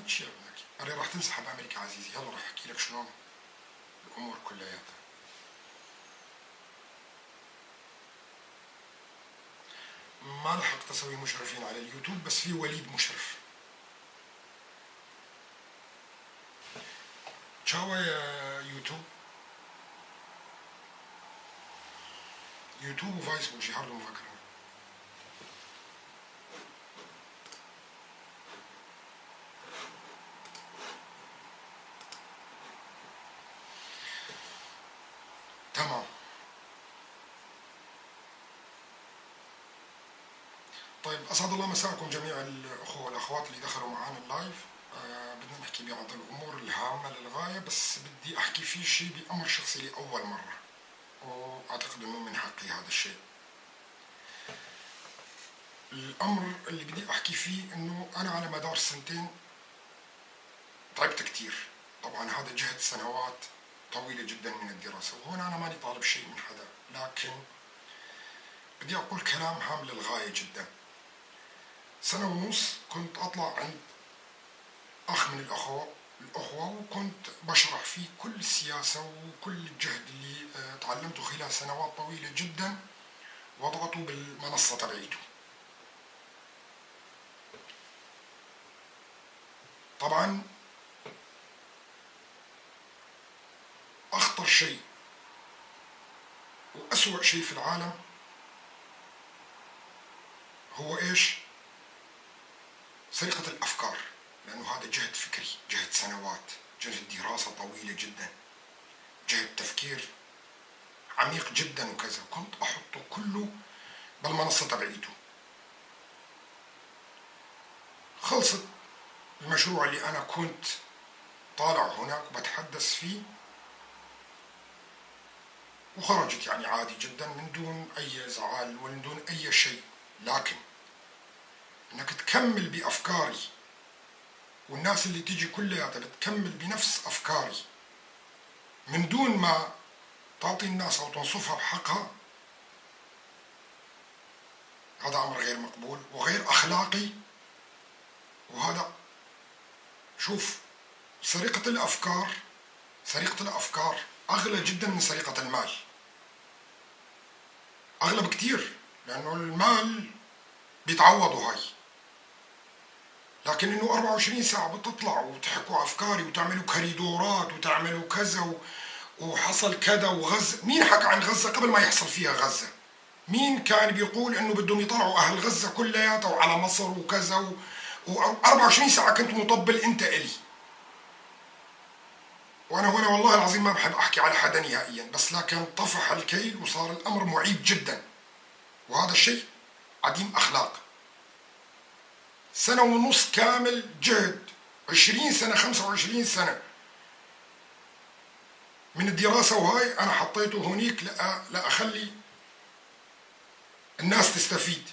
شيء هناك. قال لي راح تنسحب امريكا عزيزي. يلا راح احكي لك شلون الامور كلياتها. ما لحقت اسوي مشرفين على اليوتيوب، بس في وليد مشرف. تشاو يا يوتيوب. يوتيوب وفيسبوك جي هاردو مفكرين. تمام. طيب، اسعد الله مساءكم جميع الاخوة والاخوات اللي دخلوا معنا ال live. بدنا نحكي بعض الامور الهامة للغاية، بس بدي احكي في شيء بامر شخصي لاول مرة، واعتقد انه من حقي هذا الشيء. الامر اللي بدي احكي فيه انه انا على مدار سنتين تعبت كثير. طبعا هذا جهد سنوات طويلة جدا من الدراسة، وهنا انا ماني طالب شيء من حدا، لكن بدي اقول كلام هام للغاية جدا. سنة ونص كنت اطلع عند اخ من الاخوة، وكنت بشرح فيه كل السياسة وكل الجهد اللي تعلمته خلال سنوات طويلة جدا، وضعته بالمنصة تبعيته. طبعا أخطر شيء وأسوأ شيء في العالم هو إيش؟ سرقة الأفكار، لأنه هذا جهد فكري، جهد سنوات، جهد دراسة طويلة جدا، جهد تفكير عميق جدا وكذا. كنت أحطه كله بالمنصة تبعيته. خلصت المشروع اللي أنا كنت طالع هناك وبتحدث فيه، وخرجت يعني عادي جدا من دون أي زعل ومن دون أي شيء. لكن إنك تكمل بأفكاري، والناس اللي تيجي كلياتها بتكمل بنفس أفكاري من دون ما تعطي الناس أو تنصفها بحقها، هذا أمر غير مقبول وغير أخلاقي. وهذا شوف، سرقة الأفكار، سرقة الأفكار أغلى جدا من سرقة المال، أغلى بكتير، لأنه المال بيتعوضوا هاي. لكن إنه 24 ساعة بتطلعوا وتحكوا أفكاري وتعملوا كريدورات وتعملوا كذا وحصل كذا وغزة، مين حكى عن غزة قبل ما يحصل فيها غزة؟ مين كان بيقول إنه بدهم يطلعوا أهل غزة كلياتها وعلى مصر وكذا و24 ساعة كنت مطبل أنت إلي. وأنا هنا والله العظيم ما بحب أحكي على حدا نهائيا، بس لكن طفح الكيل وصار الأمر معيب جدا، وهذا الشيء عديم أخلاق. سنة ونص كامل جهد، 20 سنة 25 سنة من الدراسة، وهاي أنا حطيته هنيك لأخلي الناس تستفيد.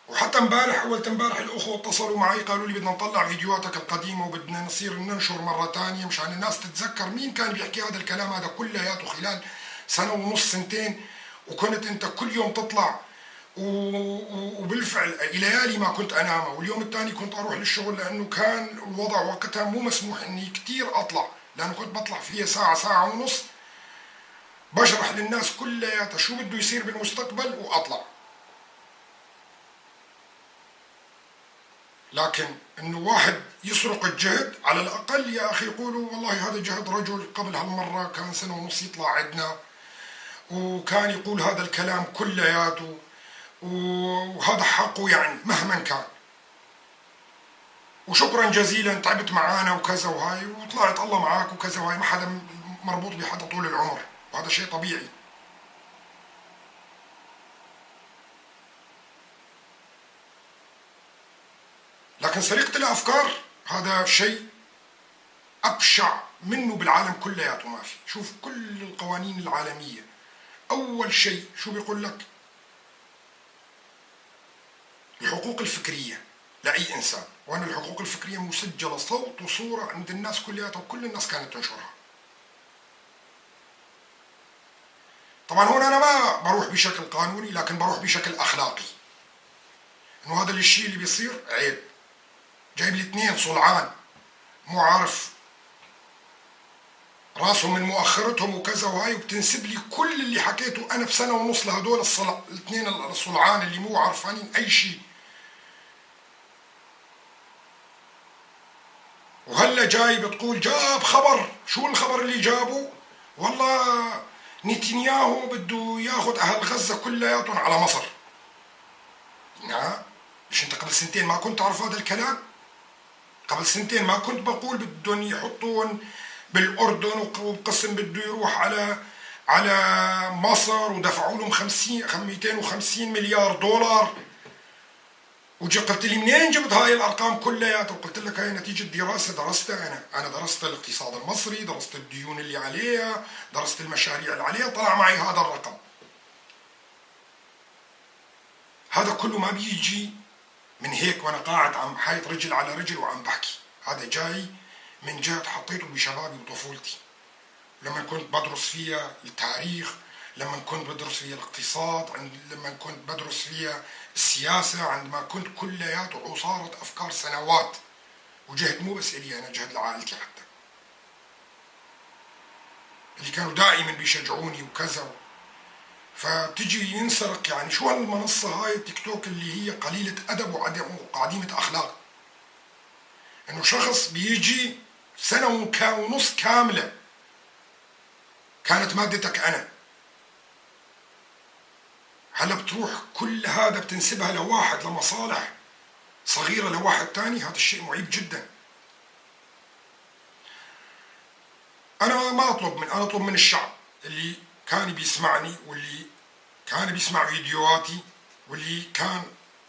وحتى امبارح اول امبارح الاخوة اتصلوا معي قالوا لي بدنا نطلع فيديوهاتك القديمة وبدنا نصير ننشر مرة ثانية مشان الناس تتذكر مين كان بيحكي هذا الكلام هذا كلياته خلال سنة ونص سنتين، وكنت انت كل يوم تطلع وبالفعل ليالي ما كنت انامها، واليوم الثاني كنت اروح للشغل لانه كان الوضع وقتها مو مسموح اني كثير اطلع، لانه كنت بطلع فيها ساعة ساعة ونص بشرح للناس كلياتها شو بده يصير بالمستقبل واطلع. لكن انه واحد يسرق الجهد، على الاقل يا اخي يقولوا والله هذا جهد رجل قبل هالمرة كان سنة ونص يطلع عندنا وكان يقول هذا الكلام كلياته وهذا حقه يعني مهما كان، وشكرا جزيلا تعبت معانا وكذا وهاي وطلعت الله معاك وكذا وهاي، ما حدا مربوط بحدا طول العمر وهذا شيء طبيعي. لكن سرقة الأفكار هذا شيء أبشع منه بالعالم كلياته ما في. شوف كل القوانين العالمية أول شيء شو بيقول لك؟ الحقوق الفكرية لأي إنسان، وأن الحقوق الفكرية مسجلة صوت وصورة عند الناس كلياتها وكل الناس كانت تنشرها. طبعا هون انا ما بروح بشكل قانوني، لكن بروح بشكل اخلاقي، انه هذا الشيء اللي بيصير عيب. جايب لي اثنين صلعان مو عارف راسهم من مؤخرتهم وكذا وهاي، وبتنسب لي كل اللي حكيته انا بسنة ونص لهدول الاثنين الصلعان اللي مو عارفانين اي شيء. وهلا جاي بتقول جاب خبر، شو الخبر اللي جابه؟ والله نتنياهو بده ياخذ اهل غزة كلياتهم على مصر. نعم، مش انت قبل سنتين ما كنت تعرف هذا الكلام؟ قبل سنتين ما كنت بقول بدهم يحطون بالاردن وقسم بده يروح على مصر، ودفعوا لهم 250 مليار دولار. وجي قلت لي منين جبت هاي الارقام كلياتها؟ وقلت لك هاي نتيجة دراسة درستها انا درست الاقتصاد المصري، درست الديون اللي عليها، درست المشاريع اللي عليها، طلع معي هذا الرقم. هذا كله ما بيجي من هيك وانا قاعد عم حايط رجل على رجل وعم بحكي، هذا جاي من جهة حطيته بشبابي وطفولتي، لما كنت بدرس فيها التاريخ، لما كنت بدرس فيها الاقتصاد، لما كنت بدرس فيها السياسة، عندما كنت كلياته عصارة أفكار سنوات، وجهد مو بس إلي أنا، جهد لعائلتي حتى، اللي كانوا دائما بيشجعوني وكذا. فتجي ينسرق، يعني شو هالمنصة هاي التيك توك اللي هي قليلة أدب وعديمة أخلاق، إنه شخص بيجي سنة ونص كاملة كانت مادتك أنا، هلا بتروح كل هذا بتنسبها لواحد، لمصالح صغيرة لواحد تاني. هذا الشيء معيب جدا. أنا ما أطلب من، أنا أطلب من الشعب اللي كان بيسمعني واللي كان بيسمع فيديوهاتي واللي كان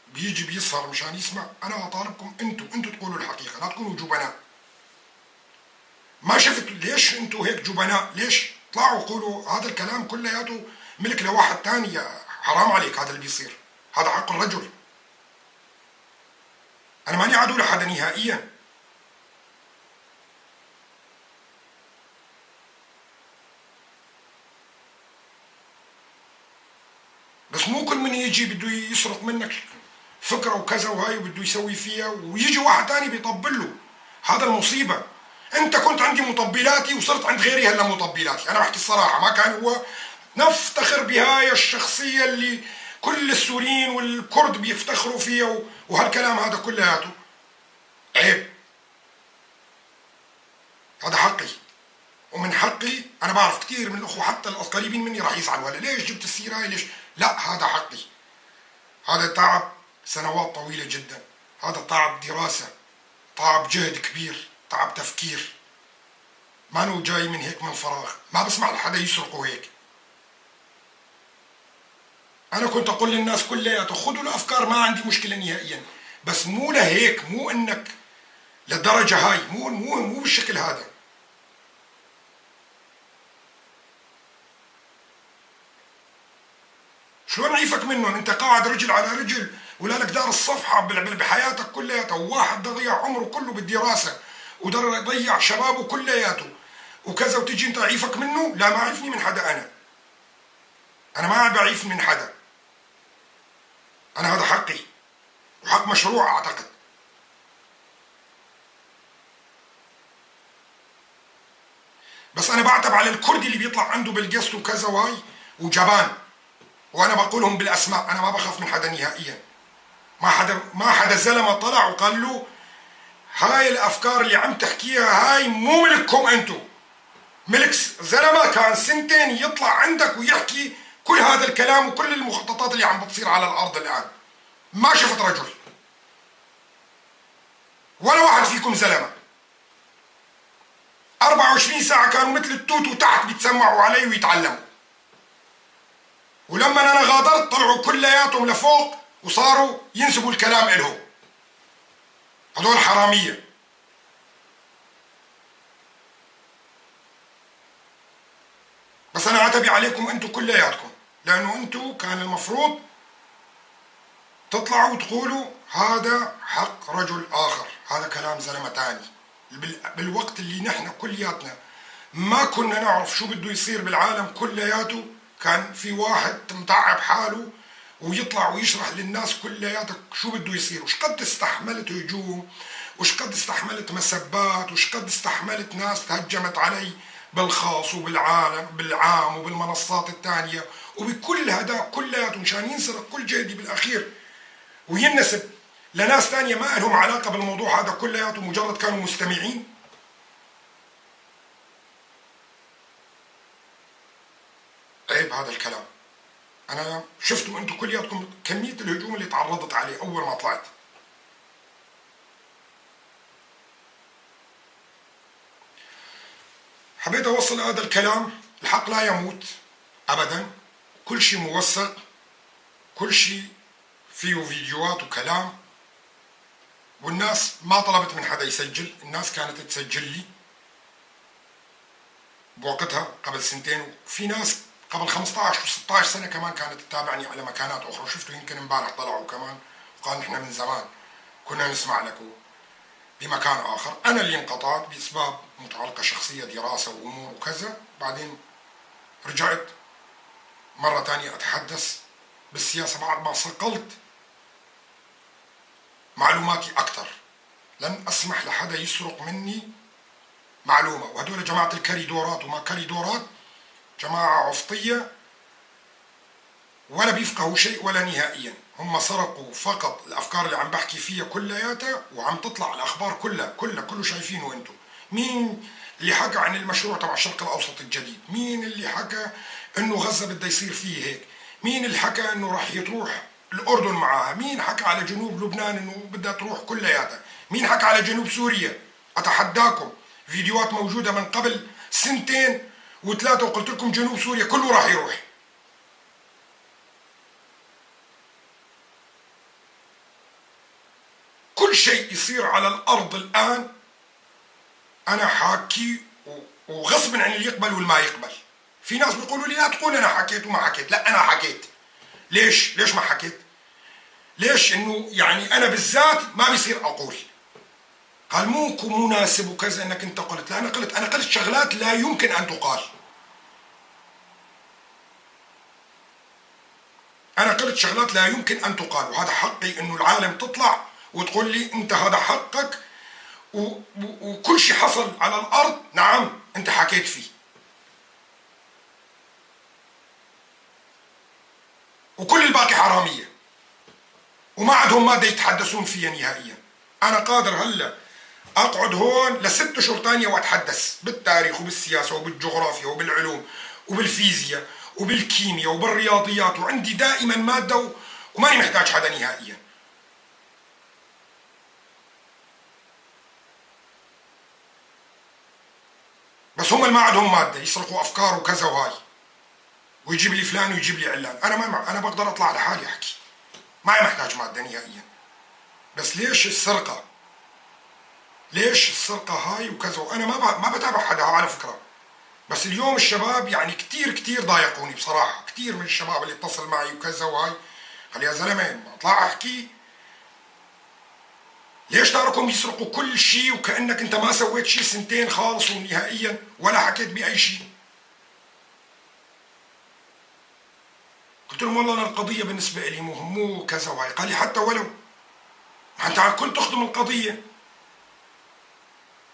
بيجي بيسهر مشان يسمع، أنا أطالبكم أنتوا تقولوا الحقيقة، لا تكونوا جبناء. ما شفت ليش أنتوا هيك جبناء؟ ليش طلعوا قولوا هذا الكلام كلياته ملك لواحد تاني؟ حرام عليك هذا اللي بيصير، هذا حق الرجل. أنا ماني عدو لحدا نهائيا. بس مو كل من يجي بده يسرق منك فكرة وكذا وهاي وبده يسوي فيها، ويجي واحد تاني بيطبل له، هذا المصيبة. أنت كنت عندي مطبلاتي وصرت عند غيري هلا مطبلاتي. أنا بحكي الصراحة، ما كان هو نفتخر بهاي الشخصية اللي كل السوريين والكرد بيفتخروا فيها وهالكلام هذا كلياته عيب. هذا حقي ومن حقي. أنا بعرف كثير من الأخوة حتى القريبين مني راح يزعلوا، هلا ليش جبت السيرة هاي، ليش؟ لا، هذا حقي، هذا تعب سنوات طويلة جدا، هذا تعب دراسة، تعب جهد كبير، تعب تفكير، ما هو جاي من هيك من فراغ. ما بسمح لحدا يسرقه هيك. أنا كنت أقول للناس كلياتها خذوا الأفكار، ما عندي مشكلة نهائيا، بس مو لهيك، مو إنك للدرجة هاي، مو مو مو بالشكل هذا. شلون عيفك منهم؟ أنت قاعد رجل على رجل ولا لك دار الصفحة بحياتك كلياتها، وواحد ضيع عمره كله بالدراسة وضيع شبابه كلياته وكذا، وتجي أنت عيفك منه؟ لا، ما عيفني من حدا. أنا ما بعيف من حدا، أنا هذا حقي وحق مشروع أعتقد. بس أنا بعتب على الكردي اللي بيطلع عنده بالقسط وكذا وهاي وجبان، وأنا بقولهم بالأسماء، أنا ما بخاف من حدا نهائيا. ما حدا زلمة طلع وقال له هاي الأفكار اللي عم تحكيها هاي مو ملككم أنتو، ملك زلمة كان سنتين يطلع عندك ويحكي كل هذا الكلام وكل المخططات اللي عم بتصير على الأرض الآن. ما شفت رجل ولا واحد فيكم زلمة. 24 ساعة كانوا مثل التوت وتحت بيتسمعوا علي ويتعلموا، ولما أنا غادرت طلعوا كلياتهم لفوق وصاروا ينسبوا الكلام إلهم. هذول حرامية. بس أنا عتبي عليكم أنتم كلياتكم، لأنه أنتم كان المفروض تطلعوا وتقولوا هذا حق رجل آخر، هذا كلام زلمة تاني. بالوقت اللي نحن كلياتنا ما كنا نعرف شو بده يصير بالعالم كلياته، كان في واحد متعب حاله ويطلع ويشرح للناس كلياتك شو بده يصير، وش قد استحملت هجوم، وش قد استحملت مسبات، وش قد استحملت ناس تهجمت علي بالخاص وبالعالم بالعام وبالمنصات الثانية وبكل هذا كلياته، مشان ينسرق كل جهدي بالأخير وينسب لناس ثانية ما لهم علاقة بالموضوع هذا كلياته، مجرد كانوا مستمعين. عيب هذا الكلام. أنا شفتوا أنتم كلياتكم كمية الهجوم اللي تعرضت عليه أول ما طلعت. حبيت أوصل هذا الكلام. الحق لا يموت أبدا، كل شيء موثق، كل شيء فيه فيديوهات وكلام، والناس ما طلبت من حدا يسجل، الناس كانت تسجل لي بوقتها قبل سنتين، وفي ناس قبل 15 و16 سنة كمان كانت تتابعني على مكانات أخرى، وشفتوا يمكن امبارح طلعوا كمان وقال نحن من زمان كنا نسمع لكم بمكان آخر. أنا اللي انقطعت بأسباب متعلقة شخصية، دراسة وأمور وكذا، بعدين رجعت مرة ثانية أتحدث بالسياسة بعد ما صقلت معلوماتي أكثر. لن أسمح لحدا يسرق مني معلومة، وهدول جماعة الكريدورات وما كريدورات جماعة عفطية ولا بيفقهوا شيء ولا نهائيا. هم سرقوا فقط الأفكار اللي عم بحكي فيها كلياتها، وعم تطلع الأخبار كلها كلها كله شايفينه أنتم. مين اللي حكى عن المشروع تبع الشرق الأوسط الجديد؟ مين اللي حكى إنه غزة بدها يصير فيه هيك؟ مين اللي حكى إنه راح يتروح الأردن معاها؟ مين حكى على جنوب لبنان إنه بدها تروح كلياتها؟ مين حكى على جنوب سوريا؟ أتحداكم، فيديوهات موجودة من قبل سنتين وثلاثة وقلت لكم جنوب سوريا كله راح يروح. كل شيء يصير على الأرض الآن أنا حاكي، وغصب عن اللي يقبل والما يقبل. في ناس بيقولوا لي لا تقول أنا حكيت وما حكيت، لا أنا حكيت. ليش؟ ليش ما حكيت؟ ليش إنه يعني أنا بالذات ما بيصير أقول؟ قال مو مناسب وكذا إنك أنت قلت. لا أنا قلت، أنا قلت شغلات لا يمكن أن تقال. أنا قلت شغلات لا يمكن أن تقال، وهذا حقي إنه العالم تطلع وتقول لي أنت هذا حقك، وكل شيء حصل على الأرض نعم أنت حكيت فيه. وكل الباقي حرامية وما عندهم مادة يتحدثون فيها نهائيا. أنا قادر هلا أقعد هون لست أشهر ثانية وأتحدث بالتاريخ وبالسياسة وبالجغرافيا وبالعلوم وبالفيزياء وبالكيمياء وبالرياضيات، وعندي دائما مادة وماني محتاج حدا نهائيا. بس هم اللي ما عندهم مادة يسرقوا أفكار وكذا وهاي، ويجيب لي فلان ويجيب لي علان. أنا ما أنا بقدر أطلع لحالي أحكي، ما محتاج مادة نهائيا. بس ليش السرقة؟ ليش السرقة هاي وكذا؟ وأنا ما بتابع حدا على فكرة، بس اليوم الشباب يعني كتير كتير ضايقوني بصراحة، كتير من الشباب اللي اتصل معي وكذا وهاي، قال يا زلمة اطلع أحكي. ليش تاركهم يسرقوا كل شيء وكأنك أنت ما سويت شيء سنتين خالص ونهائيا ولا حكيت بأي شيء؟ قلت لهم والله أنا القضية بالنسبة لي مو كذا وهاي. قال لي حتى ولو، ما أنت كنت تخدم القضية،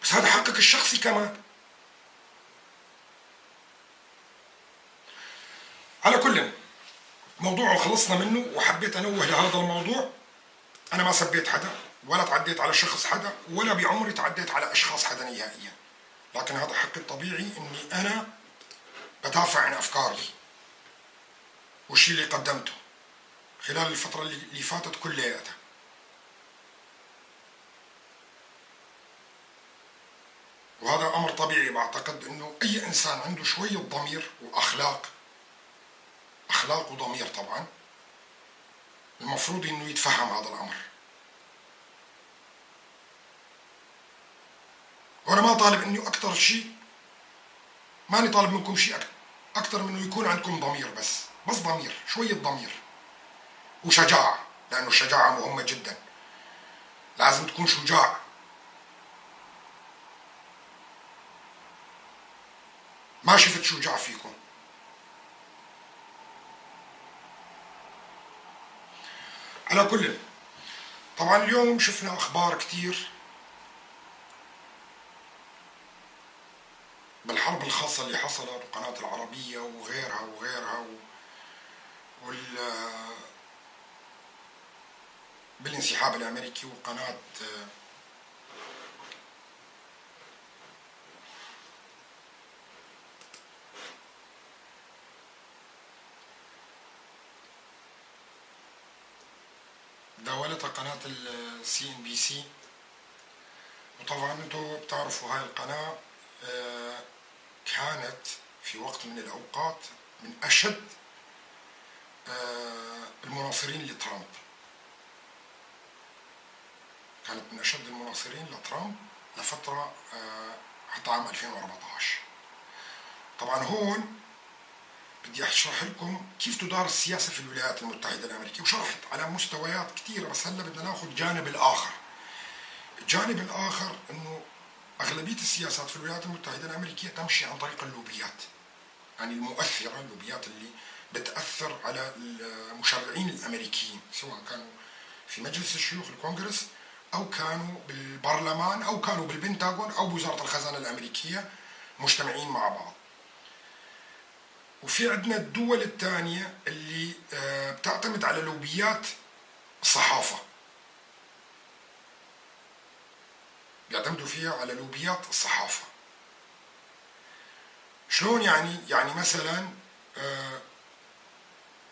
بس هذا حقك الشخصي كمان. على كل موضوع خلصنا منه، وحبيت أنوه لهذا الموضوع. أنا ما سبيت حدا ولا تعديت على شخص حدا ولا بعمري تعديت على أشخاص حدا نهائيا، لكن هذا حقي الطبيعي إني أنا بدافع عن أفكاري والشيء اللي قدمته خلال الفترة اللي فاتت كلياتها. وهذا أمر طبيعي، بعتقد إنه أي إنسان عنده شوية ضمير وأخلاق، أخلاق وضمير طبعا، المفروض إنه يتفهم هذا الأمر. وأنا ما طالب إنه أكثر شيء، ماني طالب منكم شيء أكثر من إنه يكون عندكم ضمير، بس ضمير، شوية ضمير وشجاعة، لأنه الشجاعة مهمة جدا، لازم تكون شجاع. ما شفت شجاع فيكم. على كل، طبعا اليوم شفنا أخبار كتير بالحرب الخاصة اللي حصلت، وقناة العربية وغيرها وغيرها، بالانسحاب الأمريكي، وقناة داولتها قناة CNBC. وطبعا انتم بتعرفوا هاي القناة كانت في وقت من الأوقات من أشد المناصرين لترامب، كانت من أشد المناصرين لترامب لفترة حتى عام 2014. طبعا هون بدي أشرح لكم كيف تدار السياسة في الولايات المتحدة الأمريكية، وشرحت على مستويات كثيرة، بس هلا بدنا ناخذ الجانب الآخر. الجانب الآخر إنه أغلبية السياسات في الولايات المتحدة الأمريكية تمشي عن طريق اللوبيات، يعني المؤثرة، اللوبيات اللي بتأثر على المشرعين الأمريكيين، سواء كانوا في مجلس الشيوخ الكونغرس، أو كانوا بالبرلمان، أو كانوا بالبنتاغون، أو بوزارة الخزانة الأمريكية، مجتمعين مع بعض. وفي عندنا الدول الثانية اللي بتعتمد على لوبيات الصحافة، بيعتمدوا فيها على لوبيات الصحافة. شلون يعني؟ يعني مثلا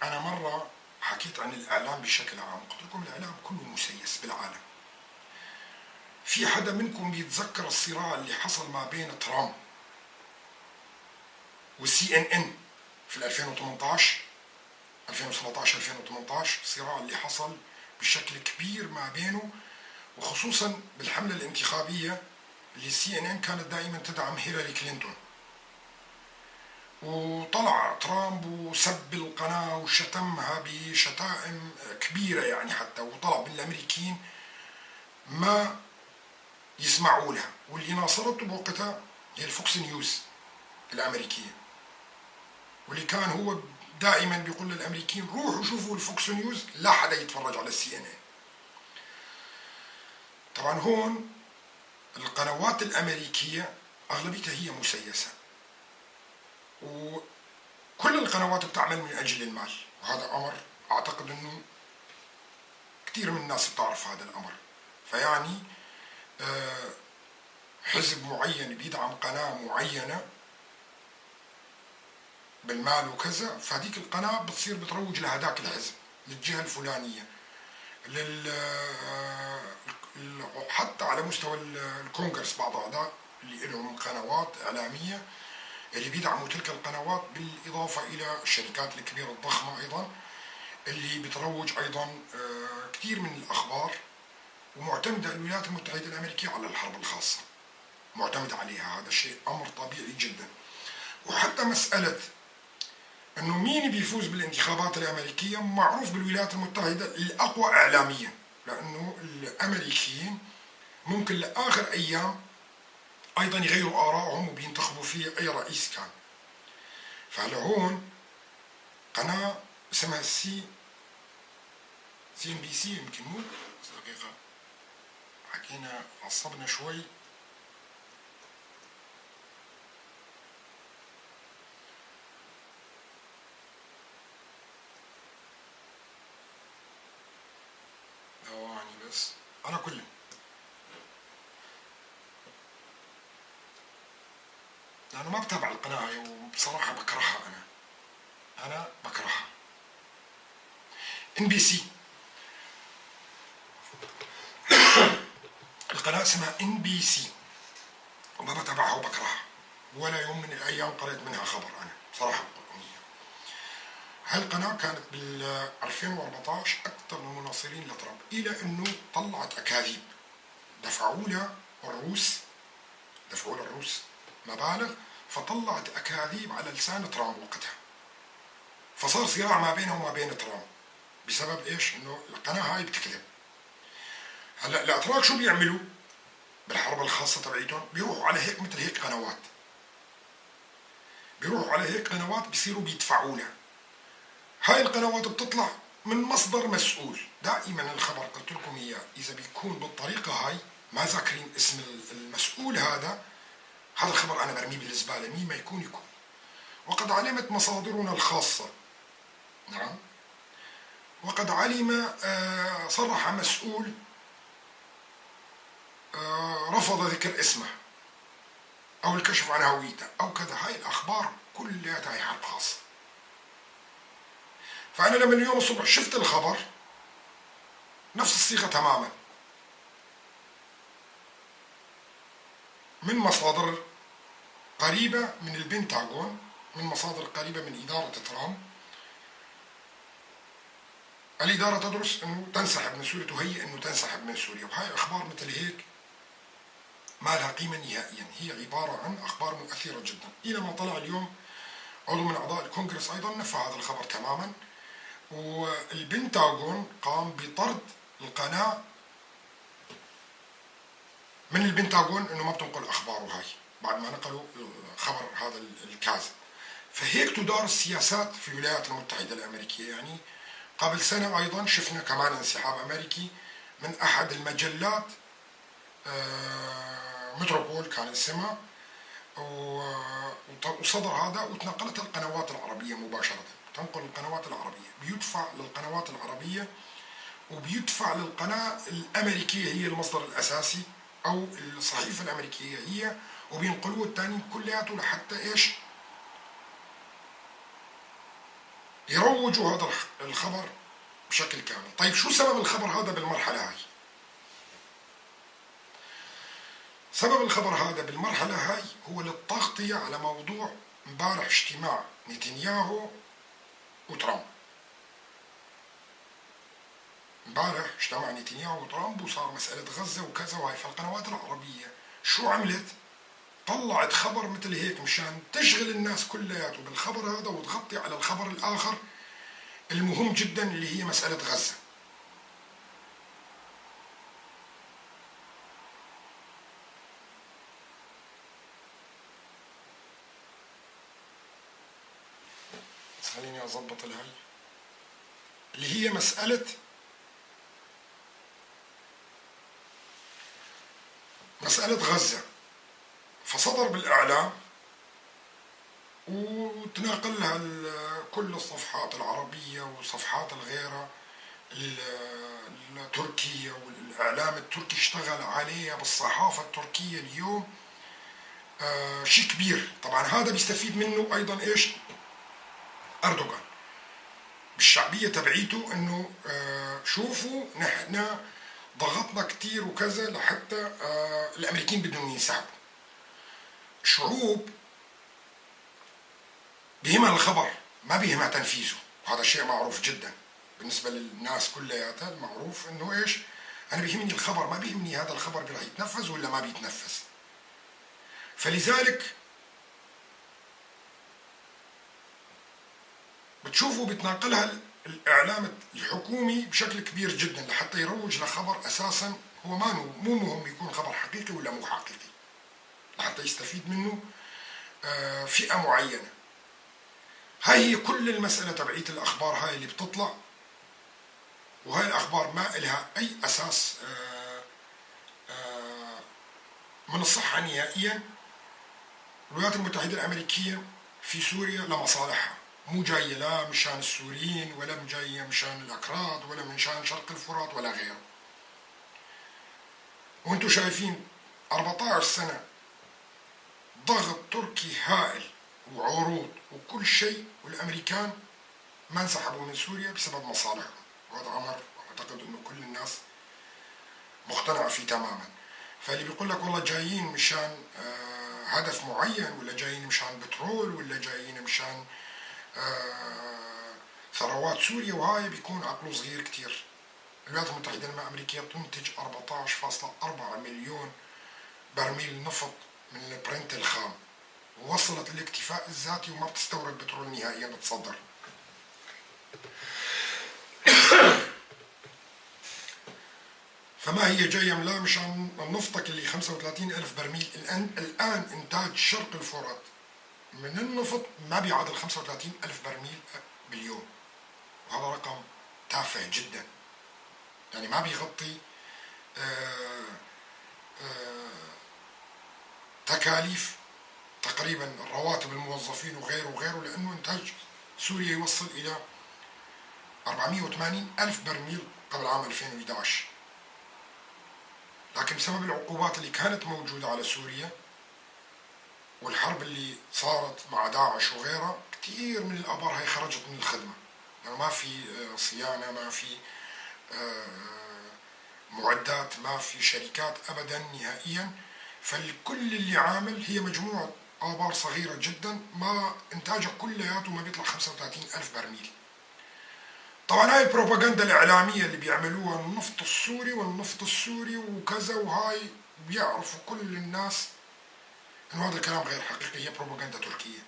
أنا مرة حكيت عن الإعلام بشكل عام، قلت لكم الإعلام كله مسيس بالعالم. في حدا منكم بيتذكر الصراع اللي حصل ما بين ترامب والسي ان ان في 2018 2017 2018؟ الصراع اللي حصل بشكل كبير ما بينه، وخصوصا بالحملة الانتخابية اللي CNN كانت دائما تدعم هيلاري كلينتون، وطلع ترامب وسب القناة وشتمها بشتائم كبيرة يعني حتى، وطلب من الأمريكيين ما يسمعوا لها، واللي ناصرته بوقتها هي ال Fox News الأمريكية، واللي كان هو دائما بيقول للأمريكيين روحوا شوفوا ال Fox News، لا حدا يتفرج على CNN. طبعا هون القنوات الأمريكية أغلبيتها هي مسيسة، وكل القنوات بتعمل من أجل المال، وهذا أمر أعتقد أنه كثير من الناس بتعرف هذا الأمر. فيعني حزب معين بيدعم قناة معينة بالمال وكذا، فهذيك القناة بتصير بتروج لهذاك الحزب، للجهة الفلانية، حتى على مستوى الكونغرس بعض أعضاء اللي لهم قنوات إعلامية اللي بيدعموا تلك القنوات، بالإضافة إلى الشركات الكبيرة الضخمة أيضا اللي بتروج أيضا كثير من الأخبار، ومعتمدة الولايات المتحدة الأمريكية على الحرب الخاصة، معتمدة عليها. هذا الشيء أمر طبيعي جدا. وحتى مسألة أنه مين بيفوز بالانتخابات الأمريكية معروف بالولايات المتحدة الأقوى إعلاميا، لأنه الأمريكيين ممكن لآخر أيام أيضا يغيروا آرائهم وبينتخبوا فيه أي رئيس كان. فهلا هون قناة اسمها CNBC يمكن، مو دقيقة حكينا عصبنا شوي. ثواني بس. على كل، لأنه ما بتابع القناة هاي وبصراحة بكرهها، أنا بكرهها. NBC، القناة اسمها NBC، وما بتابعها وبكرهها، ولا يوم من الأيام قريت منها خبر أنا بصراحة. هالقناة كانت بال 2014 أكثر من المناصرين لترامب، إلى أنه طلعت أكاذيب، دفعوا لها الروس، دفعوا لها الروس مبالغ، فطلعت أكاذيب على لسان ترامب وقتها، فصار صراع ما بينه وما بين ترامب بسبب إيش؟ إنه القناة هاي بتكذب. هلا الأتراك شو بيعملوا بالحرب الخاصة تبعيتهم؟ بيروحوا على هيك مثل هيك قنوات، بيروحوا على هيك قنوات بيصيروا بيدفعوا لها. هاي القنوات بتطلع من مصدر مسؤول. دائما الخبر قلت لكم إياه إذا بيكون بالطريقة هاي ما ذاكرين اسم المسؤول، هذا الخبر أنا برميه بالزبالة، مين ما يكون يكون. وقد علمت مصادرنا الخاصة، نعم، وقد علم صرح مسؤول رفض ذكر اسمه أو الكشف عن هويته أو كذا. هاي الأخبار كلها هاي حرب خاصة. فأنا لما اليوم الصبح شفت الخبر نفس الصيغة تماما من مصادر قريبة من البنتاغون، من مصادر قريبة من إدارة ترامب. الإدارة تدرس أنه تنسحب من سوريا، تهيئ أنه تنسحب من سوريا. وهي أخبار مثل هيك ما لها قيمة نهائيا، هي عبارة عن أخبار مؤثرة جدا. إلى ما طلع اليوم عضو من أعضاء الكونغرس أيضا نفى هذا الخبر تماما، والبنتاغون قام بطرد القناة من البنتاغون أنه ما بتنقل أخباره هاي بعد ما نقلوا خبر هذا الكاذب. فهيك تدار السياسات في الولايات المتحدة الأمريكية. يعني قبل سنة أيضا شفنا كمان انسحاب أمريكي من أحد المجلات، متروبول كان اسمها، وصدر هذا وتنقلت القنوات العربية مباشرة. تنقل القنوات العربية، بيدفع للقنوات العربية وبيدفع للقناة الأمريكية هي المصدر الأساسي أو الصحيفة الأمريكية هي، وبينقلوه الثانيين كلياته لحتى إيش؟ يروجوا هذا الخبر بشكل كامل. طيب شو سبب الخبر هذا بالمرحلة هاي؟ سبب الخبر هذا بالمرحلة هاي هو للتغطية على موضوع امبارح اجتماع نتنياهو وترامب. امبارح اجتمع نتنياهو وترامب وصار مسألة غزة وكذا وهي. فالقنوات العربية شو عملت؟ طلعت خبر مثل هيك مشان تشغل الناس كلياته بالخبر هذا وتغطي على الخبر الآخر المهم جدا اللي هي مسألة غزة. بس خليني أظبط الهاي اللي هي مسألة غزة. فصدر بالإعلام وتناقلها كل الصفحات العربية وصفحات الغيرة التركية، والإعلام التركي اشتغل عليها بالصحافة التركية اليوم شيء كبير. طبعا هذا بيستفيد منه أيضا إيش؟ أردوغان بالشعبية تبعيته، إنه شوفوا نحن ضغطنا كتير وكذا لحتى الأمريكين بدهم ينسحبوا. شعوب بهمها الخبر ما بهمها تنفيذه، وهذا شيء معروف جدا بالنسبة للناس كلياتها. المعروف انه ايش؟ انا بيهمني الخبر، ما بيهمني هذا الخبر راح يتنفذ ولا ما بيتنفذ. فلذلك بتشوفوا بتناقلها الاعلام الحكومي بشكل كبير جدا لحتى يروج لخبر اساسا هو ما مو مهم يكون خبر حقيقي ولا مو حقيقي، لحتى يستفيد منه فئة معينة. هاي هي كل المسألة تبعية الأخبار هاي اللي بتطلع، وهاي الأخبار ما إلها أي أساس من الصحة نهائيا. الولايات المتحدة الأمريكية في سوريا لمصالحها، مو جاية لا مشان السوريين ولا جاية مشان الأكراد ولا مشان شرق الفرات ولا غيره. وانتم شايفين 14 سنة ضغط تركي هائل وعروض وكل شيء، والأمريكان ما انسحبوا من سوريا بسبب مصالحهم، وهذا أمر أعتقد أنه كل الناس مقتنعة فيه تماما. فاللي بيقول لك والله جايين مشان هدف معين، ولا جايين مشان بترول، ولا جايين مشان ثروات سوريا، وهاي بيكون عقله صغير كتير. الولايات المتحدة الأمريكية تنتج 14.4 مليون برميل نفط من البرنت الخام، ووصلت للاكتفاء الذاتي وما بتستورد بترول نهائيا، بتصدر. فما هي جاية لا مشان نفطك اللي 35 ألف برميل. الآن إنتاج شرق الفرات من النفط ما بيعادل 35 ألف برميل باليوم، وهذا رقم تافه جدا، يعني ما بيغطي تكاليف تقريبا الرواتب الموظفين وغيره وغيره، لأنه إنتاج سوريا يوصل إلى 480 ألف برميل قبل عام 2011، لكن بسبب العقوبات اللي كانت موجودة على سوريا والحرب اللي صارت مع داعش وغيرها، كثير من الآبار هاي خرجت من الخدمة، يعني ما في صيانة، ما في معدات، ما في شركات أبدا نهائيا. فالكل اللي عامل هي مجموعة آبار صغيرة جدا، ما إنتاجها كلياته ما بيطلع 35 ألف برميل. طبعا هاي البروباغندا الإعلامية اللي بيعملوها، النفط السوري والنفط السوري وكذا، وهاي بيعرفوا كل الناس إنه هذا الكلام غير حقيقي، هي بروباغندا تركية.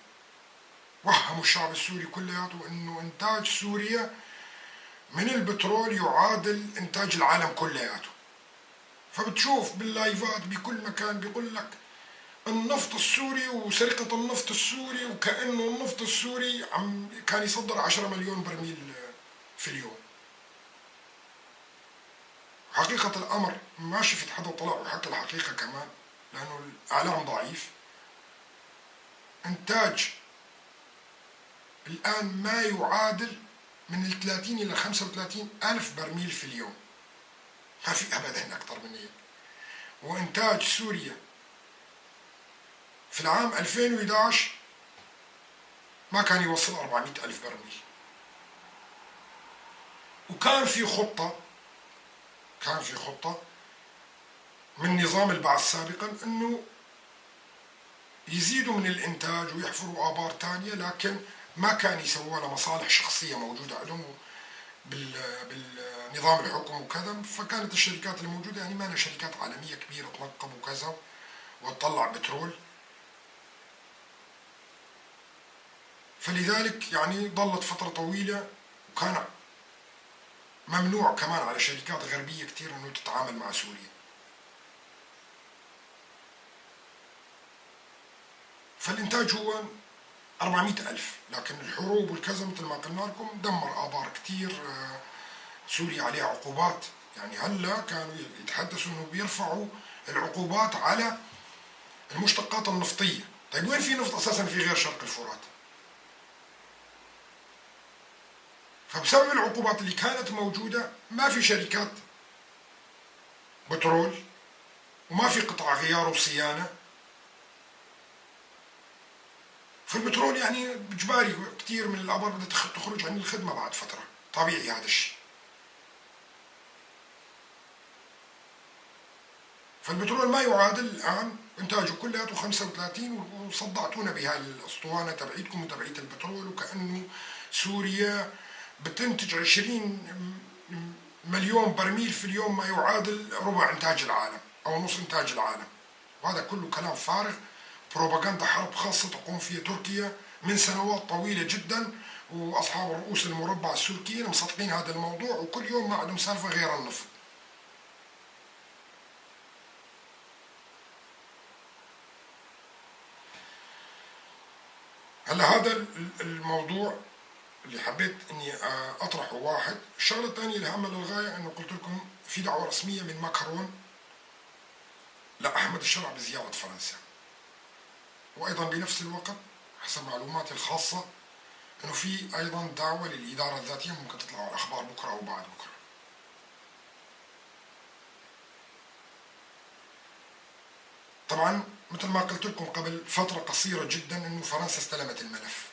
وهموا الشعب السوري كلياته إنه إنتاج سوريا من البترول يعادل إنتاج العالم كلياته. فبتشوف باللايفات بكل مكان بيقول لك النفط السوري وسرقة النفط السوري، وكأنه النفط السوري عم كان يصدر 10 مليون برميل في اليوم. حقيقة الأمر ما شفت حدا طلع وحكى الحقيقة كمان، لأنه الإعلام ضعيف. إنتاج الآن ما يعادل من 30 إلى 35 ألف برميل في اليوم، ما في أبدا أكثر من هيك. وإنتاج سوريا في العام 2011 ما كان يوصل 400 ألف برميل. وكان في خطة، كان في خطة من نظام البعث سابقا أنه يزيدوا من الإنتاج ويحفروا آبار تانية، لكن ما كان يسووها لمصالح شخصية موجودة عندهم بالنظام الحكم وكذا. فكانت الشركات الموجودة يعني ما لها شركات عالمية كبيرة تنقب وكذا وتطلع بترول، فلذلك يعني ظلت فترة طويلة، وكان ممنوع كمان على شركات غربية كتير انه تتعامل مع سوريا. فالإنتاج هو 400 ألف، لكن الحروب والكذا مثل ما قلنا لكم دمر آبار كتير. سوريا عليها عقوبات، يعني هلا كانوا يتحدثوا انه بيرفعوا العقوبات على المشتقات النفطية. طيب وين في نفط أساسا في غير شرق الفرات؟ فبسبب العقوبات اللي كانت موجودة ما في شركات بترول وما في قطع غيار وصيانة، فالبترول يعني إجباري كثير من الآبار بدها تخرج عن الخدمة بعد فترة، طبيعي هذا الشيء. فالبترول ما يعادل الآن إنتاجه كلياته 35، وصدعتونا بهالأسطوانة تبعيتكم وتبعية البترول، وكأنه سوريا بتنتج 20 مليون برميل في اليوم، ما يعادل ربع إنتاج العالم أو نص إنتاج العالم. وهذا كله كلام فارغ، بروباغندا حرب خاصة تقوم فيها تركيا من سنوات طويلة جدا، وأصحاب الرؤوس المربع السوريين مصدقين هذا الموضوع، وكل يوم ما عندهم سالفة غير النفط. هلا هذا الموضوع اللي حبيت اني اطرحه واحد. الشغله الثانيه الهامه للغايه انه قلت لكم في دعوه رسميه من ماكرون لاحمد الشرع بزياره فرنسا، وايضا بنفس الوقت حسب معلوماتي الخاصه انه في ايضا دعوه للاداره الذاتيه، ممكن تطلع على الاخبار بكره او بعد بكره. طبعا مثل ما قلت لكم قبل فتره قصيره جدا انه فرنسا استلمت الملف،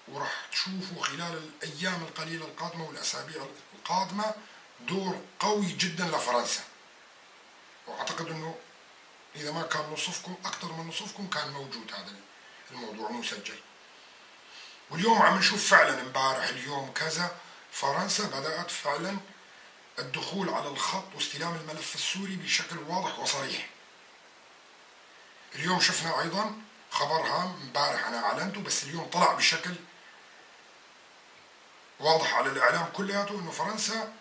وراح تشوفوا خلال الأيام القليلة القادمة والأسابيع القادمة دور قوي جدا لفرنسا. وأعتقد أنه إذا ما كان نصفكم أكثر من نصفكم كان موجود هذا الموضوع مسجل. واليوم عم نشوف فعلا، امبارح اليوم كذا، فرنسا بدأت فعلا الدخول على الخط واستلام الملف السوري بشكل واضح وصريح. اليوم شفنا أيضا خبر هام، امبارح أنا أعلنته بس اليوم طلع بشكل واضح على الإعلام كلياته أنه فرنسا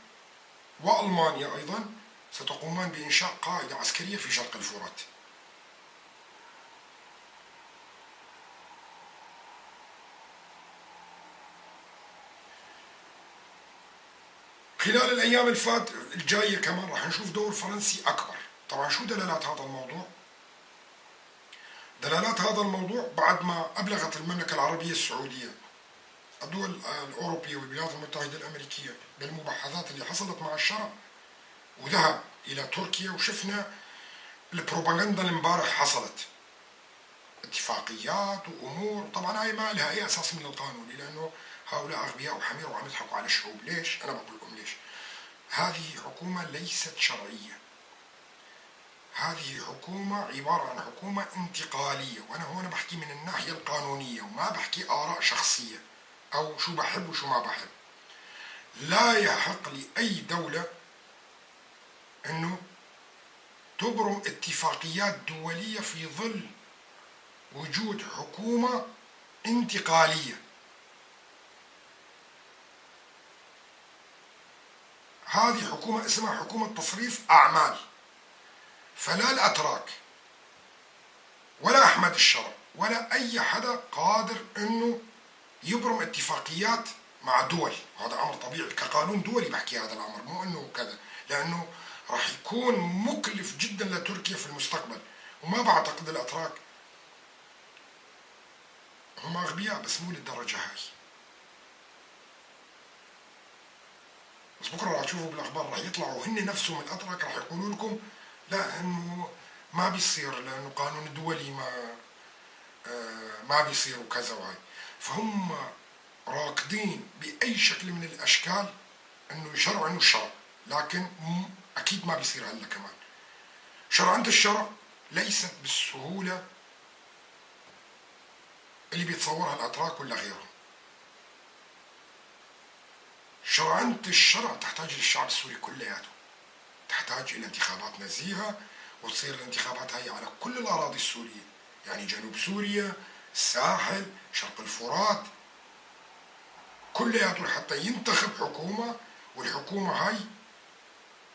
وألمانيا أيضا ستقومان بإنشاء قاعدة عسكرية في شرق الفرات. خلال الأيام الفات الجاية كمان راح نشوف دور فرنسي أكبر. طبعا شو دلالات هذا الموضوع؟ دلالات هذا الموضوع بعد ما أبلغت المملكة العربية السعودية الدول الأوروبية والولايات المتحدة الأمريكية بالمباحثات اللي حصلت مع الشرع، وذهب إلى تركيا، وشفنا البروباغندا اللي امبارح حصلت، اتفاقيات وأمور. طبعا هاي ما لها أي أساس من القانون، لأنه هؤلاء أغبياء وحمير وعم يضحكوا على الشعوب. ليش؟ أنا بقول لكم ليش. هذه حكومة ليست شرعية، هذه حكومة عبارة عن حكومة انتقالية، وأنا هون بحكي من الناحية القانونية وما بحكي آراء شخصية أو شو بحب وشو ما بحب. لا يحق لأي دولة أنه تبرم اتفاقيات دولية في ظل وجود حكومة انتقالية. هذه حكومة اسمها حكومة تصريف أعمال، فلا الأتراك ولا أحمد الشرع ولا أي حدا قادر أنه يبرم اتفاقيات مع دول. هذا أمر طبيعي كقانون دولي بحكي هذا الأمر، مو أنه كذا، لأنه راح يكون مكلف جدا لتركيا في المستقبل. وما بعتقد الأتراك هم أغبياء، بس مو للدرجة هاي. بس بكرة راح تشوفوا بالأخبار راح يطلعوا هن نفسهم الأتراك راح يقولوا لكم لا، إنه ما بيصير، لأنه قانون الدولي ما بيصير وكذا وهاي. فهم راكدين بأي شكل من الأشكال إنه يشرعنوا الشرع، لكن أكيد ما بيصير هلا كمان. شرعنة الشرع ليست بالسهولة اللي بيتصورها الأتراك ولا غيرهم. شرعنة الشرع تحتاج للشعب السوري كلياته، تحتاج إلى انتخابات نزيهة، وتصير الانتخابات هي على كل الأراضي السورية، يعني جنوب سوريا، الساحل، شرق الفرات، كلياته، حتى ينتخب حكومة. والحكومة هاي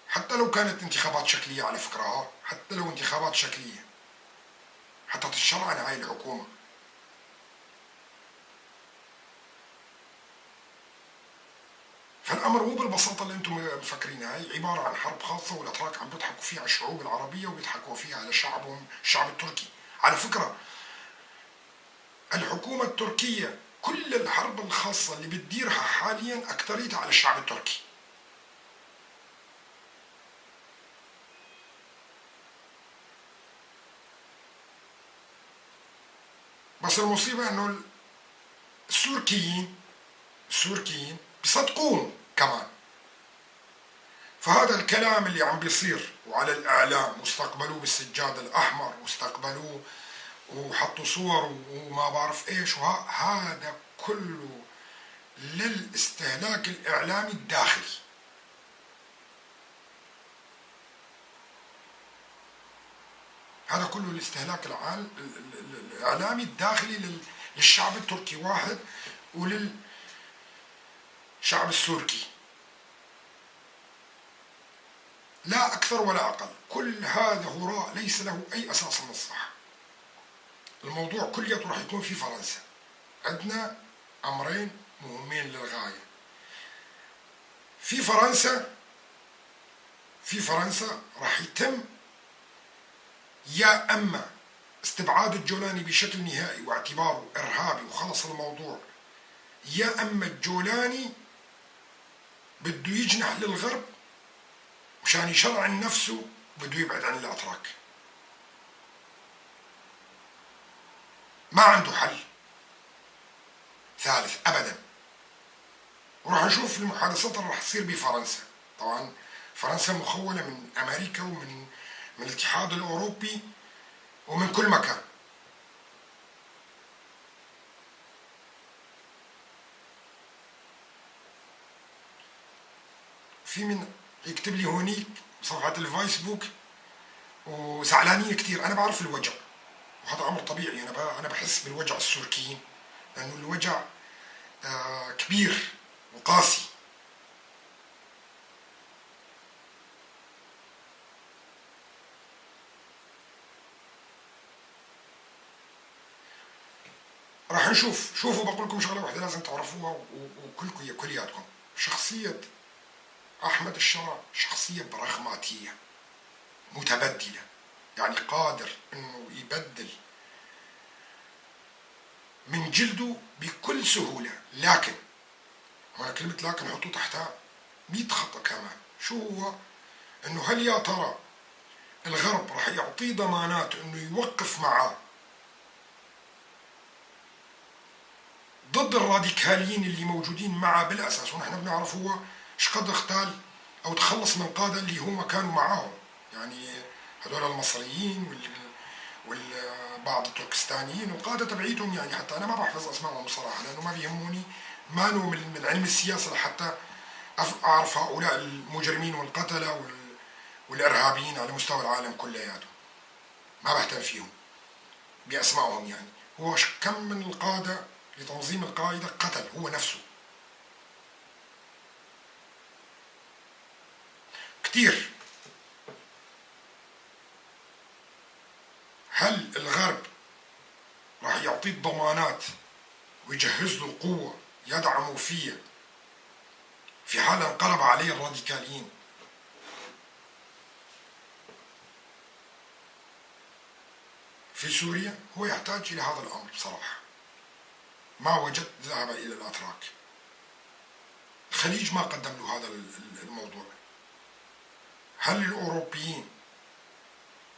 حتى لو كانت انتخابات شكلية، على فكرة، حتى لو انتخابات شكلية، حتى تتشرعن هاي الحكومة. فالأمر مو بالبساطة اللي أنتم مفكرينها، هي عبارة عن حرب خاصة، والأتراك عم بيضحكوا فيها على الشعوب العربية وبيضحكوا فيها على شعبهم، الشعب التركي. على فكرة الحكومة التركية كل الحرب الخاصة اللي بتديرها حاليا أكثريتها على الشعب التركي. بس المصيبة إنه السوركيين بيصدقوهم كمان. فهذا الكلام اللي عم بيصير وعلى الإعلام، واستقبلوه بالسجاد الأحمر، واستقبلوه وحطوا صور وما بعرف إيش، وهذا كله للاستهلاك الإعلامي الداخلي. هذا كله الاستهلاك الإعلامي الداخلي للشعب التركي واحد، وللشعب السوركي، لا أكثر ولا أقل. كل هذا هراء ليس له أي أساس من الصحة. الموضوع كليته راح يكون في فرنسا. عندنا أمرين مهمين للغاية في فرنسا. في فرنسا راح يتم يا أما استبعاد الجولاني بشكل نهائي واعتباره إرهابي وخلص الموضوع، يا أما الجولاني بده يجنح للغرب مشان يشرعن نفسه، بده يبعد عن الأتراك. ما عنده حل ثالث أبدا. وراح نشوف المحادثات اللي راح تصير بفرنسا. طبعا فرنسا مخولة من أمريكا ومن الاتحاد الأوروبي ومن كل مكان. في من يكتب لي هونيك بصفحة الفيسبوك وزعلانين كثير. أنا بعرف الوجع، وهذا أمر طبيعي. أنا بحس بالوجع السوركيين، لأنه الوجع كبير وقاسي. راح نشوف. شوفوا، بقول لكم شغله واحده لازم تعرفوها وكلكم كلياتكم. شخصيه أحمد الشرع شخصية براغماتية متبدلة، يعني قادر أنه يبدل من جلده بكل سهولة. لكن هنا كلمة لكن حطوا تحتها 100 خط كمان. شو هو؟ أنه هل يا ترى الغرب راح يعطيه ضمانات أنه يوقف معه ضد الراديكاليين اللي موجودين معه بالأساس؟ ونحن بنعرف هو شقد اغتال أو تخلص من قادة اللي هم كانوا معاهم، يعني هذول المصريين والبعض التركستانيين والقادة تبعيتهم، يعني حتى أنا ما بحفظ أسمائهم بصراحة لأنه ما بيهموني، ما من علم السياسة لحتى أعرف هؤلاء المجرمين والقتلة والإرهابيين على مستوى العالم كلياته، ما بهتم فيهم بأسمائهم. يعني هو كم من القادة لتنظيم القاعدة قتل هو نفسه كتير. هل الغرب راح يعطيه الضمانات ويجهز له قوة يدعمه فيها في حال انقلب عليه الراديكاليين؟ في سوريا هو يحتاج إلى هذا الأمر بصراحة. ما وجد ذهب إلى الأتراك. الخليج ما قدم له هذا الموضوع. هل الأوروبيين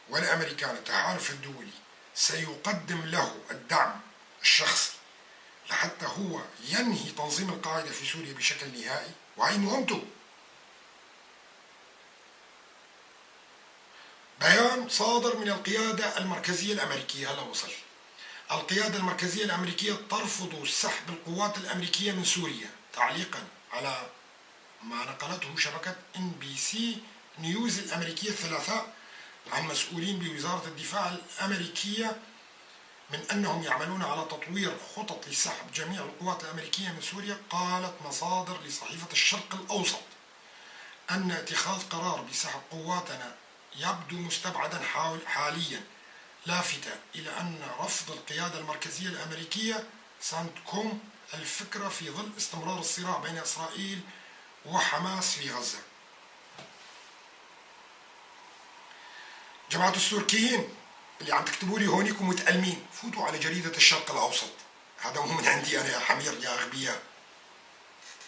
والأمريكان التحالف الدولي سيقدم له الدعم الشخصي لحتى هو ينهي تنظيم القاعدة في سوريا بشكل نهائي؟ وهي مهمته. بيان صادر من القيادة المركزية الأمريكية، هلا وصل. القيادة المركزية الأمريكية ترفض سحب القوات الأمريكية من سوريا، تعليقا على ما نقلته شبكة NBC نيوز الأمريكية الثلاثاء عن مسؤولين بوزارة الدفاع الأمريكية من أنهم يعملون على تطوير خطط لسحب جميع القوات الأمريكية من سوريا. قالت مصادر لصحيفة الشرق الأوسط أن اتخاذ قرار بسحب قواتنا يبدو مستبعدا حاليا، لافتة إلى أن رفض القيادة المركزية الأمريكية سانتكوم الفكرة في ظل استمرار الصراع بين إسرائيل وحماس في غزة. جماعة السوركيين اللي عم تكتبوا لي هونيك ومتألمين، فوتوا على جريدة الشرق الأوسط. هذا مو من عندي أنا يا حمير يا أغبياء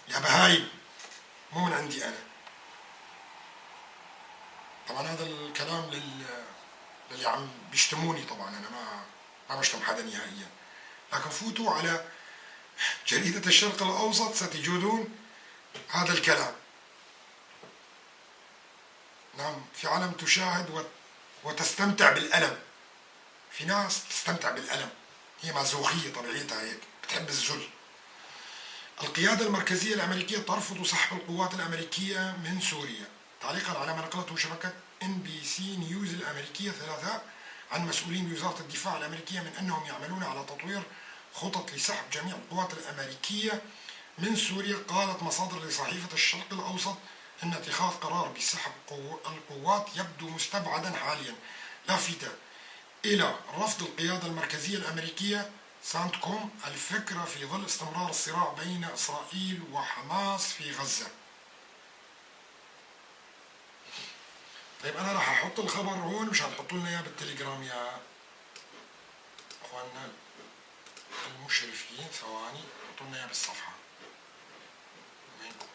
يا بهايم، مو من عندي أنا. طبعا هذا الكلام للي عم بيشتموني، طبعا أنا ما بشتم حدا نهائيا، لكن فوتوا على جريدة الشرق الأوسط ستجدون هذا الكلام. نعم، في عالم تشاهد وتستمتع بالألم. في ناس تستمتع بالألم، هي مازوخية طبيعتها هيك، بتحب الذل. القيادة المركزية الأمريكية ترفض سحب القوات الأمريكية من سوريا، تعليقا على ما نقلته شبكة NBC نيوز الأمريكية الثلاثاء عن مسؤولين بوزارة الدفاع الأمريكية من أنهم يعملون على تطوير خطط لسحب جميع القوات الأمريكية من سوريا. قالت مصادر لصحيفة الشرق الأوسط أن اتخاذ قرار بسحب القوات يبدو مستبعدا حاليا، لافتة إلى رفض القيادة المركزية الأمريكية سانتكوم الفكرة في ظل استمرار الصراع بين إسرائيل وحماس في غزة. طيب أنا راح أحط الخبر هون، مش هتحطوا لنا إياه بالتليجرام يا إخواننا المشرفين. ثواني، حطوا لنا إياه بالصفحة. وينكم؟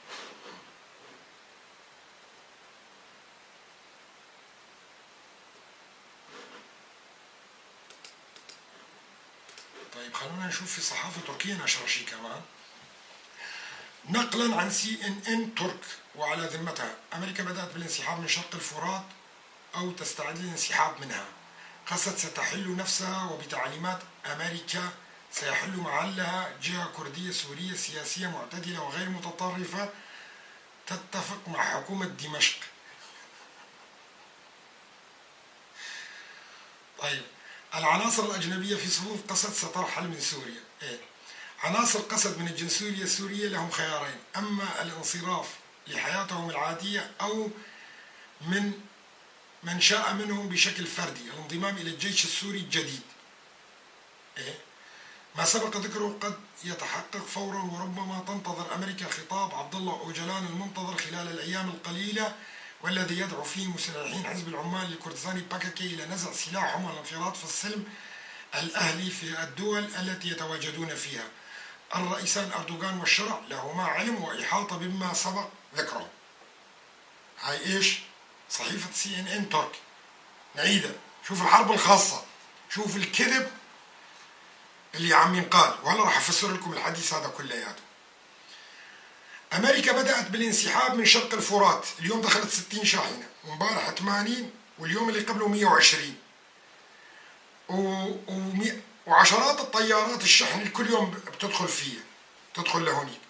طيب خلونا نشوف في صحافة تركية نشر شيء كمان. نقلا عن CNN ترك وعلى ذمتها، أمريكا بدأت بالانسحاب من شرق الفرات أو تستعد للانسحاب منها. قسد ستحل نفسها وبتعليمات أمريكا سيحل محلها جهة كردية سورية سياسية معتدلة وغير متطرفة تتفق مع حكومة دمشق. طيب العناصر الأجنبية في صفوف قسد سترحل من سوريا. إيه؟ عناصر قسد من الجنسية السورية لهم خيارين، أما الانصراف لحياتهم العادية أو من شاء منهم بشكل فردي الانضمام إلى الجيش السوري الجديد. إيه؟ ما سبق ذكره قد يتحقق فورا، وربما تنتظر أمريكا خطاب عبد الله أوجلان المنتظر خلال الأيام القليلة، والذي يدعو فيه مسلحين حزب العمال الكردستاني باكاكي إلى نزع سلاحهم والانخراط في السلم الأهلي في الدول التي يتواجدون فيها. الرئيسان أردوغان والشرع لهما علم وإحاطة بما سبق ذكره. هاي إيش؟ صحيفة CNN ترك. نعيدها، شوف الحرب الخاصة، شوف الكذب اللي عم ينقال، وهلا راح أفسر لكم الحديث هذا كلياته. أمريكا بدأت بالانسحاب من شرق الفرات، اليوم دخلت 60 شاحنة، وامبارح 80، واليوم اللي قبله 120، وعشرات الطيارات الشحن كل يوم بتدخل فيها، تدخل لهونيك.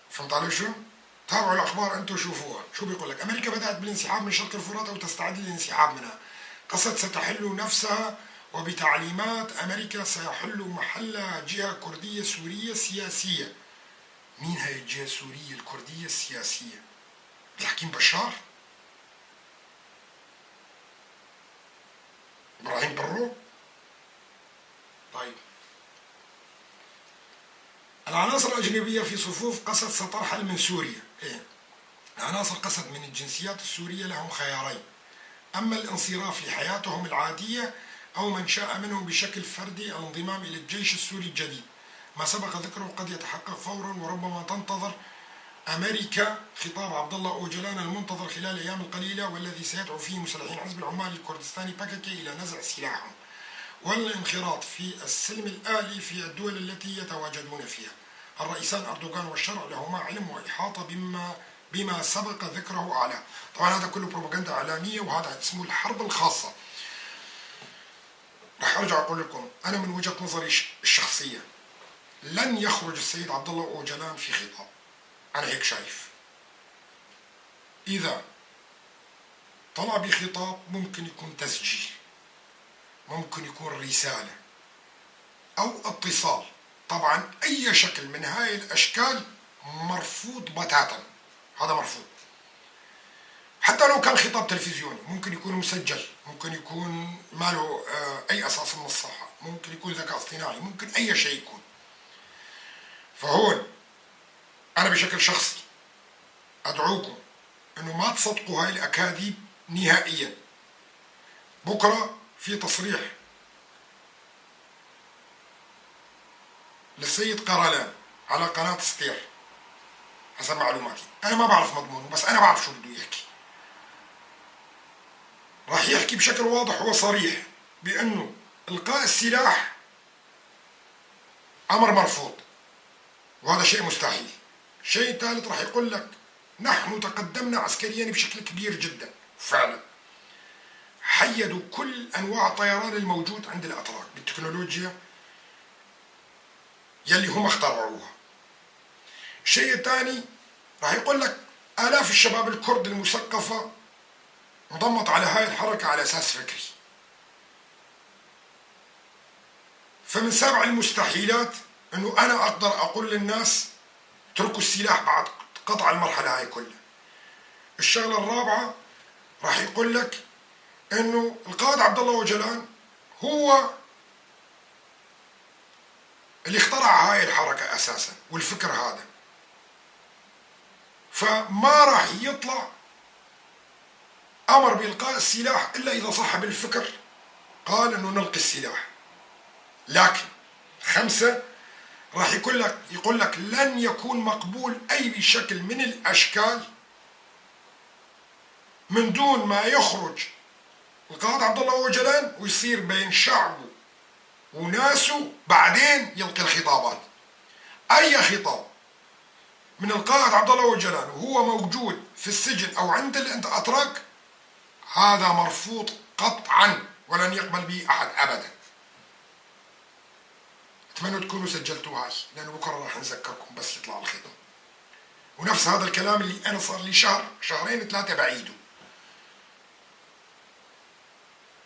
فهمت علي شو؟ تابعوا الأخبار أنتم شوفوها، شو بيقول لك؟ أمريكا بدأت بالانسحاب من شرق الفرات أو تستعد للانسحاب منها. قسد ستحل نفسها، وبتعليمات أمريكا سيحل محلها جهة كردية سورية سياسية. مين هاي الجهة السورية الكردية السياسية؟ الحكيم بشار؟ إبراهيم برو؟ طيب، العناصر الأجنبية في صفوف قسد سترحل من سوريا. إيه؟ عناصر قسد من الجنسيات السورية لهم خيارين: أما الانصراف لحياتهم العادية، أو من شاء منهم بشكل فردي الانضمام إلى الجيش السوري الجديد. ما سبق ذكره قد يتحقق فورا، وربما تنتظر أمريكا خطاب عبد الله أوجلان المنتظر خلال الأيام القليلة، والذي سيدعو فيه مسلحين حزب العمال الكردستاني باكاكي إلى نزع سلاحهم والانخراط في السلم الآلي في الدول التي يتواجدون فيها. الرئيسان أردوغان والشرع لهما علم وإحاطة بما سبق ذكره أعلى. طبعا هذا كله بروباغندا إعلامية، وهذا اسمه الحرب الخاصة. رح أرجع أقول لكم أنا من وجهة نظري الشخصية لن يخرج السيد عبد الله أوجلان في خطاب، أنا هيك شايف. إذا طلع بخطاب ممكن يكون تسجيل، ممكن يكون رسالة أو اتصال. طبعا أي شكل من هاي الأشكال مرفوض بتاتا، هذا مرفوض. حتى لو كان خطاب تلفزيوني ممكن يكون مسجل، ممكن يكون ما له أي أساس من الصحة، ممكن يكون ذكاء اصطناعي، ممكن أي شيء يكون. فهون أنا بشكل شخصي أدعوكم أنه ما تصدقوا هاي الأكاذيب نهائيا. بكرة في تصريح للسيد قرلان على قناة ستير حسب معلوماتي، أنا ما بعرف مضمونه بس أنا بعرف شو بده يحكي. راح يحكي بشكل واضح وصريح بأنه إلقاء السلاح أمر مرفوض وهذا شيء مستحيل. شيء ثالث راح يقول لك نحن تقدمنا عسكريا بشكل كبير جدا، فعلا حيدوا كل أنواع الطيران الموجود عند الأتراك بالتكنولوجيا يلي هم اخترعوها. الشيء الثاني راح يقول لك آلاف الشباب الكرد المثقفة انضمت على هاي الحركة على أساس فكري. فمن سابع المستحيلات أنه أنا أقدر أقول للناس اتركوا السلاح بعد قطع المرحلة هاي كلها. الشغلة الرابعة راح يقول لك أنه القائد عبد الله أوجلان هو اللي اخترع هاي الحركة أساسا والفكر هذا، فما راح يطلع أمر بإلقاء السلاح إلا إذا صاحب الفكر قال أنه نلقي السلاح. لكن خمسة راح يقول لك لن يكون مقبول أي شكل من الأشكال من دون ما يخرج القائد عبد الله أوجلان ويصير بين شعبه وناسه، بعدين يلقي الخطابات. أي خطاب من القائد عبد الله أوجلان وهو موجود في السجن أو عند الأتراك هذا مرفوض قطعا ولن يقبل به أحد أبدا. أتمنى تكونوا سجلتوا هاي لأنه بكرة راح نذكركم بس يطلع الخطاب. ونفس هذا الكلام اللي أنا صار لي شهر شهرين ثلاثة بعيده،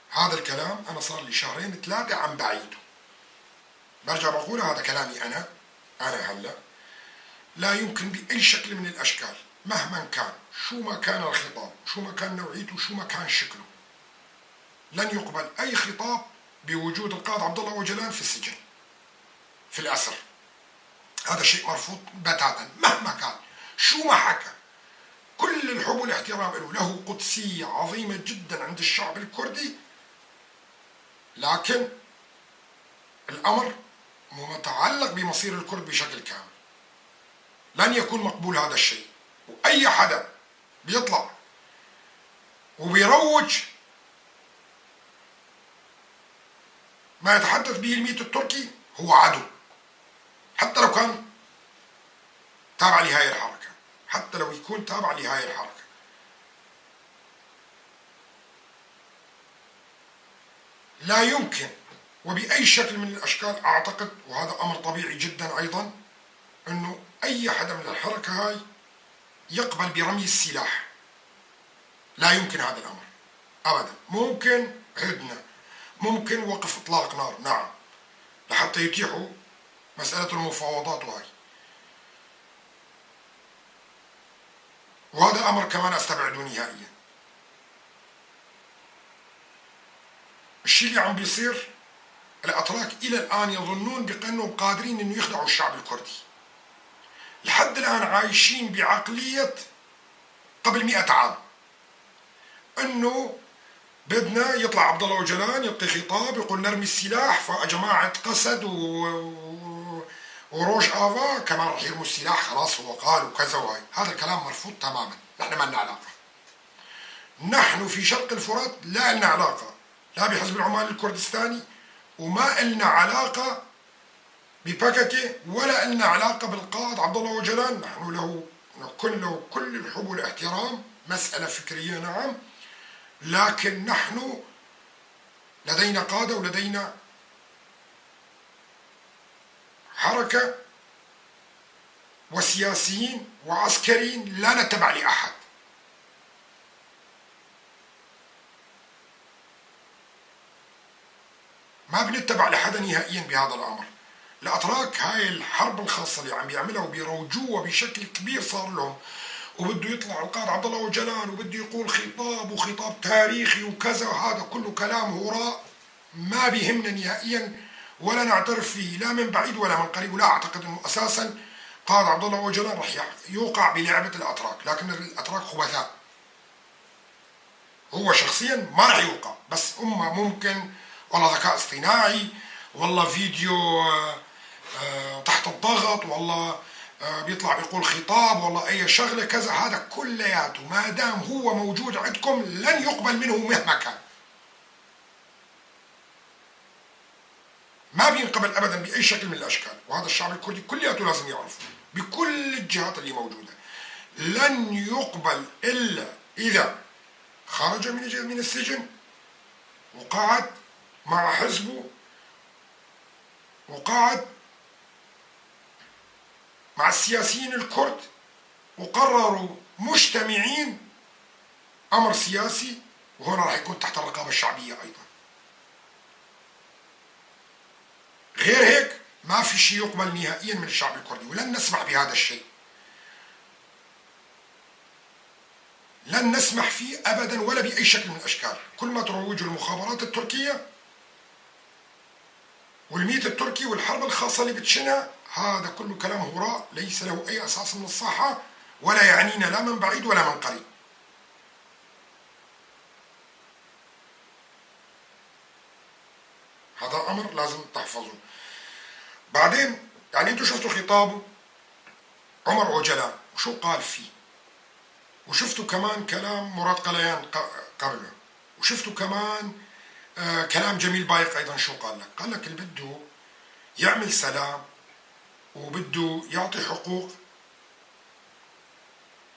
هذا الكلام أنا صار لي شهرين ثلاثة عم بعيده. برجع بقول هذا كلامي أنا هلا لا يمكن بأي شكل من الأشكال مهما كان، شو ما كان الخطاب، شو ما كان نوعيته، شو ما كان شكله، لن يقبل أي خطاب بوجود القائد عبد الله أوجلان في السجن في الأسر. هذا شيء مرفوض بتاتا مهما كان، شو ما حكى. كل الحب والاحترام له، له قدسية عظيمة جدا عند الشعب الكردي، لكن الأمر متعلق بمصير الكرد بشكل كامل. لن يكون مقبول هذا الشيء، وأي حدا بيطلع وبيروج ما يتحدث به الميت التركي هو عدو، حتى لو كان تابع لهاي الحركة، حتى لو يكون تابع لهاي الحركة. لا يمكن وبأي شكل من الأشكال، أعتقد وهذا أمر طبيعي جدا أيضا، أنه أي حدا من الحركة هاي يقبل برمي السلاح. لا يمكن هذا الأمر أبدا. ممكن هدنة، ممكن وقف إطلاق نار، نعم، لحتى يتيحوا مسألة المفاوضات وهاي، وهذا الأمر كمان أستبعده نهائيا. الشيء اللي عم بيصير، الأتراك إلى الآن يظنون بأنهم قادرين أنه يخدعوا الشعب الكردي. لحد الآن عايشين بعقلية قبل 100 عام، أنه بدنا يطلع عبد الله أوجلان يلقي خطاب يقول نرمي السلاح، فجماعة قسد وروج آفا كمان رح يرموا السلاح، خلاص هو قال وكذا وهي. هذا الكلام مرفوض تماما. نحن ما لنا علاقة، نحن في شرق الفرات لا لنا علاقة لا بحزب العمال الكردستاني، وما لنا علاقة بباكاكي، ولا لنا علاقة بالقائد عبد الله أوجلان. نحن له نكن له كل الحب والاحترام، مسألة فكرية نعم، لكن نحن لدينا قادة ولدينا حركة وسياسيين وعسكريين لا نتبع لأحد. ما بنتبع لحدا نهائيا بهذا الأمر. الأتراك هاي الحرب الخاصة اللي عم بيعملها وبيروجوها بشكل كبير صار لهم، وبده يطلع القائد عبد الله أوجلان وبده يقول خطاب وخطاب تاريخي وكذا، هذا كله كلام هراء ما بيهمنا نهائيا ولا نعترف فيه لا من بعيد ولا من قريب. ولا أعتقد أنه أساسا قائد عبد الله أوجلان رح يوقع بلعبة الأتراك، لكن الأتراك خبثاء، هو شخصيا ما رح يوقع، بس هم ممكن والله ذكاء اصطناعي، والله فيديو تحت الضغط، والله بيطلع بيقول خطاب، والله أي شغلة كذا، هذا كلياته ما دام هو موجود عندكم لن يقبل منه مهما كان، ما بينقبل أبدا بأي شكل من الأشكال. وهذا الشعب الكردي كلياته لازم يعرفه بكل الجهات اللي موجودة، لن يقبل إلا إذا خرج من السجن وقعد مع حزبه وقعد مع السياسيين الكرد وقرروا مجتمعين أمر سياسي، وهنا راح يكون تحت الرقابة الشعبية أيضا. غير هيك ما في شيء يقبل نهائيا من الشعب الكردي، ولن نسمح بهذا الشيء، لن نسمح فيه أبدا ولا بأي شكل من الأشكال. كل ما تروجه المخابرات التركية والميت التركي والحرب الخاصة اللي بتشنها، هذا كله كلام هراء ليس له أي أساس من الصحة، ولا يعنينا لا من بعيد ولا من قريب. هذا أمر لازم تحفظه. بعدين يعني أنتم شفتوا خطابه عمر أوجلان وشو قال فيه، وشفتوا كمان كلام مراد قليان قبله، وشفتوا كمان كلام جميل بايق أيضا شو قال لك. قال لك اللي بده يعمل سلام وبده يعطي حقوق،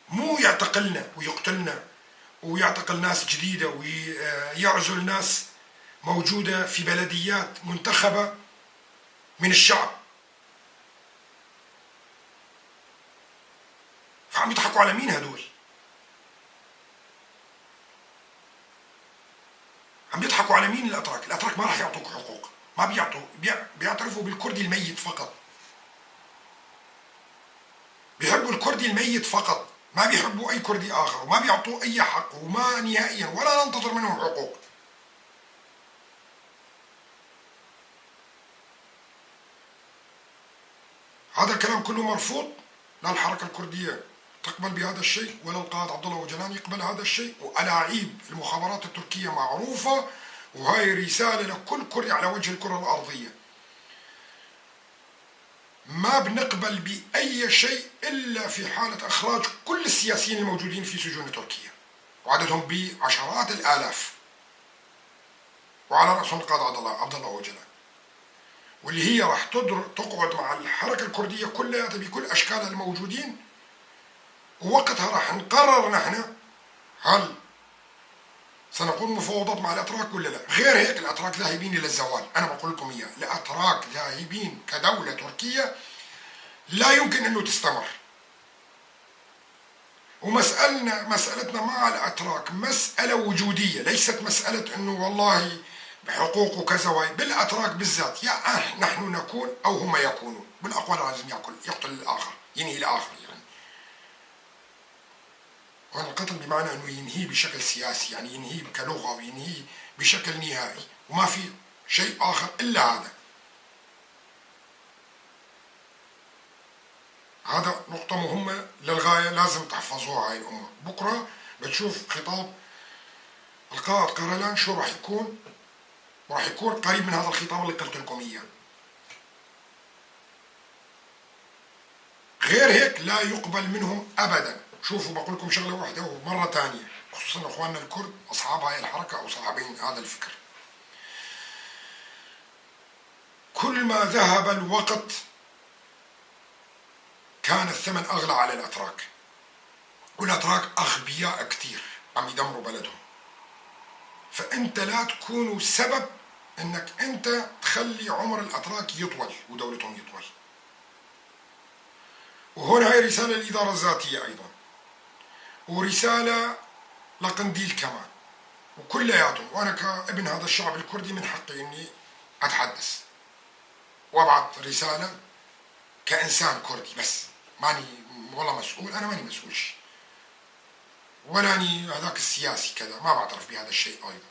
مو يعتقلنا ويقتلنا ويعتقل ناس جديدة ويعزل ناس موجودة في بلديات منتخبة من الشعب. فعم يضحكوا على مين هدول؟ عم يضحكوا على مين الأتراك؟ الأتراك ما راح يعطوك حقوق، ما بيعطوا، بيعترفوا بالكردي الميت فقط، بيحبوا الكردي الميت فقط، ما بيحبوا أي كردي آخر، وما بيعطوه أي حق، وما نهائيا ولا ننتظر منهم حقوق. هذا الكلام كله مرفوض، لا الحركة الكردية تقبل بهذا الشيء ولا القائد عبد الله أوجلان يقبل هذا الشيء، وألاعيب المخابرات التركية معروفة، وهي رسالة لكل كردي على وجه الكرة الأرضية. ما بنقبل بأي شيء إلا في حالة إخراج كل السياسيين الموجودين في سجون تركيا، وعددهم بعشرات الآلاف، وعلى رأسهم القائد عبد الله أوجلان، واللي هي راح تقعد مع الحركة الكردية كلها بكل أشكالها الموجودين، ووقتها راح نقرر نحن هل سنقوم مفاوضات مع الأتراك ولا لا. غير هيك الأتراك ذاهبين إلى الزوال، أنا بقول لكم إياه، الأتراك ذاهبين كدولة تركية لا يمكن أنه تستمر. ومسألتنا مع الأتراك مسألة وجودية، ليست مسألة أنه والله بحقوق وكذا، بالأتراك بالذات يا نحن نكون أو هم يكونون، بالأقوال لازم يقتل الآخر، ينهي الآخر يعني. وهذا القتل بمعنى أنه ينهيه بشكل سياسي، يعني ينهيه كلغة وينهيه بشكل نهائي، وما في شيء آخر إلا هذا. هذا نقطة مهمة للغاية لازم تحفظوها هاي الأمور. بكرة بتشوف خطاب القائد قرلان شو راح يكون، وراح يكون قريب من هذا الخطاب اللي قلت لكم إياه. غير هيك لا يقبل منهم أبدا. شوفوا بقول لكم شغلة واحدة ومرة ثانية، خصوصا إخواننا الكرد أصحاب هاي الحركة أو صاحبين هذا الفكر، كل ما ذهب الوقت كان الثمن أغلى على الأتراك، والأتراك أغبياء كثير عم يدمروا بلدهم. فأنت لا تكونوا سبب أنك أنت تخلي عمر الأتراك يطول ودولتهم يطول. وهنا هاي رسالة للإدارة الذاتية أيضا، ورسالة لقنديل كمان، وكلياتهم. وأنا كابن هذا الشعب الكردي من حقي أني أتحدث وأبعث رسالة كإنسان كردي، بس ماني والله مسؤول، أنا ماني مسؤول شيء، ولا أني هذاك السياسي كذا، ما بعترف بهذا الشيء أيضا.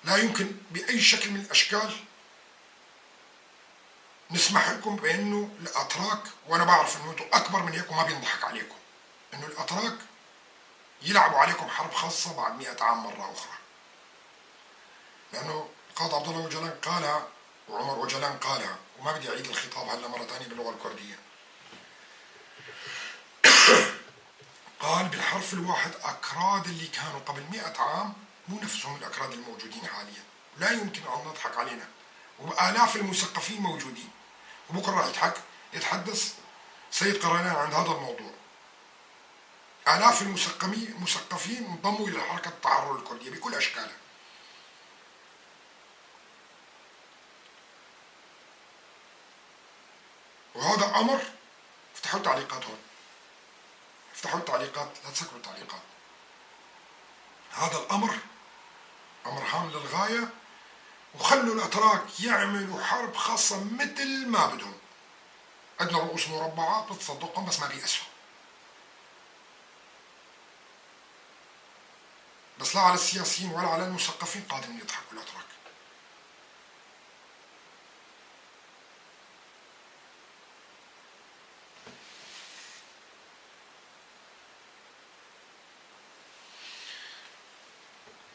لا يمكن بأي شكل من الأشكال نسمح لكم بأنه الأتراك، وأنا بعرف أنه أنتم أكبر من هيك وما بينضحك عليكم، أنه الأتراك يلعبوا عليكم حرب خاصة بعد 100 عام مرة أخرى. لأنه القائد عبد الله أوجلان قالها وعمر أوجلان قالها، وما بدي أعيد الخطاب هلا مرة ثانية باللغة الكردية. قال بالحرف الواحد أكراد اللي كانوا قبل 100 عام مو نفسهم الأكراد الموجودين حاليا، لا يمكن أن نضحك علينا، وآلاف المثقفين موجودين. وبكرة راح يتحدث سيد قرانان عن هذا الموضوع. آلاف المثقفين انضموا إلى حركة التحرر الكردية بكل أشكالها. وهذا أمر، افتحوا التعليقات هون، افتحوا التعليقات، لا تسكروا التعليقات. هذا الأمر أمر هام للغاية، وخلوا الأتراك يعملوا حرب خاصة مثل ما بدهم. عندنا رؤوس مربعات بتصدقهم بس ما بيأسوا، بس لا على السياسيين ولا على المثقفين قادرين يضحكوا الأتراك.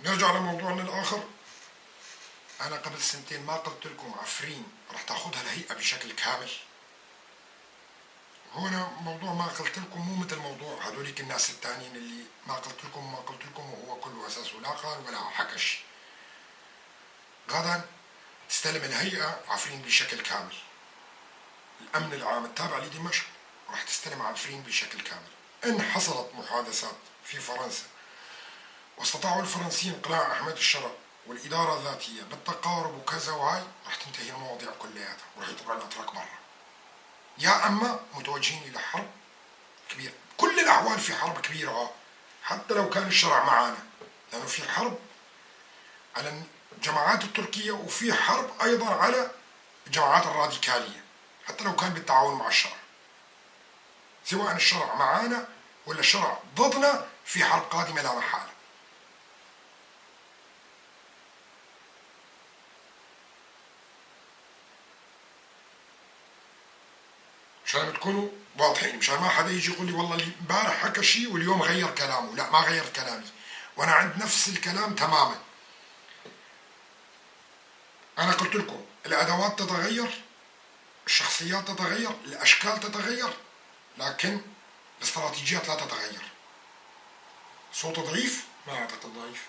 نرجع لموضوعنا الآخر. أنا قبل سنتين ما قلت لكم عفرين راح تاخذها الهيئة بشكل كامل؟ هنا موضوع ما قلت لكم مو مثل موضوع هذوليك الناس الثانيين اللي ما قلت لكم ما قلت لكم وهو كله أساسه لا قال ولا حكش. غدا تستلم الهيئة عفرين بشكل كامل. الأمن العام التابع لدمشق راح تستلم عفرين بشكل كامل. إن حصلت محادثات في فرنسا واستطاعوا الفرنسيين إقلاع أحمد الشرع والإدارة الذاتية بالتقارب وكذا وهاي، راح تنتهي المواضيع كلياتها وراح يطلعوا الأتراك برا. يا أما متوجهين إلى حرب كبيرة، كل الأحوال في حرب كبيرة حتى لو كان الشرع معانا، لأنه في حرب على الجماعات التركية وفي حرب أيضا على الجماعات الراديكالية، حتى لو كان بالتعاون مع الشرع. سواء الشرع معانا ولا الشرع ضدنا، في حرب قادمة لا محالة. مشان تكونوا واضحين، مشان ما حدا يجي يقول لي والله امبارح حكى شيء واليوم غير كلامه. لا، ما غيرت كلامي، وانا عند نفس الكلام تماما. انا قلت لكم الادوات تتغير، الشخصيات تتغير، الاشكال تتغير، لكن الاستراتيجيات لا تتغير. صوت ضعيف؟ ما اعتقد ضعيف،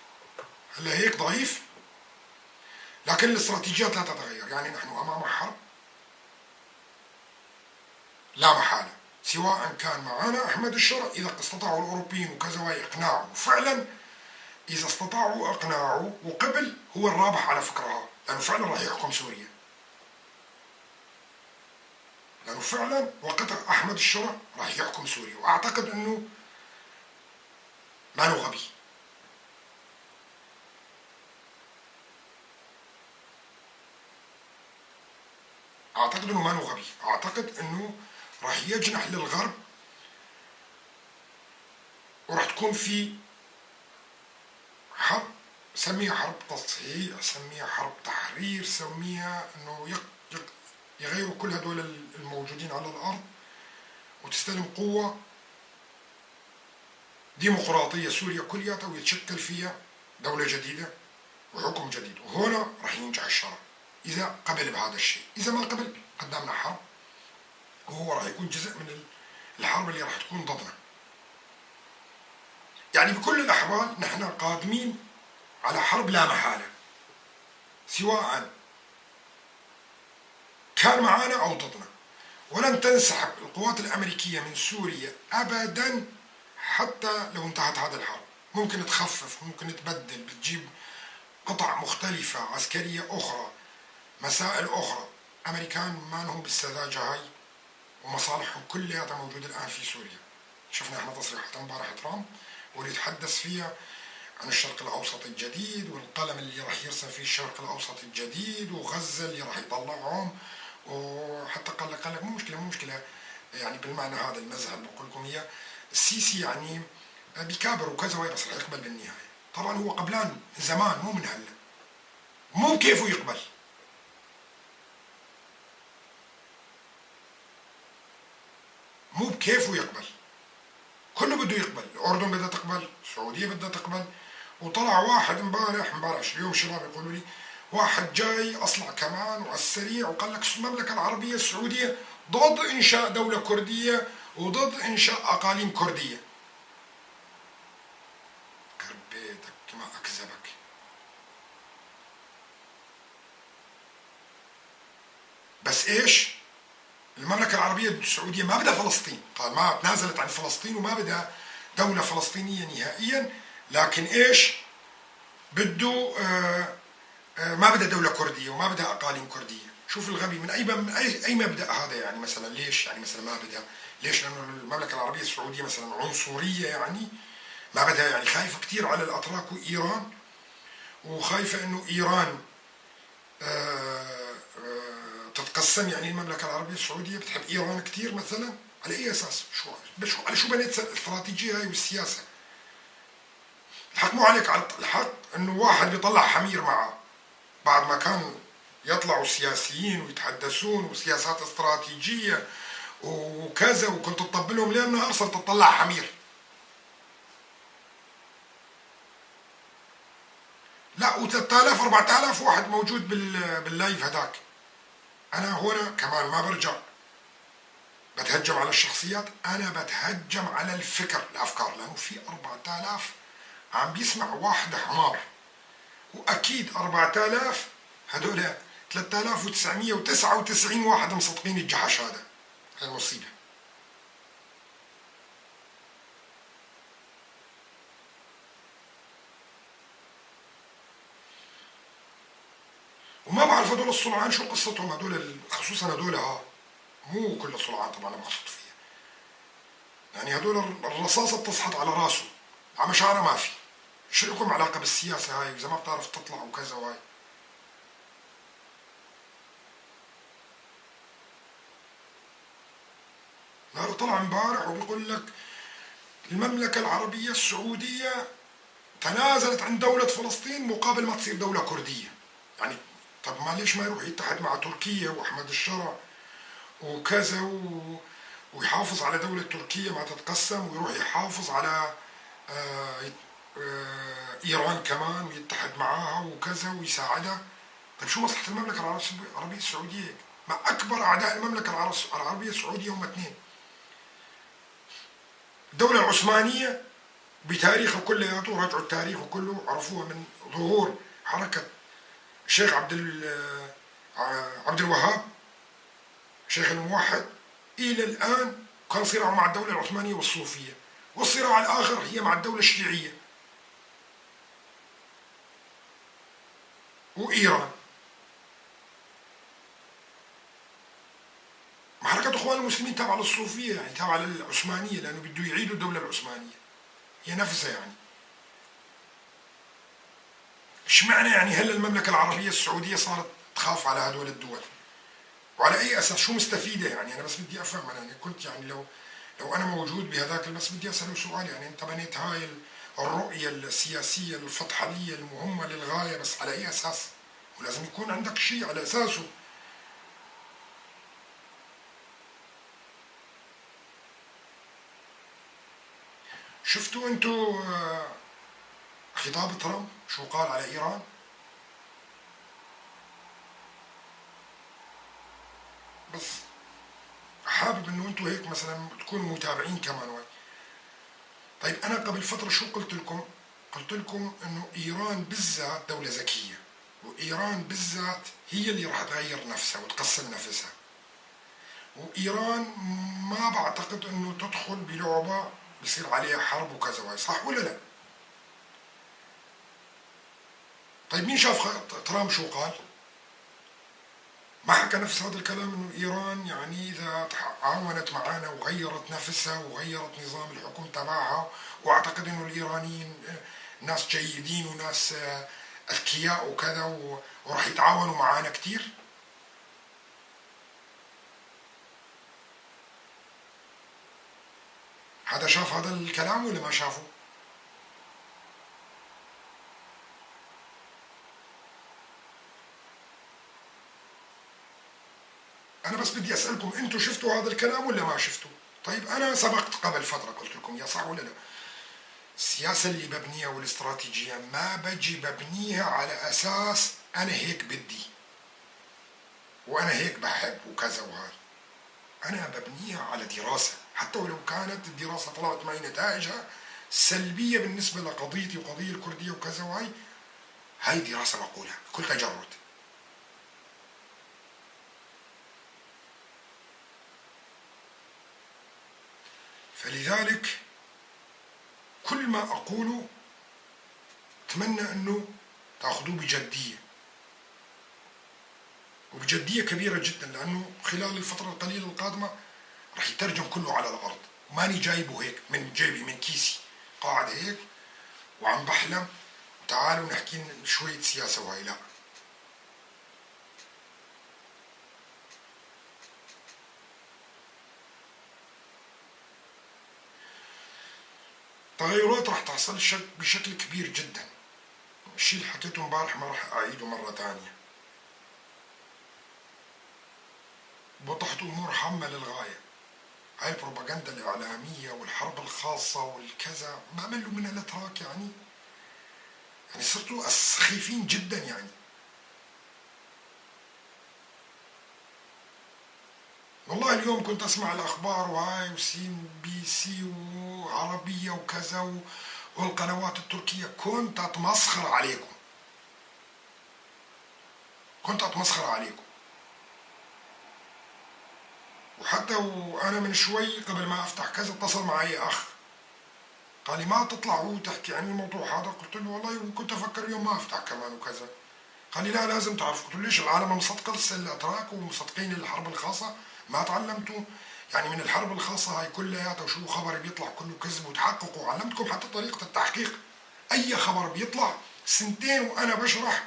هلا هيك ضعيف، لكن الاستراتيجيات لا تتغير. يعني نحن امام حرب لا محالة، سواء كان معنا أحمد الشرع إذا استطاعوا الأوروبيين وكذا إقناعه، فعلا إذا استطاعوا إقناعه وقبل، هو الرابح على فكرة، لأنه فعلا راح يحكم سوريا، لأنه فعلا وقتها أحمد الشرع راح يحكم سوريا، وأعتقد أنه ما له غبي. أعتقد أنه ما له غبي، أعتقد أنه راح يجنح للغرب، وراح تكون في حرب، سميها حرب تصحيح، سميها حرب تحرير، سميها انه يغيروا كل هدول الموجودين على الارض، وتستلم قوة ديمقراطية سوريا كلياتها، ويتشكل فيها دولة جديدة وحكم جديد. وهنا راح ينجح الشرع إذا قبل بهذا الشيء، إذا ما قبل قدامنا حرب، وهو راح يكون جزء من الحرب اللي راح تكون ضدنا. يعني بكل الأحوال نحن قادمين على حرب لا محالة، سواء كان معانا أو ضدنا. ولن تنسحب القوات الأمريكية من سوريا أبدا حتى لو انتهت هذه الحرب. ممكن تخفف، ممكن تبدل، بتجيب قطع مختلفة عسكرية أخرى، مسائل أخرى. أمريكان ما لهم بالسذاجة هاي، ومصالحهم كلها موجودة الآن في سوريا. شفنا احنا تصريحات امبارح ترامب واللي يتحدث فيها عن الشرق الأوسط الجديد، والقلم اللي راح يرسم فيه الشرق الأوسط الجديد، وغزة اللي راح يطلعهم، وحتى قال لك مو مشكلة، مو مشكلة، يعني بالمعنى هذا المزح اللي بقول لكم إياه، السيسي يعني بيكابر وكذا، بس راح يقبل بالنهاية. طبعا هو قبلان من زمان، مو من هلا، مو كيفه يقبل. مو بكيفه يقبل، كله بده يقبل، الأردن بدها تقبل، السعودية بدها تقبل. وطلع واحد امبارح اليوم شباب يقولوا لي واحد جاي أصلع كمان وعلى السريع، وقال لك المملكة العربية السعودية ضد إنشاء دولة كردية وضد إنشاء أقاليم كردية. كربيتك كما أكذبك. بس إيش؟ المملكة العربية السعودية ما بدها فلسطين، قال ما تنازلت عن فلسطين وما بدها دولة فلسطينية نهائيا، لكن إيش؟ بده ما بدها دولة كردية وما بدها أقاليم كردية. شوف الغبي من أي مبدأ هذا؟ يعني مثلا ليش يعني مثلا ما بدها؟ ليش؟ لأنه المملكة العربية السعودية مثلا عنصرية، يعني ما بدها، يعني خايفة كثير على الأتراك وإيران، وخايفة إنه إيران تتقسم. يعني المملكة العربية السعودية بتحب إيران كثير مثلا، على أي أساس؟ شو على شو بنيت الاستراتيجية هاي والسياسة؟ الحق مو عليك، على الحق إنه واحد بيطلع حمير معه بعد ما كان يطلعوا سياسيين ويتحدثون وسياسات استراتيجية وكذا، وكنت تطبلهم ليل نهار، صرت تطلع حمير. لا و3000 4000 واحد موجود باللايف هذاك. أنا هنا كمان ما برجع بتهجم على الشخصيات، أنا بتهجم على الفكر، الأفكار، لأنه في 4000 عم بيسمع واحد حمار، وأكيد 4000 هدول 3999 واحد مصدقين الجحش هذا. هاي المصيبة. وما بعرف هدول الصلعان شو قصتهم، هدول خصوصا هدول، مو كل الصلعان طبعا انا بقصد فيها، يعني هدول الرصاصة بتسحط على راسه، عم شعره ما في. شو لكم علاقة بالسياسة هاي إذا ما بتعرف تطلع وكذا وهاي؟ نهار طلع امبارح وبيقول لك المملكة العربية السعودية تنازلت عن دولة فلسطين مقابل ما تصير دولة كردية. يعني طب ما ليش ما يروح يتحد مع تركيا واحمد الشرع وكذا ويحافظ على دولة تركيا ما تتقسم، ويروح يحافظ على إيران كمان ويتحد معاها وكذا ويساعدها. طيب شو مصلحة المملكة العربية السعودية؟ ما أكبر أعداء المملكة العربية السعودية هم اثنين، الدولة العثمانية بتاريخها كلياته، راجعوا التاريخ وكله عرفوها من ظهور حركة الشيخ عبد الوهاب شيخ الموحد إلى الآن، كان صراع مع الدولة العثمانية والصوفية، والصراع الآخر هي مع الدولة الشيعية وإيران. حركة إخوان المسلمين تابعة للصوفية، يعني تابعة للعثمانية، لأنه بده يعيدوا الدولة العثمانية هي نفسها. يعني اشمعنى يعني هل المملكة العربية السعودية صارت تخاف على هدول الدول؟ وعلى أي أساس؟ شو مستفيدة يعني؟ أنا بس بدي أفهم. أنا يعني كنت يعني لو أنا موجود بهذاك، بس بدي أسأله سؤال، يعني أنت بنيت هاي الرؤية السياسية الفطحلية المهمة للغاية، بس على أي أساس؟ ولازم يكون عندك شيء على أساسه. شفتوا انتو خطاب ترامب شو قال على إيران؟ بس حابب انه انتو هيك مثلا تكونوا متابعين كمان. وين طيب انا قبل فترة شو قلت لكم؟ قلت لكم انه ايران بالذات دولة ذكية، وايران بالذات هي اللي راح تغير نفسها وتقسم نفسها، وايران ما بعتقد انه تدخل بلعبة بصير عليها حرب وكذا وهي، صح ولا لا؟ طيب مين شاف ترامب شو قال؟ ما حكى نفس هذا الكلام انه ايران يعني اذا تعاونت معنا وغيرت نفسها وغيرت نظام الحكم تبعها، واعتقد انه الايرانيين ناس جيدين وناس اذكياء وكذا وراح يتعاونوا معنا كثير. هذا شاف هذا الكلام ولا ما شافه؟ أنا بس بدي أسألكم أنتم شفتوا هذا الكلام ولا ما شفتوا؟ طيب أنا سبقت قبل فترة قلت لكم يا صح ولا لا؟ السياسة اللي ببنيها والاستراتيجية ما بجي ببنيها على أساس أنا هيك بدي وأنا هيك بحب وكذا وهاي، أنا ببنيها على دراسة، حتى ولو كانت الدراسة طلعت معي نتائجها سلبية بالنسبة لقضيتي وقضية الكردية وكذا وهاي، هاي دراسة بقولها بكل تجرد. فلذلك كل ما أقوله أتمنى أنه تأخذوه بجدية، وبجدية كبيرة جدا، لأنه خلال الفترة القليلة القادمة راح يترجم كله على الأرض، وماني جايبه هيك من جيبي من كيسي، قاعد هيك وعم بحلم وتعالوا نحكي شوية سياسة وهي، لا. تغيرات راح تحصل بشكل كبير جدا. الشيء اللي حكيته امبارح ما راح اعيده مرة ثانية. وضحت امور هامة للغاية. هاي البروباغندا الاعلامية والحرب الخاصة والكذا ما ملوا منها الاتراك، يعني صرتوا سخيفين جدا يعني. والله اليوم كنت اسمع الاخبار وهاي وسين بي سي وعربية وكذا والقنوات التركية، كنت اتمسخر عليكم، كنت اتمسخر عليكم. وحتى وانا من شوي قبل ما افتح كذا اتصل معي اخ قال لي ما تطلع وتحكي عن الموضوع هذا، قلت له والله كنت افكر اليوم ما افتح كمان وكذا. قال لي لا لازم تعرف. قلت له ليش العالم مصدقه لسه الاتراك ومصدقين الحرب الخاصة؟ ما تعلمتوا يعني من الحرب الخاصة هاي كلياتها وشو خبر بيطلع كله كذب وتحققوا، علمتكم حتى طريقه التحقيق، اي خبر بيطلع سنتين وانا بشرح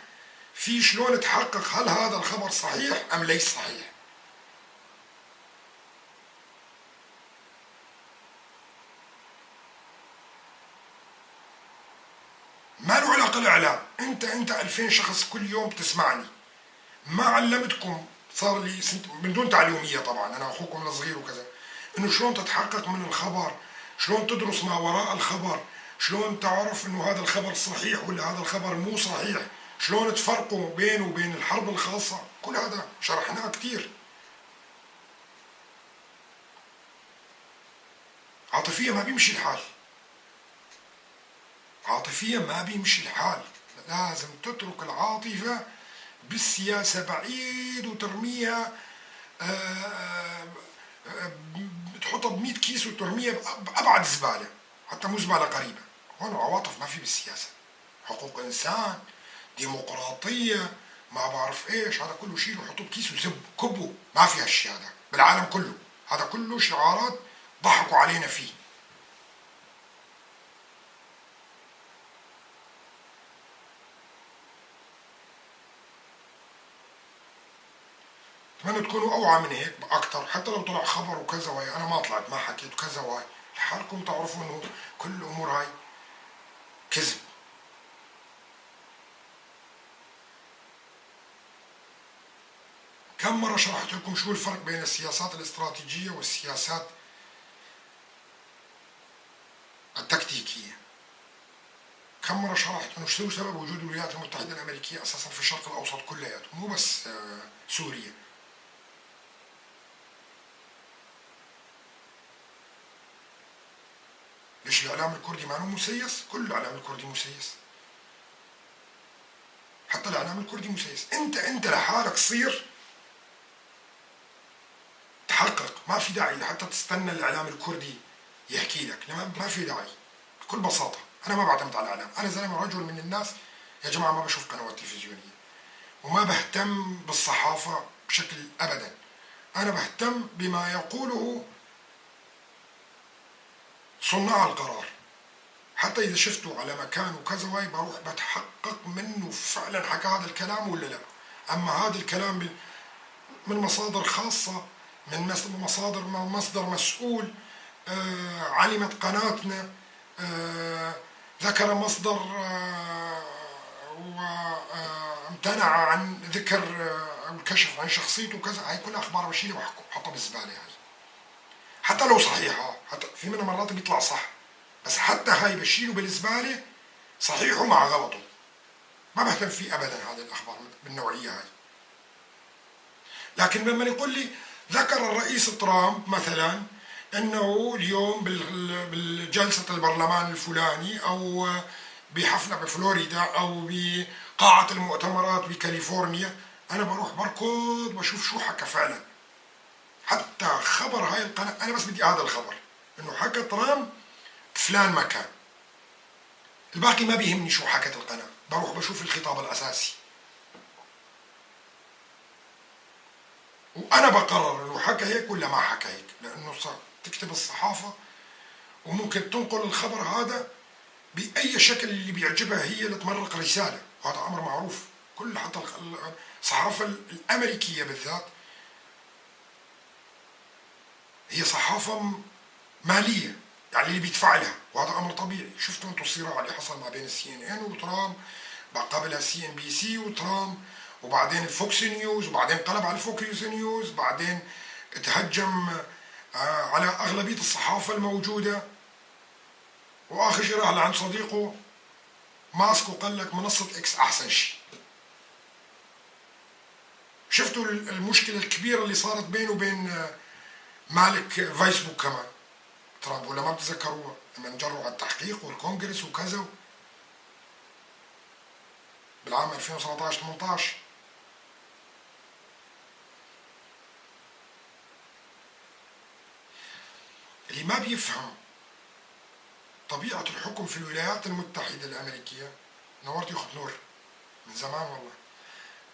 في شلون تحقق هل هذا الخبر صحيح ام ليس صحيح. ما له علاقة الاعلام، انت 2000 شخص كل يوم بتسمعني، ما علمتكم، صار لي سنت من دون تعليمية طبعا، انا اخوكم الصغير وكذا، إنه شلون تتحقق من الخبر، شلون تدرس ما وراء الخبر، شلون تعرف إنه هذا الخبر صحيح ولا هذا الخبر مو صحيح، شلون تفرقوا بينه وبين الحرب الخاصة. كل هذا شرحناه كثير. عاطفية ما بيمشي الحال، عاطفية ما بيمشي الحال. لازم تترك العاطفة بالسياسة بعيد وترميها، تحطها ب100 كيس وترميها بأبعد زبالة، حتى مو زبالة قريبة. هون عواطف ما في بالسياسة، حقوق إنسان، ديمقراطية، ما بعرف إيش، هذا كله شيله وحطوه بكيس وزب كبه، ما في هالشي هذا بالعالم كله. هذا كله شعارات ضحكوا علينا فيه. أتمنى تكونوا أوعى من هيك أكثر، حتى لو طلع خبر وكذا وهي أنا ما طلعت ما حكيت وكذا وهي، لحالكم تعرفوا إنه كل الأمور هاي كذب. كم مرة شرحت لكم شو الفرق بين السياسات الاستراتيجية والسياسات التكتيكية؟ كم مرة شرحت إنه شو سبب وجود الولايات المتحدة الأمريكية أساسا في الشرق الأوسط كلياته، مو بس سوريا. ليش الإعلام الكردي ما مسيس؟ كل الإعلام الكردي مسيس، حتى الإعلام الكردي مسيس. أنت لحالك صير تحقق، ما في داعي حتى تستنى الإعلام الكردي يحكي لك، ما في داعي. بكل بساطة أنا ما بعتمد على الإعلام، أنا زلمة رجل من الناس يا جماعة ما بشوف قنوات تلفزيونية وما بهتم بالصحافة بشكل أبدا. أنا بهتم بما يقوله صناع القرار، حتى إذا شفته على مكان وكذا واي بروح بتحقق منه فعلا حكى هذا الكلام ولا لا. أما هذا الكلام من مصادر خاصة، من مصادر مصدر مسؤول، علمت قناتنا، ذكر مصدر وامتنع عن ذكر أو الكشف عن شخصيته وكذا، هاي كلها أخبار بشيلها وبحطها بالزبالة هاي، حتى لو صحيحة. حتى في منها مرات بيطلع صح، بس حتى هاي بشيله بالزبالة صحيحه مع غلطه، ما بهتم فيه أبدا هذه الأخبار بالنوعية هاي. لكن لما يقول لي ذكر الرئيس ترامب مثلا أنه اليوم بالجلسة البرلمان الفلاني أو بحفلة بفلوريدا أو بقاعة المؤتمرات بكاليفورنيا، أنا بروح بركض بشوف شو حكى فعلا. حتى خبر هاي القناة أنا بس بدي هذا الخبر إنه حكى ترامب فلان مكان، الباقي ما بيهمني شو حكت القناة، بروح بشوف الخطاب الأساسي وأنا بقرر إنه حكى هيك ولا ما حكى هيك. لأنه صار تكتب الصحافة وممكن تنقل الخبر هذا بأي شكل اللي بيعجبها هي لتمرق رسالة، وهذا أمر معروف. كل حتى الصحافة الأمريكية بالذات هي صحافة مالية، يعني اللي بيدفع لها، وهذا أمر طبيعي. شفتوا أنتم الصراع اللي حصل ما بين CNN وترامب، قبلها CNBC وترامب، وبعدين الفوكس نيوز، وبعدين قلب على الفوكس نيوز، بعدين تهجم على أغلبية الصحافة الموجودة، وآخر شيء راح لعند صديقه ماسك وقال لك منصة إكس أحسن شيء. شفتوا المشكلة الكبيرة اللي صارت بينه وبين مالك فيسبوك كمان ترامب، ولا ما بتذكروها لما انجروا على التحقيق والكونغرس وكذا بالعام 2017-18. اللي ما بيفهم طبيعة الحكم في الولايات المتحدة الأمريكية، نورتي أخت نور من زمان والله،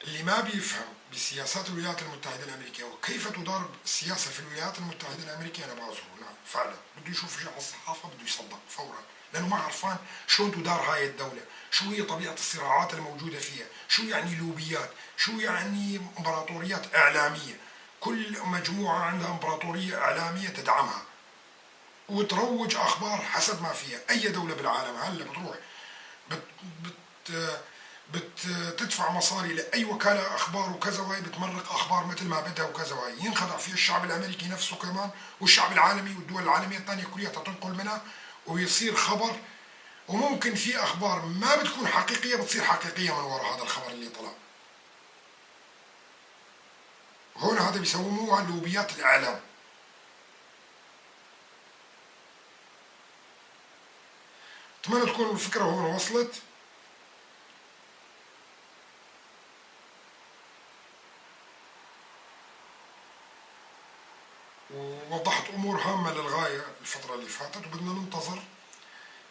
اللي ما بيفهم بسياسات الولايات المتحدة الأمريكية وكيف تدار السياسة في الولايات المتحدة الأمريكية، أنا بعذره. نعم فعلا بده يشوف شيء على الصحافة بده يصدق فورا، لأنه ما عرفان شلون تدار هاي الدولة، شو هي طبيعة الصراعات الموجودة فيها، شو يعني لوبيات، شو يعني إمبراطوريات إعلامية، كل مجموعة عندها إمبراطورية إعلامية تدعمها وتروج أخبار حسب ما فيها. أي دولة بالعالم هلا بتروح بت بت بتدفع مصاري لأي وكالة أخبار وكذا، وهي بتمرق أخبار مثل ما بدها وكذا، وهي ينخدع فيها الشعب الأمريكي نفسه كمان والشعب العالمي والدول العالمية الثانية كلها تنقل منها ويصير خبر. وممكن في أخبار ما بتكون حقيقية بتصير حقيقية من وراء هذا الخبر اللي طلع. هون هذا بيسموها لوبيات الإعلام. أتمنى تكون الفكرة هون وصلت. ووضحت أمور هامة للغاية الفترة اللي فاتت، وبدنا ننتظر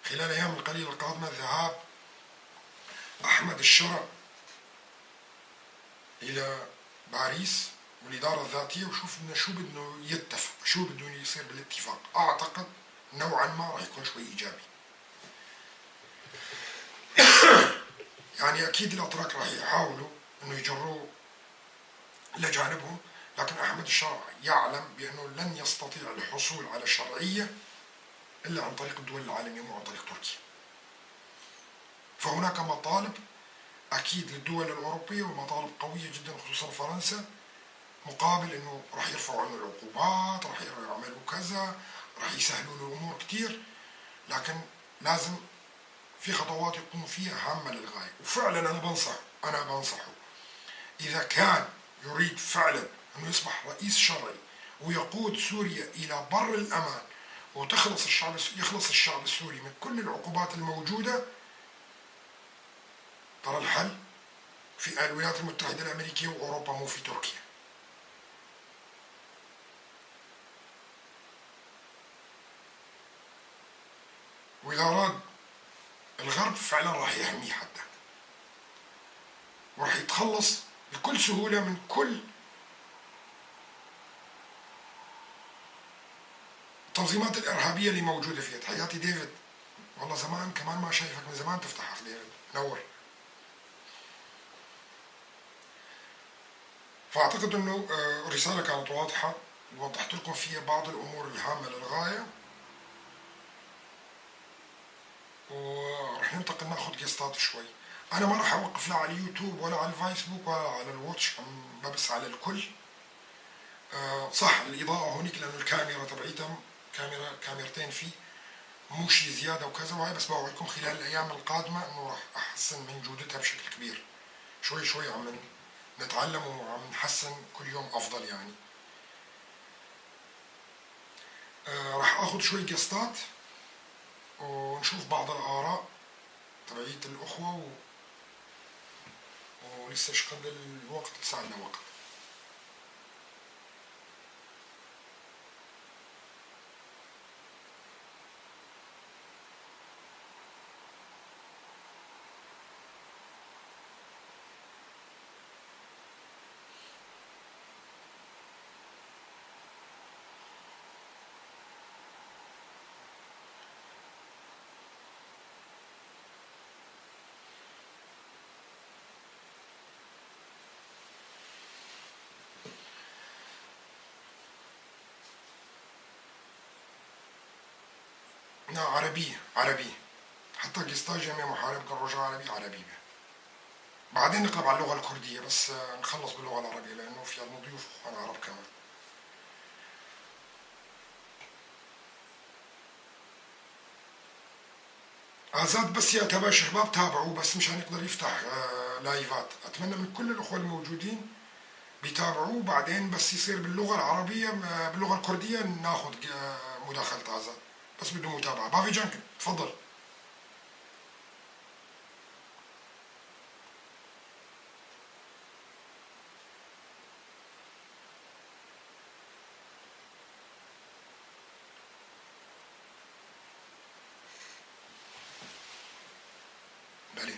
خلال الأيام القليلة القادمة ذهاب أحمد الشرع إلى باريس والإدارة الذاتية، وشوف بدنا شو بدنا يتفق، شو بده يصير بالاتفاق. أعتقد نوعا ما راح يكون شوي إيجابي. يعني أكيد الأتراك راح يحاولوا إنه يجروه لجانبهم، لكن أحمد الشرع يعلم بأنه لن يستطيع الحصول على شرعية إلا عن طريق الدول العالمية مو عن طريق تركيا. فهناك مطالب أكيد للدول الأوروبية، ومطالب قوية جدا خصوصا فرنسا، مقابل أنه راح يرفعوا عنه العقوبات، راح يعملوا كذا، راح يسهلوا له الأمور كتير، لكن لازم في خطوات يقوم فيها هامة للغاية. وفعلا أنا بنصحه إذا كان يريد فعلا أنه يصبح رئيس شرعي ويقود سوريا إلى بر الأمان وتخلص الشعب، يخلص الشعب السوري من كل العقوبات الموجودة، ترى الحل في الولايات المتحدة الأمريكية وأوروبا، مو في تركيا. وإذا أراد الغرب فعلا راح يحميه حتى، وراح يتخلص بكل سهولة من كل التنظيمات الإرهابية اللي موجودة فيها. تحياتي ديفيد، والله زمان كمان ما شايفك، من زمان تفتح أخ ديفيد، نور. فأعتقد أنه الرسالة كانت واضحة، ووضحت لكم فيها بعض الأمور الهامة للغاية. ورح ننتقل ناخذ guest ات شوي. أنا ما راح أوقف لا على اليوتيوب ولا على الفيسبوك ولا على ال watch، عم ببس على الكل. صح الإضاءة هونيك لأنه الكاميرا تبعيتها كاميرا كاميرتين فيه، مو شيء زيادة وكذا وهي، بس بوعدكم خلال الأيام القادمة إنه راح أحسن من جودتها بشكل كبير. شوي شوي عم نتعلم وعم نحسن كل يوم أفضل يعني. راح آخذ شوي guest ات ونشوف بعض الآراء تبعية الأخوة ولسه شقد الوقت، لسه عندنا وقت. لا عربية عربية، حتى جيستا جميع محارب كروجا عربي عربية. بعدين نقلب على اللغة الكردية، بس نخلص باللغة العربية لأنه في عندنا ضيوف أخوان عرب كمان. آزاد بس يا تبع شباب تابعوه بس مشان يقدر يفتح لايفات. أتمنى من كل الأخوة الموجودين بيتابعوه، بعدين بس يصير باللغة العربية باللغة الكردية ناخذ مداخلة آزاد، بس بده متابعة. بافي جانكن تفضل. بلي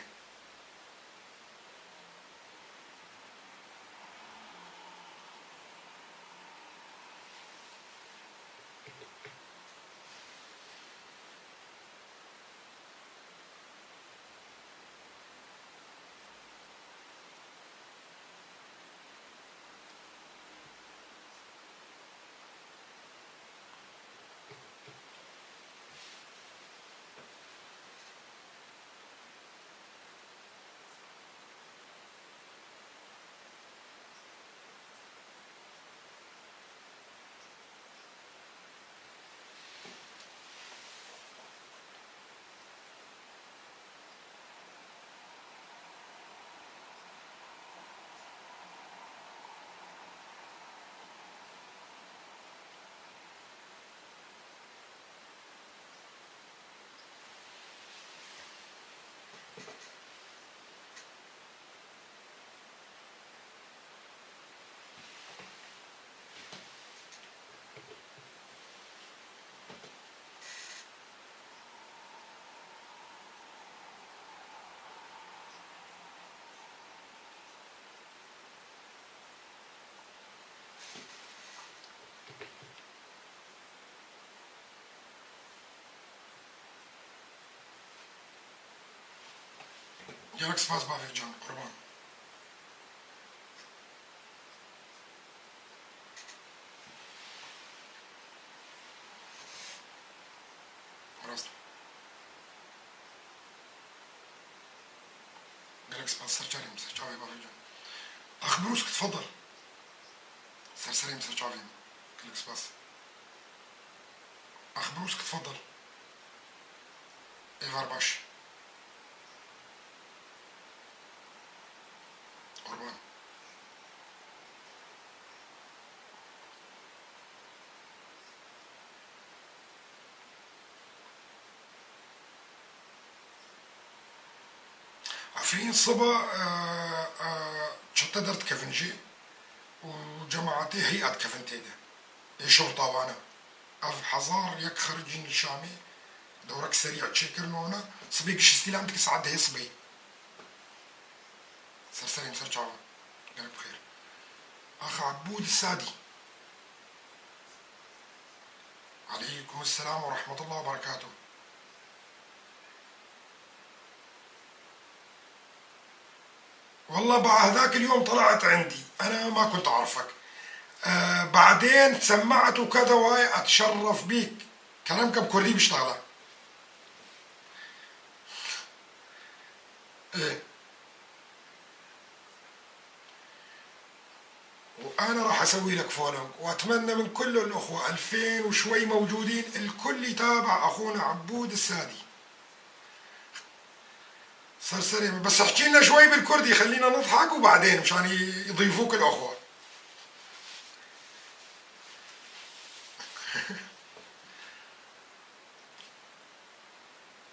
Gelek spas bavê can qurban. Rast. Gelek spas ser çavêm ser çavê bavê can. Ax brûsk تفضل. Ser serêm ser çavêm. Gelek spas. Ax brûsk تفضل. Êvar baş. Qurban. عفرين صبا چتە دەرد كەفنجي وجماعتي هيئة كفنتيده إيه شرطة وانا اف حزار يك خرجين الشامي دورك سريع تشيكرنا صبيك استلامتك ساعات هي صبي سرسري مسر چاوا قالك بخير. اخ عبود السادي، عليكم السلام ورحمة الله وبركاته. والله بعد هذاك اليوم طلعت عندي انا ما كنت اعرفك، بعدين سمعت وكذا وهاي اتشرف بيك. كلامك بكردي بيشتغل. ايه وانا راح اسوي لك follow، واتمنى من كل الاخوه 2000 وشوي موجودين الكل يتابع اخونا عبود السادي. سرسري بس احكي لنا شوي بالكردي خلينا نضحك وبعدين مشان يضيفوك الاخوه.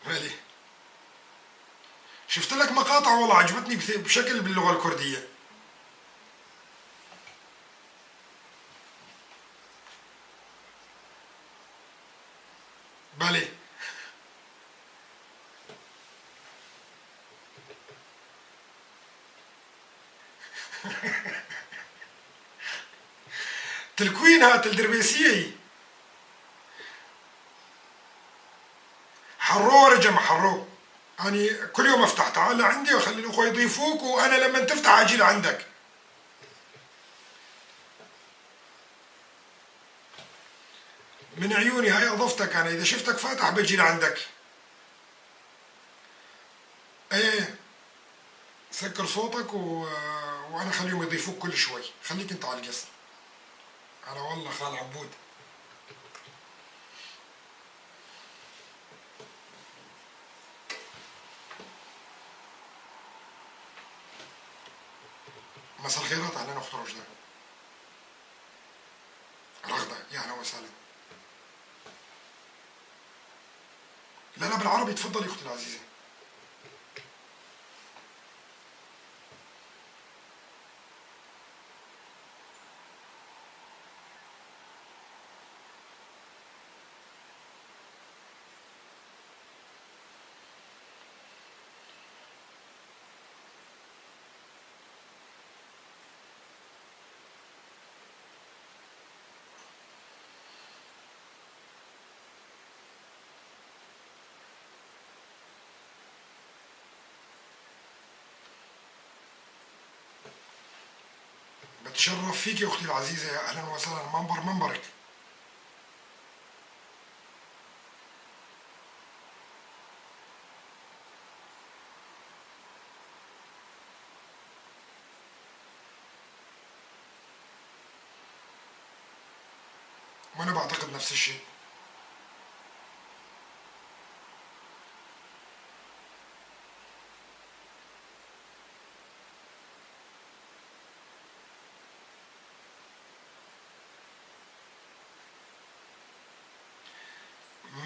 مالي شفت لك مقاطع والله عجبتني بشكل باللغه الكرديه. بالي تلكوين هات الدربيسية حرو رجم حرو. يعني كل يوم افتح تعال عندي واخلي الاخوه يضيفوك، وانا لما تفتح اجي لعندك. من عيوني هاي اضفتك انا، اذا شفتك فاتح بجي لعندك. ايه سكر صوتك وانا خليهم يضيفوك كل شوي، خليك انت على القصر. انا والله خال عبود. مساء الخيرات، اهلا اخت رشدة رغدة، يا اهلا وسهلا. لا لا بالعربي تفضلي اختي العزيزة. بتشرف فيك يا اختي العزيزه، يا اهلا وسهلا. منبر منبرك. وانا بعتقد نفس الشيء.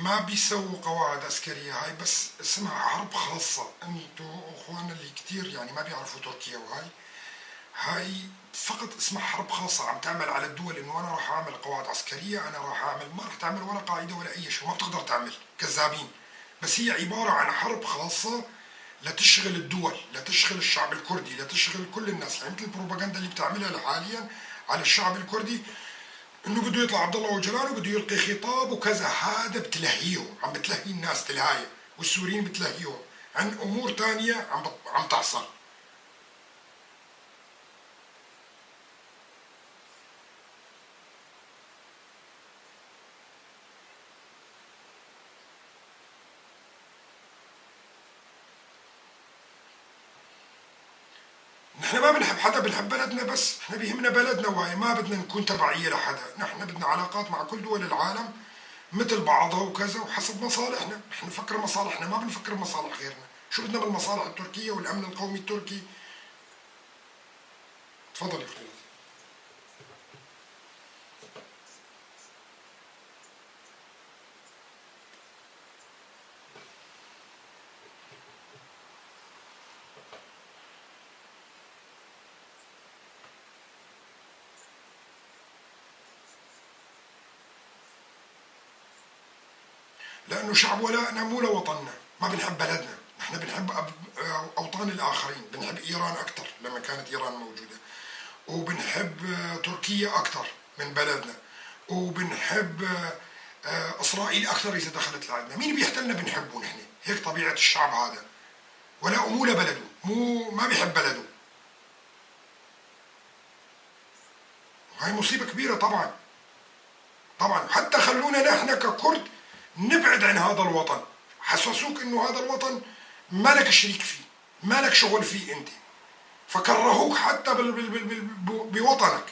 ما بيسووا قواعد عسكرية هاي، بس اسمها حرب خاصة. انتو اخوانا اللي كتير يعني ما بيعرفوا تركيا وهاي، هاي فقط اسمها حرب خاصة عم تعمل على الدول انه انا راح اعمل قواعد عسكرية، انا راح اعمل، ما راح تعمل ولا قاعدة ولا اي شيء، وما بتقدر تعمل، كذابين. بس هي عبارة عن حرب خاصة لتشغل الدول، لتشغل الشعب الكردي، لتشغل كل الناس. يعني مثل البروباغندا اللي بتعملها حاليا على الشعب الكردي انه بده يطلع عبد الله اوجلان وبده يلقي خطاب وكذا، هذا بتلهيه، عم بتلهي الناس تلهايه، والسوريين بتلهيهم. عن امور تانية عم تحصل. نحن ما بنحب حدا، بنحب بلدنا بس، احنا بيهمنا بلدنا وهي ما بدنا نكون تبعية لحدا، نحن بدنا علاقات مع كل دول العالم مثل بعضها وكذا وحسب مصالحنا، نحن نفكر مصالحنا ما بنفكر مصالح غيرنا، شو بدنا بالمصالح التركية والأمن القومي التركي؟ تفضل يا أختي. لأنه شعب ولائنا مو لوطننا، ما بنحب بلدنا، نحن بنحب أوطان الآخرين، بنحب إيران أكثر لما كانت إيران موجودة، وبنحب تركيا أكثر من بلدنا، وبنحب إسرائيل أكثر إذا دخلت لعندنا، مين بيحتلنا بنحبه نحن، هيك طبيعة الشعب هذا، ولاؤه مو لبلده، مو ما بيحب بلده. وهي مصيبة كبيرة طبعا. طبعا، حتى خلونا نحن ككرد نبعد عن هذا الوطن، حسسوك انه هذا الوطن ما لك شريك فيه، ما لك شغل فيه انت، فكرهوك حتى بوطنك.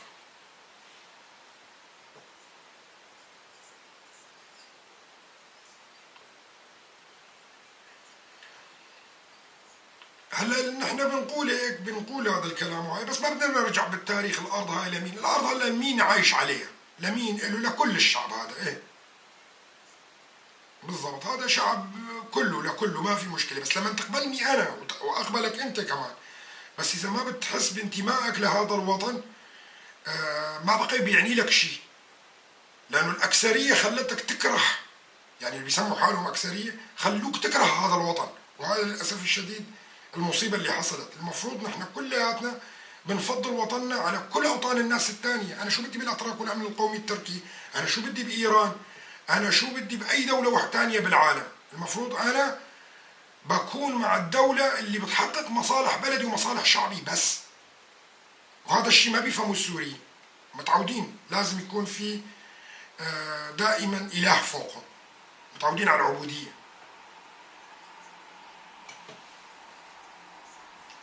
هلا نحن بنقول هيك، بنقول هذا الكلام وهي، بس ما بدنا نرجع بالتاريخ. الارض هاي لمين؟ الارض هلا مين عايش عليها؟ لمين؟ له لكل الشعب هذا، ايه بالضبط، هذا شعب كله لكله، ما في مشكلة، بس لما تقبلني أنا وأقبلك أنت كمان، بس إذا ما بتحس بانتمائك لهذا الوطن ما بقي بيعني لك شيء، لأنه الأكثرية خلتك تكره، يعني اللي بيسموا حالهم أكثرية خلوك تكره هذا الوطن، وهذا للأسف الشديد المصيبة اللي حصلت. المفروض نحن كلياتنا بنفضل وطننا على كل أوطان الناس الثانية. أنا شو بدي بالأتراك والأمن القومي التركي؟ أنا شو بدي بإيران؟ أنا شو بدي بأي دولة واحدة ثانية بالعالم؟ المفروض أنا بكون مع الدولة اللي بتحقق مصالح بلدي ومصالح شعبي بس. وهذا الشيء ما بيفهموا السوريين، متعودين لازم يكون في دائما إله فوقهم، متعودين على العبودية.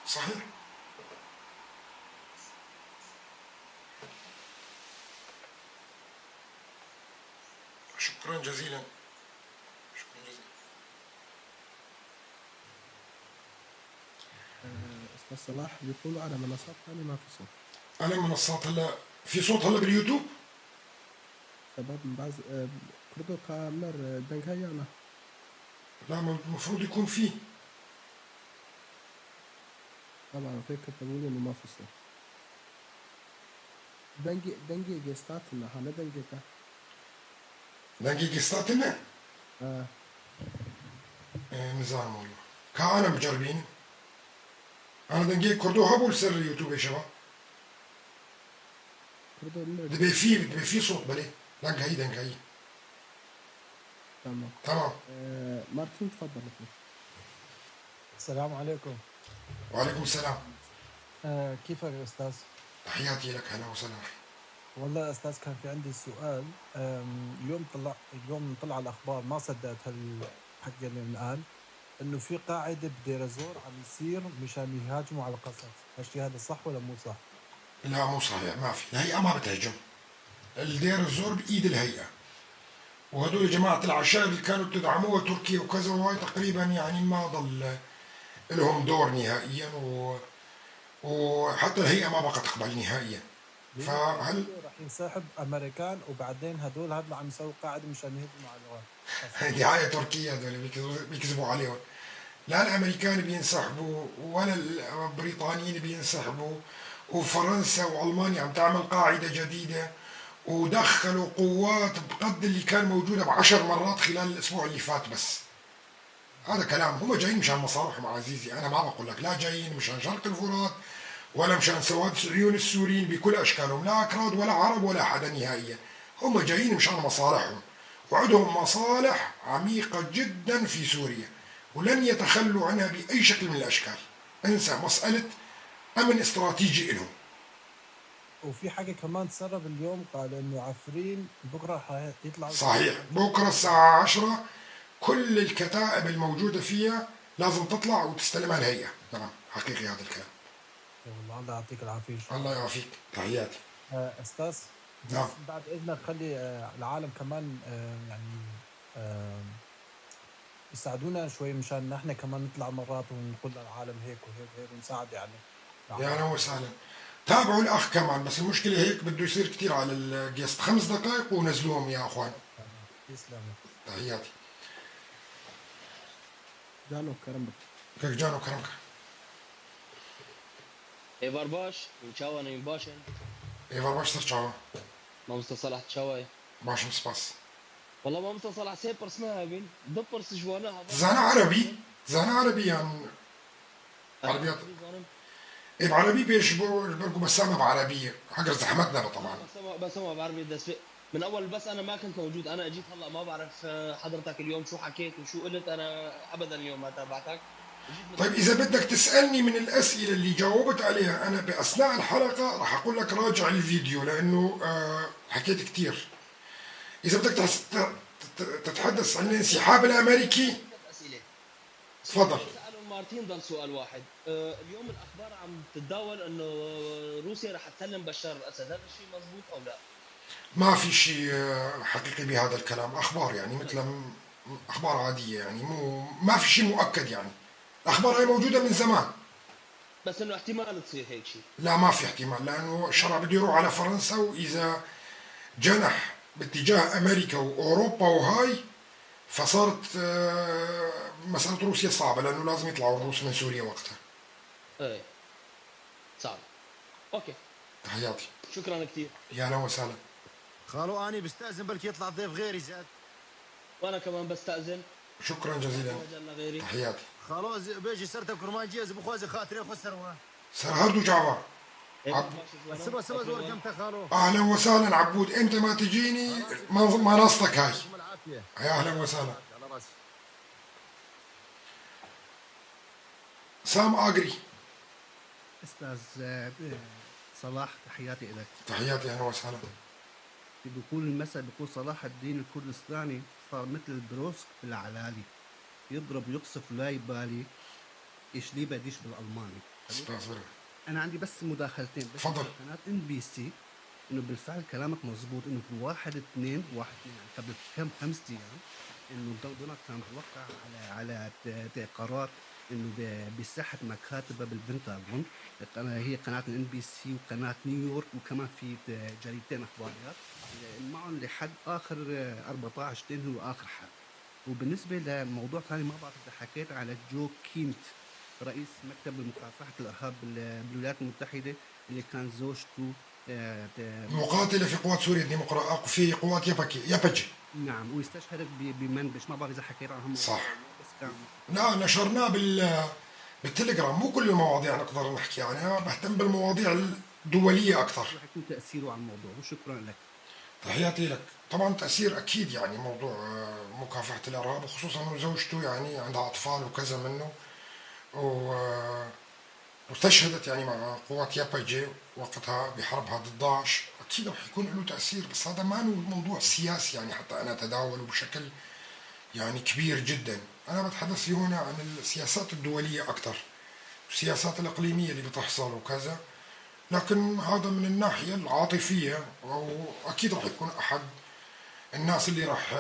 صحيح. شكرا جزيلا، شكرا جزيلا. استاذ صلاح، بيقولوا على منصات ثانية ما في صوت. على منصات هلا في صوت هلا باليوتيوب؟ شباب من بعض كردو كامر دنكايانا. لا، المفروض يكون فيه. طبعا في كتبوا لي انه ما في صوت. دنجي دنجي جستاتنا هنا دنجي كا. دنجي جستاتنا؟ اه نظام والله. كأنا مجربين. أنا دنجي كردو هبول سر اليوتيوب يا شباب. كردو دبي في صوت بلي. دنجي دنجي. تمام. تمام. مارتين تفضل. السلام عليكم. وعليكم السلام. كيفك يا أستاذ؟ تحياتي لك، هلا وسهلا. والله يا أستاذ كان في عندي سؤال. اليوم طلع الأخبار، ما صدقت هالحكي اللي انقال، إنه في قاعدة بدير الزور عم يصير مشان يهاجموا على القصص، هالشيء هذا صح ولا مو صح؟ لا مو صحيح، ما في، الهيئة ما بتهجم. الدير الزور بإيد الهيئة. وهدول جماعة العشائر اللي كانوا تدعموها تركيا وكذا وهاي تقريبا يعني ما ضل لهم دور نهائيا، وحتى الهيئة ما بقى تقبل نهائيا. فهل راح ينسحب امريكان وبعدين هدول هذول عم يسووا قاعدة مشان يهجموا على العراق؟ دعاية تركيا هدول بيكذبوا عليهم. لا الامريكان بينسحبوا ولا البريطانيين بينسحبوا، وفرنسا والمانيا عم تعمل قاعدة جديدة ودخلوا قوات بقد اللي كان موجودة ب10 مرات خلال الاسبوع اللي فات بس. هذا كلام، هم جايين مشان مصالحهم عزيزي، انا ما بقول لك لا جايين مشان شرق الفرات ولا مشان سواد عيون السوريين بكل اشكالهم، لا اكراد ولا عرب ولا حدا نهائيا، هم جايين مشان مصالحهم، وعندهم مصالح عميقة جدا في سوريا، ولن يتخلوا عنها بأي شكل من الأشكال. انسى، مسألة أمن استراتيجي لهم. وفي حاجة كمان تسرب اليوم، قال إنه عفرين بكرة حيطلعوا. صحيح، بكرة الساعة 10 كل الكتائب الموجودة فيها لازم تطلع وتستلمها الهيئة. نعم حقيقي هذا الكلام. والله الله يعطيك العافية. الله يعافيك، تحياتي. أستاذ. نعم. بعد إذنك خلي العالم كمان يعني يساعدونا شوي مشان نحن كمان نطلع مرات ونقول للعالم هيك وهيك وهيك ونساعد يعني. يا أهلا وسهلا. تابعوا الأخ كمان، بس المشكلة هيك بده يصير كثير على ال guest، 5 دقائق ونزلوهم يا أخوان. يسلموا. تحياتي. جانو كرمك. كيف جانو كرمك؟ êvar baş, çawa ne başın؟ êvar baş çawa. mamoste صلاح çawa. باشم سپاس. والله mamoste صلاح سê pirs me hebin, du pirs ji wana زانا عربي، زانا عربي يعني عربيات. إيه بعربي بيش بركو بسامة بعربية، حقر زحمتنا طبعا. بسامة بعربي دس من أول، بس أنا ما كنت موجود، أنا أجيت هلا ما بعرف حضرتك اليوم شو حكيت وشو قلت، أنا أبدا اليوم ما تابعتك. طيب إذا بدك تسألني من الأسئلة اللي جاوبت عليها أنا بأثناء الحلقة راح أقول لك راجع الفيديو، لأنه حكيت كثير. إذا بدك تتحدث عن الانسحاب الأمريكي تفضل. سألوا مارتين ضل سؤال واحد. اليوم الأخبار عم تتداول إنه روسيا رح تسلم بشار الأسد، هذا الشيء مزبوط أو لا؟ ما في شيء حقيقي بهذا الكلام، أخبار يعني مثل أخبار عادية يعني، مو ما في شيء مؤكد يعني. الأخبار هي موجودة من زمان. بس إنه احتمال تصير هيك شيء. لا ما في احتمال، لأنه الشرع بده يروح على فرنسا، وإذا جنح باتجاه أمريكا وأوروبا وهاي فصارت مسألة روسيا صعبة، لأنه لازم يطلعوا الروس من سوريا وقتها. إيه صعب. okay. تحياتي. شكرا كثير. يا أهلا وسهلا. خالو أني بستأذن بلكي يطلع ضيف غيري زاد. وأنا كمان بستأذن. شكرا جزيلا. تحياتي. خالو بيجي سرت كرمانجي بخوازي خاطري خسر. سر هردو جعفر. سبا سبا زور كم تخالو. اهلا وسهلا عبود، انت ما تجيني ما نصتك هاي. يا اهلا وسهلا. سام اجري. استاذ صلاح تحياتي لك. تحياتي، اهلا وسهلا. بيقول المثل، بيقول صلاح الدين الكردستاني صار مثل البروسك بالعلالي، يضرب يقصف لا يبالي، ايش لي بديش بالالماني. انا عندي بس مداخلتين بس. تفضل. قناة NBC انه بالفعل كلامك مزبوط، انه في 1/2 يعني قبل كم 5 ايام انه دونالد ترامب وقع على قرار انه بساحة مكاتبه بالبنتاغون، هي قناة NBC وقناة نيويورك وكمان في جريدتين اخباريات معهم لحد اخر 14/2 هو اخر حد. وبالنسبة لموضوع ثاني ما بعرف اذا حكيت على جو كينت رئيس مكتب مكافحة الارهاب بالولايات المتحدة اللي كان زوجته مقاتله في قوات سوريا الديمقراطية في قوات يبجي. نعم، واستشهدت بمنبش، ما بعرف اذا حكيت عنهم. صح. بس كان لا نشرناه بالتليجرام، مو كل المواضيع نقدر نحكي عنها، بهتم بالمواضيع الدولية اكثر. رح يكون تاثيره على الموضوع، وشكرا لك. تحياتي لك. طبعا تاثير اكيد يعني موضوع مكافحة الارهاب، وخصوصا انه زوجته يعني عندها اطفال وكذا منه، واستشهدت يعني مع قوات ياباجي وقتها بحربها ضد داعش، اكيد رح يكون له تاثير، بس هذا ما موضوع سياسي يعني حتى انا اتداوله بشكل يعني كبير جدا. انا بتحدث هنا عن السياسات الدولية اكثر، السياسات الاقليمية اللي بتحصل وكذا، لكن هذا من الناحية العاطفية، واكيد رح يكون احد الناس اللي رح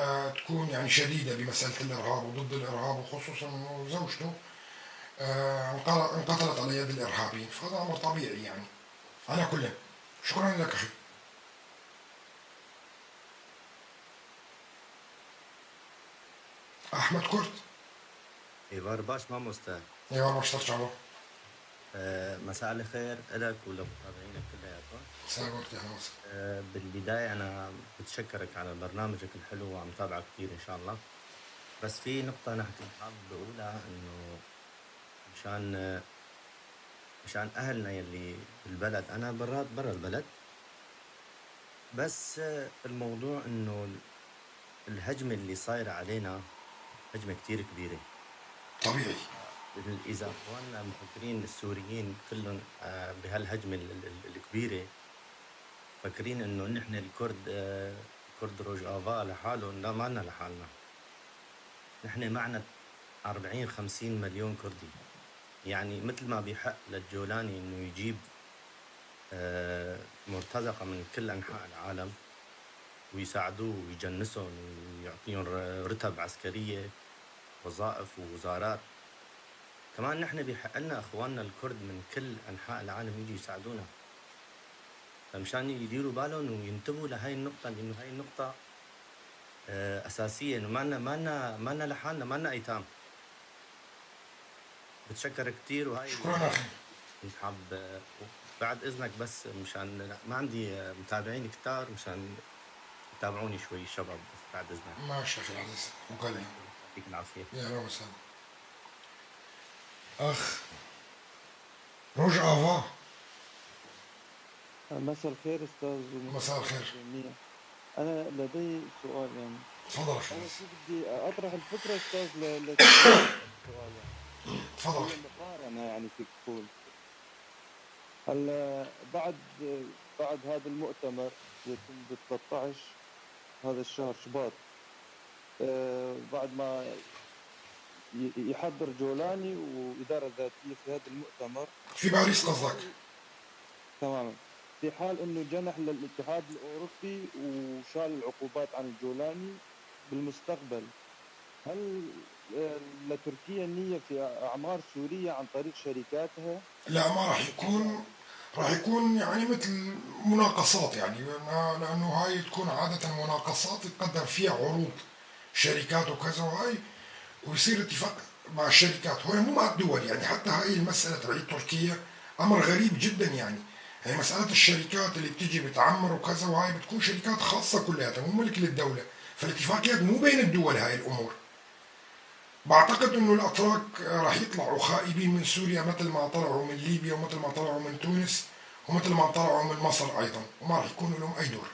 تكون يعني شديدة بمسالة الارهاب وضد الارهاب، وخصوصا انه زوجته انقتلت على يد الارهابيين، فهذا امر طبيعي يعني. على كل شكرا لك اخي. احمد كرد. êvar baş mamoste. êvar baş ترجعوا. مساء الخير لك ولمتابعينك كلياتهم. مساء الورد، اهلا وسهلا. بالبداية انا بتشكرك على برنامجك الحلو وعم تابعك كثير ان شاء الله. بس في نقطة انا كنت حابب اقولها، انه مشان اهلنا يلي بالبلد، انا برا البلد، بس الموضوع انه الهجمة اللي صايرة علينا هجمة كتير كبيرة، طبيعي. إذا إخواننا مفكرين السوريين كلهم بهالهجمة الكبيرة، فاكرين إنه نحن الكرد، كرد روج آفا لحالهم، لا ما لنا لحالنا. نحن معنا 40-50 مليون كردي. يعني مثل ما بيحق للجولاني إنه يجيب مرتزقة من كل أنحاء العالم ويساعدوه ويجنسهم ويعطيهم رتب عسكرية، وظائف ووزارات، كمان نحن بيحق لنا اخواننا الكرد من كل انحاء العالم يجوا يساعدونا. فمشان يديروا بالهم وينتبهوا لهي النقطة، لأنه هاي النقطة أساسية، إنه ما لنا لحالنا، ما لنا أيتام. بتشكر كثير. وهي شكرا أخي. كنت حاب بعد إذنك بس مشان ما عندي متابعين كتار، مشان يتابعوني شوي الشباب، بس بعد إذنك. ماشي أخي العزيز، وقال لي. يعطيك العافية. يا أهلا وسهلا. أخ روج آفا. مساء الخير أستاذ. مساء الخير. أنا لدي سؤال يعني. تفضل أخي. أنا بدي أطرح الفكرة أستاذ لسؤال يعني. تفضل أخي. مقارنة يعني فيك تقول. هلا بعد هذا المؤتمر يتم ب 13 هذا الشهر شباط، بعد ما يحضر جولاني وإدارة ذاتية في هذا المؤتمر في باريس قصدك؟ تماما. في حال انه جنح للاتحاد الاوروبي وشال العقوبات عن الجولاني بالمستقبل، هل لتركيا نية في اعمار سوريا عن طريق شركاتها؟ لا، ما راح يكون، راح يكون يعني مثل مناقصات، يعني لانه هاي تكون عادة مناقصات يتقدم فيها عروض شركات وكذا وهاي، ويصير اتفاق مع الشركات، هو مو مع الدول يعني. حتى هاي المسألة تبعت تركيا أمر غريب جدا يعني. يعني مسألة الشركات اللي بتيجي بتعمر وكذا وهاي بتكون شركات خاصة كلها، مو ملك للدولة، فالاتفاقيات مو بين الدول هاي الأمور. بعتقد إنه الأتراك راح يطلعوا خائبين من سوريا مثل ما طلعوا من ليبيا ومثل ما طلعوا من تونس ومثل ما طلعوا من مصر أيضا، وما راح يكون لهم أي دور.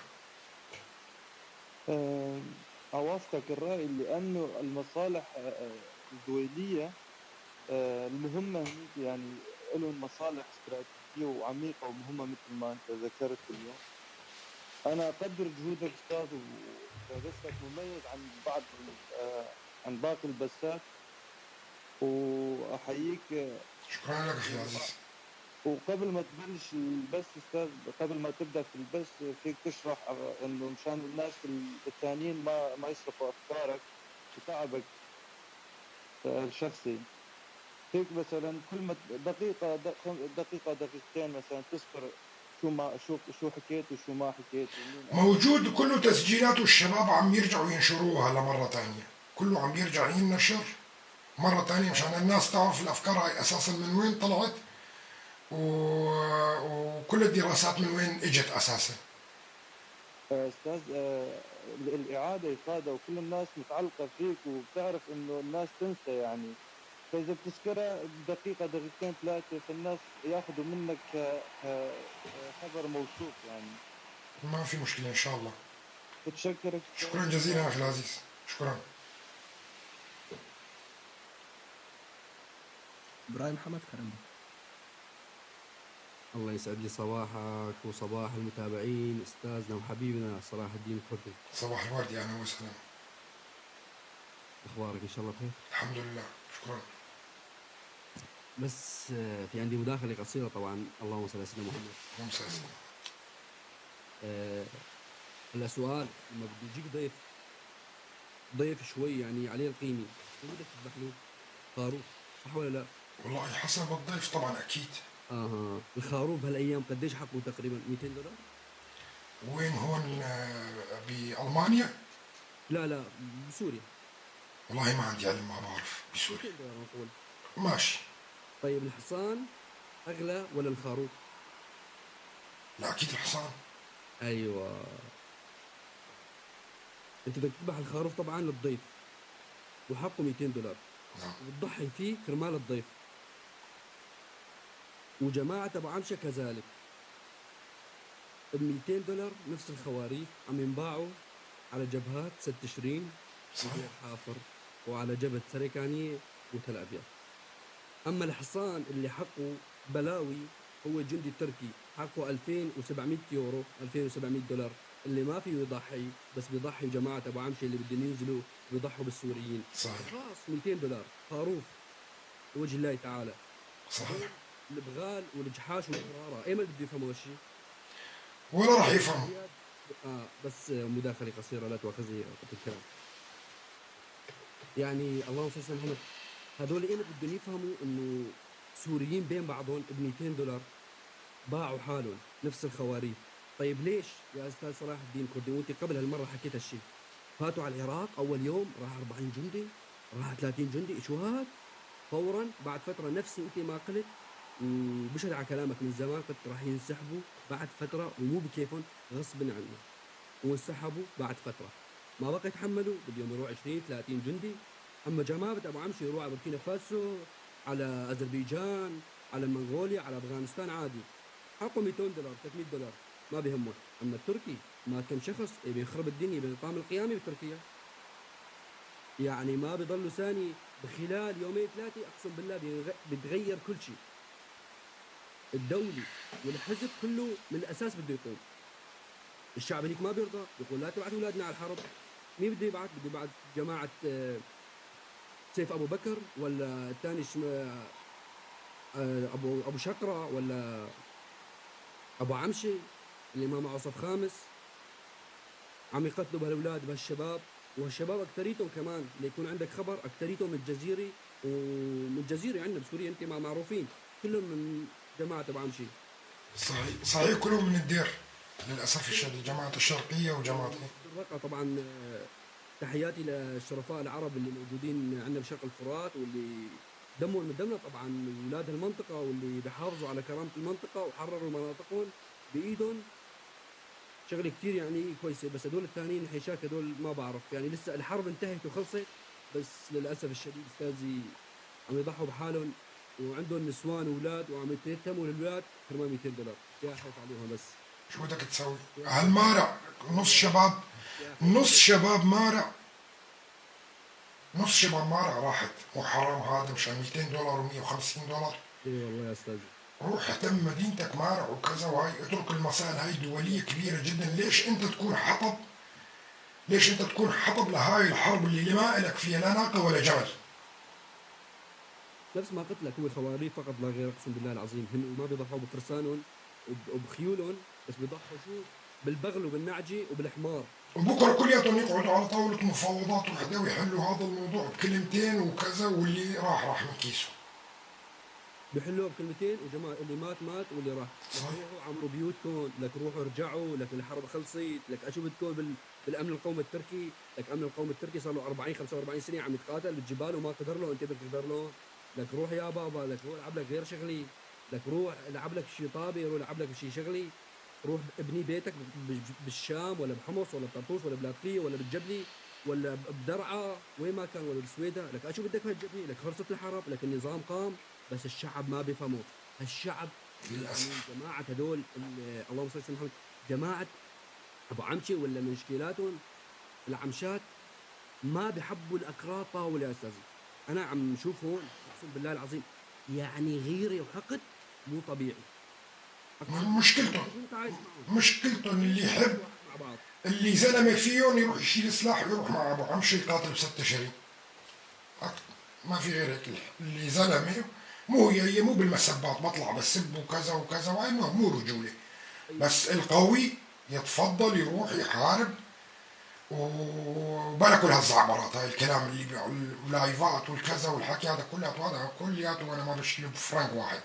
أوافقك الرأي، لأنه المصالح الدولية المهمة هنيك يعني لهم مصالح استراتيجية وعميقة ومهمة مثل ما أنت ذكرت اليوم. أنا أقدر جهودك أستاذ، وبثك مميز عن بعض عن باقي البثات، وأحييك. شكرا لك أخي العزيز. وقبل ما تبلش البث أستاذ، قبل ما تبدأ في البث فيك تشرح إنه مشان الناس الثانيين ما يسرقوا أفكارك وتعبك الشخصي. فيك مثلا كل ما دقيقة دقيقة دقيقتين مثلا تذكر شو ما شو حكيت وشو ما حكيت. موجود كله تسجيلات، والشباب عم يرجعوا ينشروها لمرة ثانية، كله عم يرجع ينشر مرة ثانية مشان الناس تعرف الأفكار هاي أساسا من وين طلعت، وكل الدراسات من وين اجت اساسا. استاذ الاعاده افاده، وكل الناس متعلقه فيك وبتعرف انه الناس تنسى يعني، فاذا بتذكرها دقيقه دقيقتين ثلاثه فالناس ياخذوا منك خبر موثوق يعني. ما في مشكله ان شاء الله. بتشكرك. شكرا جزيلا اخي العزيز، شكرا. ابراهيم حمد كرم. الله يسعد لي صباحك وصباح المتابعين، استاذنا وحبيبنا صلاح الدين الكردي. صباح الورد، يا اهلا وسهلا. اخبارك ان شاء الله بخير؟ الحمد لله، شكرا. بس في عندي مداخله قصيره طبعا. اللهم صل على سيدنا محمد. اللهم صل على سيدنا. هلا سؤال، لما بده يجيك ضيف شوي يعني عليه القيمه، شو بدك تذبح له؟ خروف صح ولا لا؟ والله حسب الضيف طبعا اكيد. اها، الخروف بهالايام قديش حقه تقريبا؟ $200؟ وين هون بالمانيا؟ لا لا بسوريا. والله ما عندي علم، ما بعرف بسوريا. $200 نقول. ماشي. طيب الحصان اغلى ولا الخروف؟ لا اكيد الحصان. ايوه. انت بدك تذبح الخروف طبعا للضيف وحقه $200. نعم. وبتضحي فيه كرمال الضيف. وجماعة أبو عمشة كذلك ب $200 نفس الخواريف عم ينباعوا على جبهات 6 تشرين صحيح حافر، وعلى جبهة سريكانية وتل أبيض. أما الحصان اللي حقه بلاوي هو الجندي التركي، حقه 2700 يورو، 2700 دولار، اللي ما فيه يضحي، بس بيضحي جماعة أبو عمشي اللي بدهم ينزلوا بيضحوا بالسوريين. صحيح. خلاص 200 دولار خروف لوجه الله تعالى. صحيح. البغال والجحاش والقرارة ايمتى بده يفهموا هالشيء؟ ولا راح يفهموا. بس مداخلة قصيرة لا تؤاخذني في الكلام. يعني اللهم صل على محمد، هذول ايمتى بدهم يفهموا انه سوريين بين بعضهم ب 200 دولار باعوا حالهم نفس الخواريف؟ طيب ليش يا استاذ صلاح الدين كردي، وانت قبل هالمرة حكيت هالشيء، فاتوا على العراق اول يوم راح 40 جندي، راح 30 جندي، شو هاد؟ فورا بعد فترة نفس انت ما قلت وبشهد على كلامك من زمان، قلت راح ينسحبوا بعد فترة ومو بكيفهم، غصب عنهم، وانسحبوا بعد فترة، ما بقى يتحملوا، بدهم يروح 20 30 جندي. اما جماعة ابو عمشي يروح على بوركينا فاسو، على اذربيجان، على منغوليا، على افغانستان عادي، حقه 200 دولار 300 دولار ما بيهمه. اما التركي ما كم شخص بيخرب الدنيا بنظام القيامي بتركيا، يعني ما بيضلوا ثاني، بخلال يومين ثلاثة اقسم بالله بيتغير كل شيء، الدولي والحزب كله من الاساس بده يقوم. الشعب هنيك ما بيرضى، بيقول لا تبعثوا اولادنا على الحرب. مين بده يبعث؟ بده يبعث جماعة سيف ابو بكر، ولا الثاني ابو شقرة، ولا ابو عمشي اللي ما معه صف خامس. عم يقتلوا بهالاولاد بهالشباب، وهالشباب اكثريتهم كمان ليكون عندك خبر، اكثريتهم من الجزيرة، ومن الجزيرة عندنا بسوريا انت ما معروفين، كلهم من جماعة ابو عمشي. صحيح صحيح، كلهم من الدير للاسف الشديد، جماعة الشرقية وجماعه الرقة. طبعا تحياتي للشرفاء العرب اللي موجودين عندنا بشرق الفرات، واللي دمهم من دمنا طبعا، اولاد المنطقة، واللي بيحافظوا على كرامة المنطقة وحرروا مناطقهم بايدهم، شغله كثير يعني كويسة. بس هدول الثانيين حيشاك هدول ما بعرف، يعني لسه الحرب انتهت وخلصت، بس للاسف الشديد استاذي عم يضحوا بحالهم، وعندهم نسوان واولاد، وعم يتيتموا للاولاد كرمال 200 دولار، يا حيف عليهم. بس شو بدك تسوي؟ هالمارع نص شباب، نص شباب مارع، نص شباب مارع راحت، وحرام هذا مشان 200 دولار و150 دولار. اي والله يا استاذ، روح اهتم مدينتك مارع وكذا، وهي اترك المسائل هاي دولية كبيرة جدا. ليش انت تكون حطب؟ ليش انت تكون حطب لهاي الحرب اللي ما لك فيها لا ناقة ولا جمل؟ نفس ما قلت لك، هو خواريف فقط لا غير، اقسم بالله العظيم. هن ما بيضحوا بفرسانهم وبخيولهم، بس بيضحوا شو؟ بالبغل وبالنعجه وبالحمار. وبكره كلياتهم يقعدوا على طاولة مفاوضات وحده ويحلوا هذا الموضوع بكلمتين وكذا، واللي راح راح من كيسه. بحلوها بكلمتين، وجماعه اللي مات مات واللي راح. صحيح. روحوا عمروا بيوتكم، لك روحوا ارجعوا، لك الحرب خلصت، لك اشو بدكم بالامن القومي التركي؟ لك امن القومي التركي صار له 40 45 سنة عم يتقاتل بالجبال وما قدر له، انت بدك تقدر له؟ لك روح يا بابا، لك روح العب لك غير شغلي، لك روح العب لك شي طابة، روح العب لك شي شغلي، روح ابني بيتك بالشام ولا بحمص ولا بطرطوس ولا بلاطقية ولا بالجبلي ولا بدرعا، وين ما كان، ولا بالسويدة. لك اشو بدك بهالجبلي؟ لك خلصت الحرب، لك النظام قام، بس الشعب ما بيفهموا. الشعب للاسف جماعة هدول اللهم صل على محمد، جماعة ابو عمشي ولا من شكيلاتهم العمشات ما بحبوا الاكراد طاولة يا استاذي. انا عم شوف هون اقسم بالله العظيم يعني غيره وحقد مو طبيعي. مشكلتهم مشكلتهم اللي يحب اللي زلمة فيهم يروح يشيل سلاح ويروح مع ابو عمشي يقاتل بست شهرين، ما في غير هيك. اللي زلمة مو هي مو بالمسبات، بطلع بسب وكذا وكذا، وهي مو رجوله، بس القوي يتفضل يروح يحارب وبلا كل هالزعبرات هاي الكلام اللي اللايفات والكذا والحكي هذا كله، هذا كلياته وانا ما بشيله بفرنك واحد،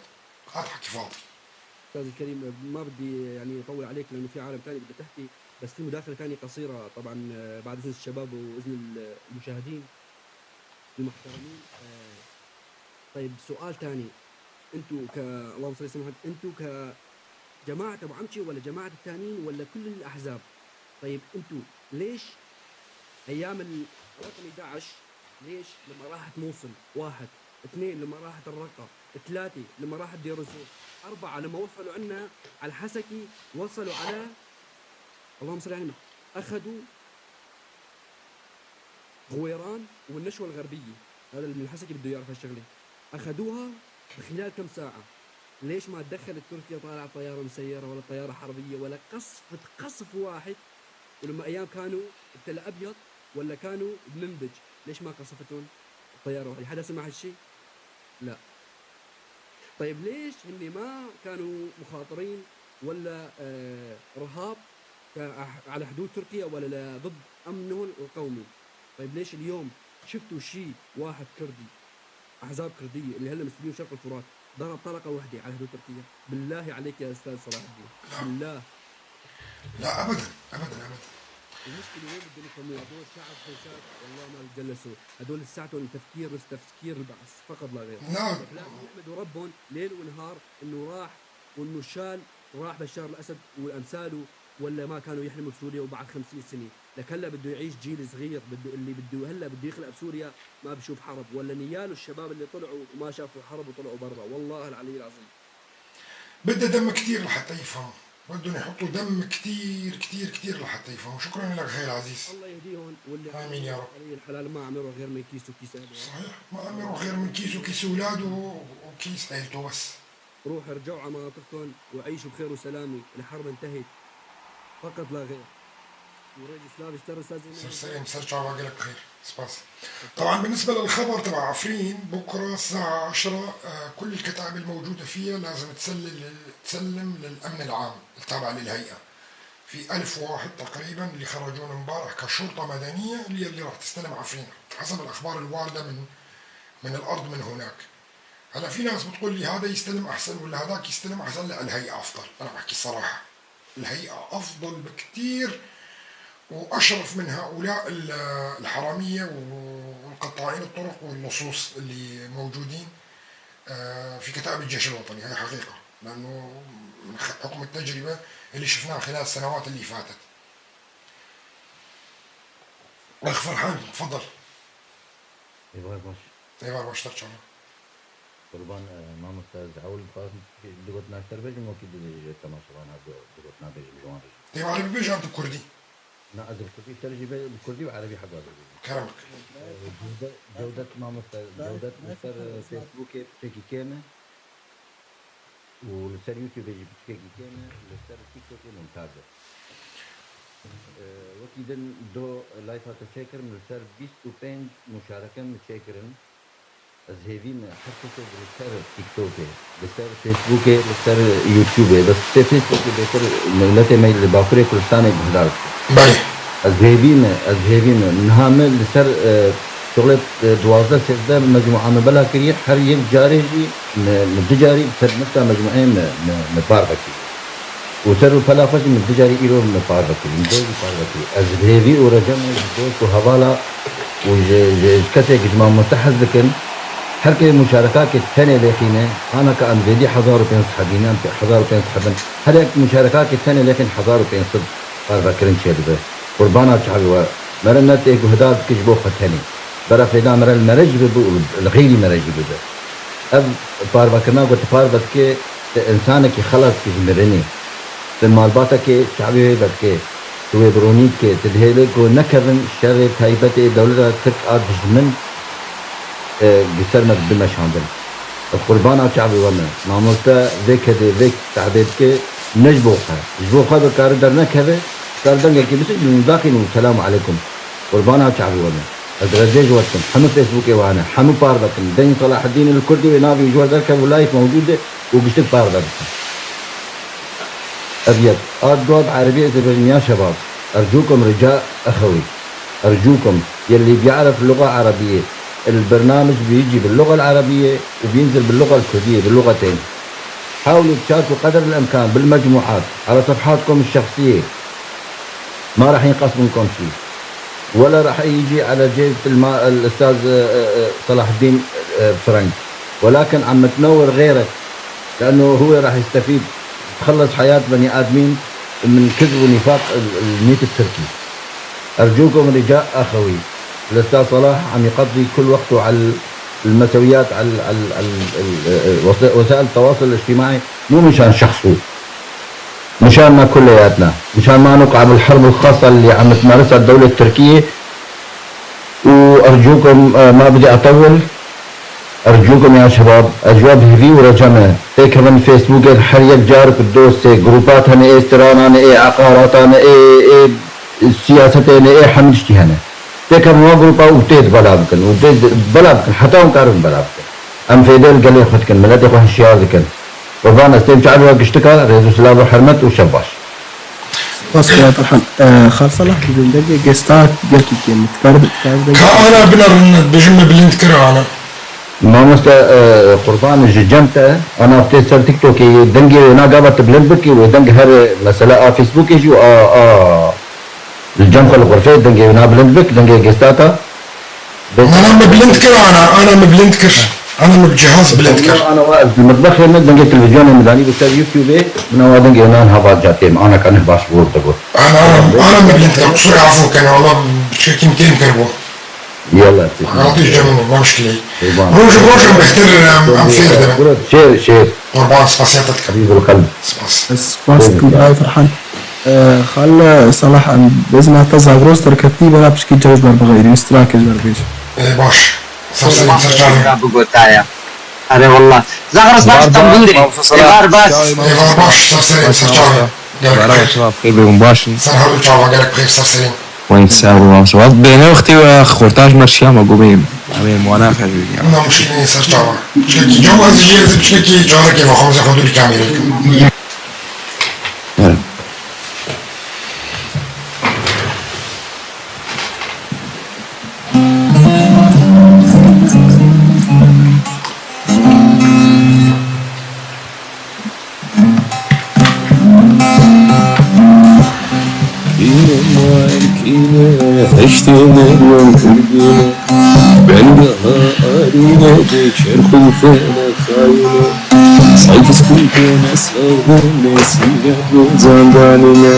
هذا حكي فاضي. استاذ الكريم ما بدي يعني اطول عليك لانه في عالم ثاني بدها تحكي، بس في مداخله ثانية قصيرة طبعا بعد اذن الشباب واذن المشاهدين المحترمين. طيب سؤال ثاني، انتم اللهم صل على سيدنا محمد، انتم كجماعة ابو عمشي ولا جماعة الثانيين ولا كل الاحزاب، طيب انتم ليش ايام الرقم 11 ليش لما راحت موصل واحد، اثنين لما راحت الرقة، ثلاثة لما راحت دير الزور، اربعة لما وصلوا عنا على الحسكي، وصلوا على اللهم صل على النبي، اخذوا غويران والنشوة الغربية، هذا اللي من الحسكة بده يعرف هالشغلة. اخذوها بخلال كم ساعة. ليش ما دخلت تركيا طالعه طيارة مسيره ولا طيارة حربيه ولا قصفت قصف واحد؟ ولما ايام كانوا بتل ابيض ولا كانوا بمنبج، ليش ما قصفتهم الطيارة واحدة؟ حدا سمع هالشيء؟ لا. طيب ليش هن ما كانوا مخاطرين ولا رهاب على حدود تركيا ولا ضد امنهم القومي؟ طيب ليش اليوم شفتوا شيء واحد كردي، احزاب كرديه اللي هلا مستلمين شرق الفرات، ضرب طلقه واحدة على حدود تركيا؟ بالله عليك يا استاذ صلاح الدين، بالله. لا ابدا ابدا ابدا. المشكلة وين بدهم يفهموا؟ هدول شعب حوشات والله ما بتجلسوا، هدول لساتهم تفكير بس تفكير البعث فقط لا غير. نعم. لازم يحمدوا ربهم ليل ونهار انه راح وانه شال راح بشار الاسد وامثاله، ولا ما كانوا يحلموا بسوريا وبعد 50 سنة، لك هلا بده يعيش جيل صغير، بده اللي بده هلا بده يخلق بسوريا ما بشوف حرب، ولا نياله الشباب اللي طلعوا وما شافوا حرب وطلعوا برا، والله العلي العظيم. بدها دم كثير لحتى يفهموا، بدهم يحطوا دم كثير كثير كثير لحتى يفهموا. شكرا لك اخي العزيز. الله يهديهم واللي امين يا رب. علي الحلال ما عم يروح غير من كيس وكيس اهله. صحيح، ما عم يروح غير من كيس وكيس اولاده وكيس عيلته بس. روح ارجعوا على مناطقكم وعيشوا بخير وسلامه، الحرب انتهت فقط لا غير. سر سر شعب لك بخير سباس. طبعا بالنسبة للخبر تبع عفرين بكره الساعة 10 كل الكتائب الموجودة فيها لازم تسلم للامن العام التابع للهيئة. في 1000 واحد تقريبا اللي خرجونا امبارح كشرطه مدنية اللي راح تستلم عفرين حسب الاخبار الواردة من الارض من هناك. هلا في ناس بتقول لي هذا يستلم احسن ولا هذاك يستلم احسن، لا الهيئة افضل. انا بحكي الصراحة الهيئة افضل بكثير واشرف من هؤلاء الحرامية والقطاعين الطرق واللصوص اللي موجودين في كتائب الجيش الوطني. هذه حقيقة، لانه من حكم التجربة اللي شفناها خلال السنوات اللي فاتت. اخ فرحان تفضل. ايوه باش ترجع. قربان مام استاذ عول دقت ناشتر بيجم وكيد تماشا دقت نابيجم جوان. طيب عربي بيجي انت كردي؟ لا أدري كردي ترجي بالكردي وعربي حق كرمك. جودة ماموستا جودة مستر فيسبوك بتشكي كامل ولسر يوتيوب يجي بتشكي كامل ولسر تيك توك ممتازة. وكيدن دو لايفات تشكر من لسر 25 مشاركة متشكرن از هيفين حتى لسر تيك توك لسر فيسبوك لسر يوتيوب بس فيسبوك بيتر ملتي ميل باكوري كل سنة بهدار. از هيفين نهام لسر شغلة 12 سيزده مجموعة مبلا كريه هر يك جاري مدجاري سر نفسها مجموعة مباربكي وسر الفلافل مدجاري إيرو مباربكي مدوي مباربكي از هيفي ورجم دوس وهوالا وج كسي جماعة مستحز لكن هر مشاركات الثانية لكن أنا كأن زيدي 1500 حبينا 1500 حبن هر مشاركات الثانية لكن 1500 باربكرن شيء قربانا شعبي مرنت إيه هدار كجبو ختاني برا فيدا مر المرج ببو الغيري مرج ببو أب باربكرنا قلت باربك إنسانك خلاص كجمرني المالباتك شعبي بك توي برونيك تدهيلك ونكرن شر تايبتي دولة ترك أدجمن قصر ما بمشاندن القربان شعبي وما ماموستا ذيك ذيك تعبيتك نجبوخها جبوخها بكار درنا كذا كار دنگا كي بس من داخل والسلام عليكم قربان شعبي وما ازرزيج واتم حمو فيسبوك وانا حمو باربكن دين صلاح الدين الكردي ونافي جوار ذلك ولايف موجودة وبشتك باربكن ابيض ادواب عربية يا شباب ارجوكم رجاء اخوي ارجوكم يلي بيعرف لغة عربية البرنامج بيجي باللغة العربية وبينزل باللغة الكردية باللغتين. حاولوا تشاركوا قدر الامكان بالمجموعات على صفحاتكم الشخصية، ما راح ينقص منكم شيء ولا راح يجي على جيب الاستاذ صلاح الدين فرنك، ولكن عم تنور غيرك لانه هو راح يستفيد. تخلص حياة بني ادمين من كذب ونفاق الميت التركي. ارجوكم رجاء اخوي، الاستاذ صلاح عم يقضي كل وقته على المسويات على وسائل التواصل الاجتماعي، مو مشان شخصه، مشاننا كلياتنا، مشان ما نقع بالحرب الخاصة اللي عم تمارسها الدولة التركية. أرجوكم ما بدي أطول. أرجوكم يا شباب أجواب هذي ورجمة تيك من فيسبوك حريك جارك الدوسة جروبات هنا إيه استران هنا إيه عقارات هنا إيه إيه سياسة هنا إيه حمشتي هنا تيك من جروبا وتيت بلابكن وتيت بلابكن حتى هم كارن بلابكن أم فيدل قال لي خدكن ملاتي خو هالشيار ذكن قربان استيم شعب وقشتكا ريزو سلام وحرمت وشباش. بس يا فرحان. خال صلاح بدون دقيقة جستات قلت كم تكرب تكرب أنا بنر بجم بلند كرا أنا. ما مست قربان جمتا أنا في سر تيك توك دنجي أنا قابلت بلند بكي ودنج هر مثلا فيسبوك يجي الجنب الغرفة دنجي أنا بلند بك دنجي جستاتا. بس أنا مبلند كر أنا مبلند كر أنا بجهاز بلند كر. أنا واقف في المطبخ هنا دنجي التلفزيون المداني بس يوتيوب من هو دنجي أنا هبات جاتيم أنا كان باش بقول تقول. أنا مبلند كر سوري عفوا كان والله بشكل كيم كربو. يلا اعطيك جميل ما مشكلة. روج روج بختار ام فير دابا. شير شير قربان سباسياتك حبيب القلب. سباس سباس كم فرحان. خال صلاح باذن الله تزاغروس تركتني بلا بشكي جوج بغيري استراك جوج اي باش صار صار بوغوتايا. اري والله زغرس باش تنبوري ايفار باش ايفار باش صار صار صار شباب خير بمباشر صار هذا تشاو قالك بخير صار سليم وين تساوي وصوات بين اختي وخورتاج مرشيا قومين امين وانا خرج ما مشكلة صار تشاو شكي جو هذا شكي جارك كيف خمسة خذوا لي كاميرا. مليون كردينة بلدها آرينة بشر خوفنا خاينة صيف سكوتنا صغرنا سيدة زنداننا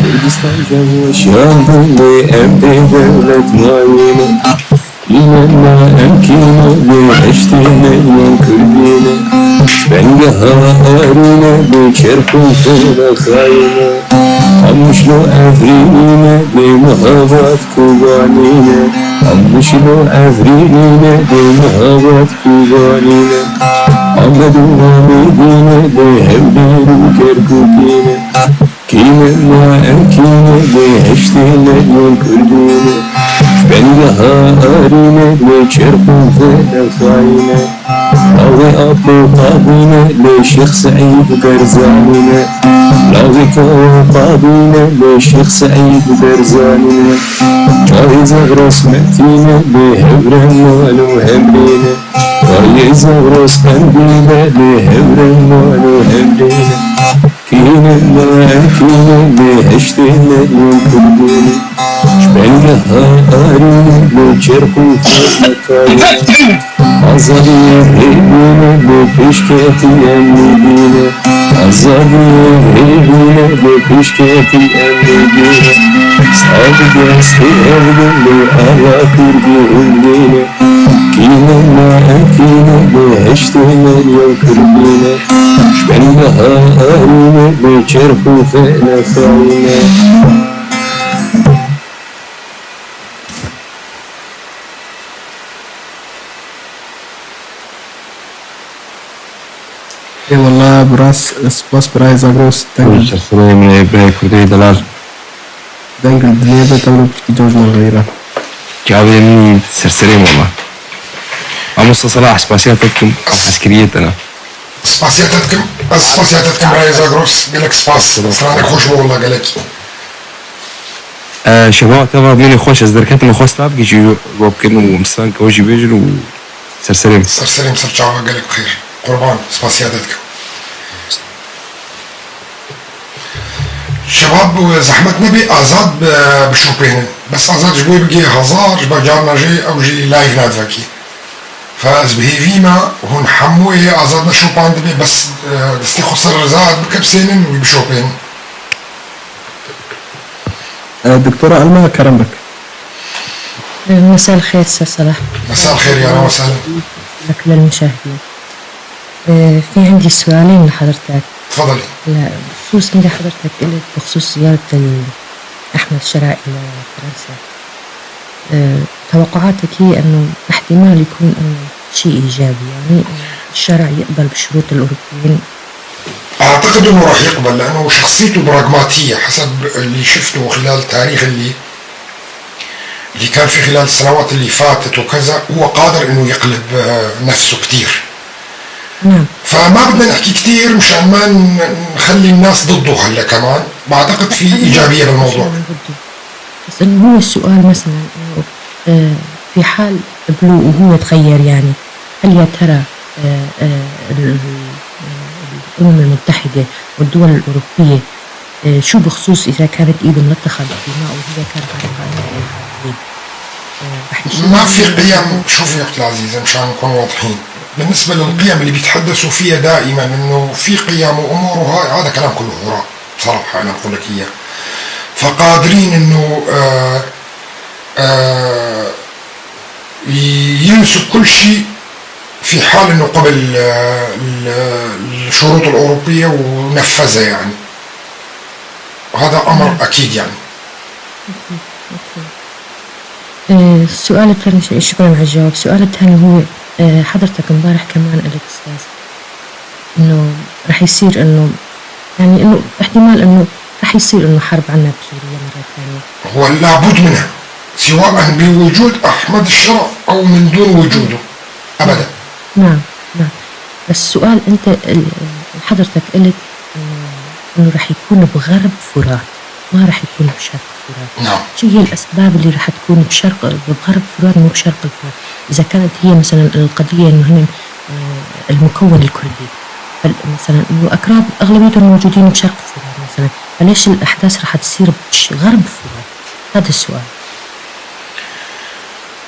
كردستان جو شام لي أم دولة ماينة كينا أمكينا لعشت مليون كردينة بلدها آرينة بشر خوفنا خاينة عمشلو عفرينينا بمهابات كوبانينا عمشلو عفرينينا بمهابات كوبانينا عمدو عميدينا بهبير وكركوكينا كينا ما أمكينا بهشتي مليون كردينا بلها آرينا بشرقو فينا خاينة لاغي أبو قابينا لشيخ سعيد برزانينا لاغي قابينا لشيخ سعيد برزانينا جاي زغرس متينا لهبر مال وهبرينا جاي زغرس قندينا لهبر مال وهبرينا كينا ما كينا لهشتي مليون كردينا شبلها آرينا لشرقو فينا أزادي هيبينا ببشكتي أمنينا أزادي هيبينا ببشكتي أمنينا صعب يستي أبدا لألا كردي هندينا كينا ما أكينا بهشت مليون كردينا شبلها آرينا بشرقو فينا خاينة. اي والله براس سباس براي زاغروس دنجل من كردي دلال دنجل دنيبة تمرو بشكي جوج من غيره جابي مني سرسرين والله أمس صلاح سباسياتكم عسكريتنا سباسياتكم سباسياتكم براي زاغروس قالك سباس سرانك خوش والله قالك شباب تبع مني خوش از دركات من خوش لاب جي وبكن ومسان كوجي بيجل وسرسرين سرسرين سرچاوه قالك بخير قربان سباسياتكم شباب زحمة نبي آزاد بشوبين بس آزاد جبوي بقي هزار جبا جارنا جي أو جي لايف نادفكي فاز بهيفيما هون حموي آزاد نشوبان دبي بس دستي خسر زاد بكبسينن وبشوبين. دكتورة ألما كرم بك. مساء الخير أستاذ صلاح. مساء الخير يا أهلا وسهلا لك للمشاهدين. في عندي سؤالين لحضرتك. تفضلي. لا بخصوص عندي حضرتك قلت بخصوص زيارة أحمد شرع إلى فرنسا. توقعاتك هي إنه احتمال يكون إنه شيء إيجابي، يعني الشرع يقبل بشروط الأوروبيين؟ أعتقد إنه راح يقبل، لأنه شخصيته براغماتية حسب اللي شفته خلال تاريخ اللي كان في خلال السنوات اللي فاتت وكذا، هو قادر إنه يقلب نفسه كثير. نعم. فما بدنا نحكي كثير مشان ما نخلي الناس ضده هلا كمان، بعتقد في إيجابية بالموضوع. بس إنه هو السؤال مثلا إنه في حال قبلوه وهو تغير، يعني هل يا ترى الأمم المتحدة والدول الأوروبية شو بخصوص إذا كانت إيده ملطخة بالدماء وهي كانت على قائمة الإرهابيين؟ ما في قيم. شوفي يا أختي العزيزة مشان نكون واضحين، بالنسبة للقيم اللي بيتحدثوا فيها دائما إنه في قيم وأمور وهاي، هذا كلام كله هراء بصراحة أنا بقول لك إياه. فقادرين إنه ينسوا كل شيء في حال إنه قبل الشروط الأوروبية ونفذها، يعني وهذا أمر أكيد يعني. السؤال الثاني، شكرا على الجواب. السؤال الثاني هو حضرتك امبارح كمان قلت أستاذ إنه رح يصير إنه يعني إنه احتمال إنه رح يصير إنه حرب عنا بسوريا مرة ثانية. هو لابد منها، سواء بوجود أحمد الشرع أو من دون وجوده أبدا. نعم نعم، بس السؤال أنت حضرتك قلت إنه رح يكون بغرب فرات، ما رح يكون بشرق فرات. نعم. شو هي الأسباب اللي رح تكون بغرب فرات مو بشرق الفرات؟ إذا كانت هي مثلا القضية إنه هن المكون الكردي، مثلا إنه أكراد أغلبيتهم موجودين بشرق فرات مثلا، فليش الأحداث رح تصير بغرب فرات؟ هذا السؤال.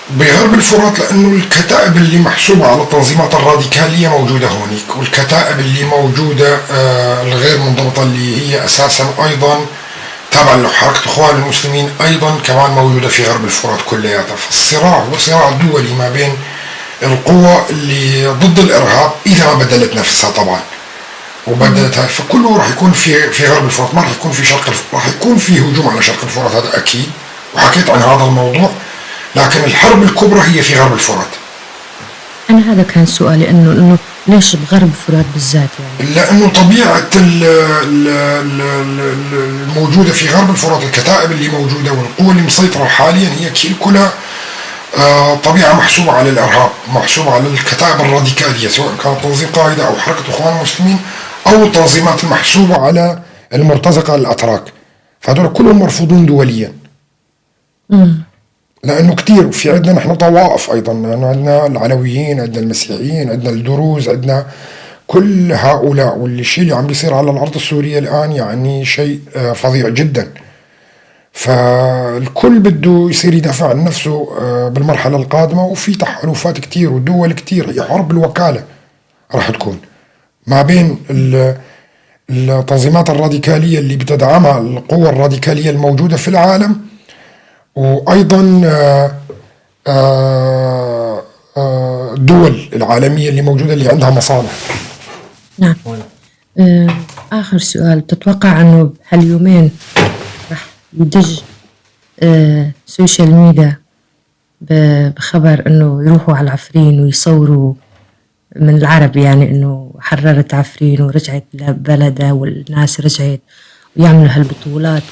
بغرب الفرات لأنه الكتائب اللي محسوبة على التنظيمات الراديكالية موجودة هونيك، والكتائب اللي موجودة الغير منضبطة اللي هي أساسا أيضا تابعة لحركة إخوان المسلمين أيضا كمان موجودة في غرب الفرات كلياتها. فالصراع هو صراع دولي ما بين القوى اللي ضد الإرهاب إذا ما بدلت نفسها طبعا وبدلتها، فكله راح يكون في غرب الفرات، ما راح يكون في شرق الفرات. راح يكون في هجوم على شرق الفرات هذا أكيد، وحكيت عن هذا الموضوع، لكن الحرب الكبرى هي في غرب الفرات. أنا هذا كان سؤالي، إنه ليش بغرب الفرات بالذات يعني؟ لأنه طبيعة الموجودة في غرب الفرات، الكتائب اللي موجودة والقوة اللي مسيطرة حاليا هي كلها طبيعة محسوبة على الإرهاب، محسوبة على الكتائب الراديكالية، سواء كانت تنظيم قاعدة أو حركة إخوان المسلمين أو التنظيمات المحسوبة على المرتزقة الأتراك، فهذول كلهم مرفوضون دوليا. لأنه كثير في عندنا نحن طوائف أيضا، لأنه عندنا العلويين، عندنا المسيحيين، عندنا الدروز، عندنا كل هؤلاء، واللي الشيء اللي عم بيصير على الأرض السورية الآن يعني شيء فظيع جدا. فالكل بده يصير يدافع عن نفسه بالمرحلة القادمة، وفي تحالفات كثير ودول كثير، هي حرب الوكالة راح تكون ما بين التنظيمات الراديكالية اللي بتدعمها القوى الراديكالية الموجودة في العالم، وأيضا الدول العالمية اللي موجودة اللي عندها مصالح. نعم. آخر سؤال، تتوقع أنه بهاليومين راح يدج social media بخبر أنه يروحوا على عفرين ويصوروا من العرب، يعني أنه حررت عفرين ورجعت لبلدها والناس رجعت، ويعملوا هالبطولات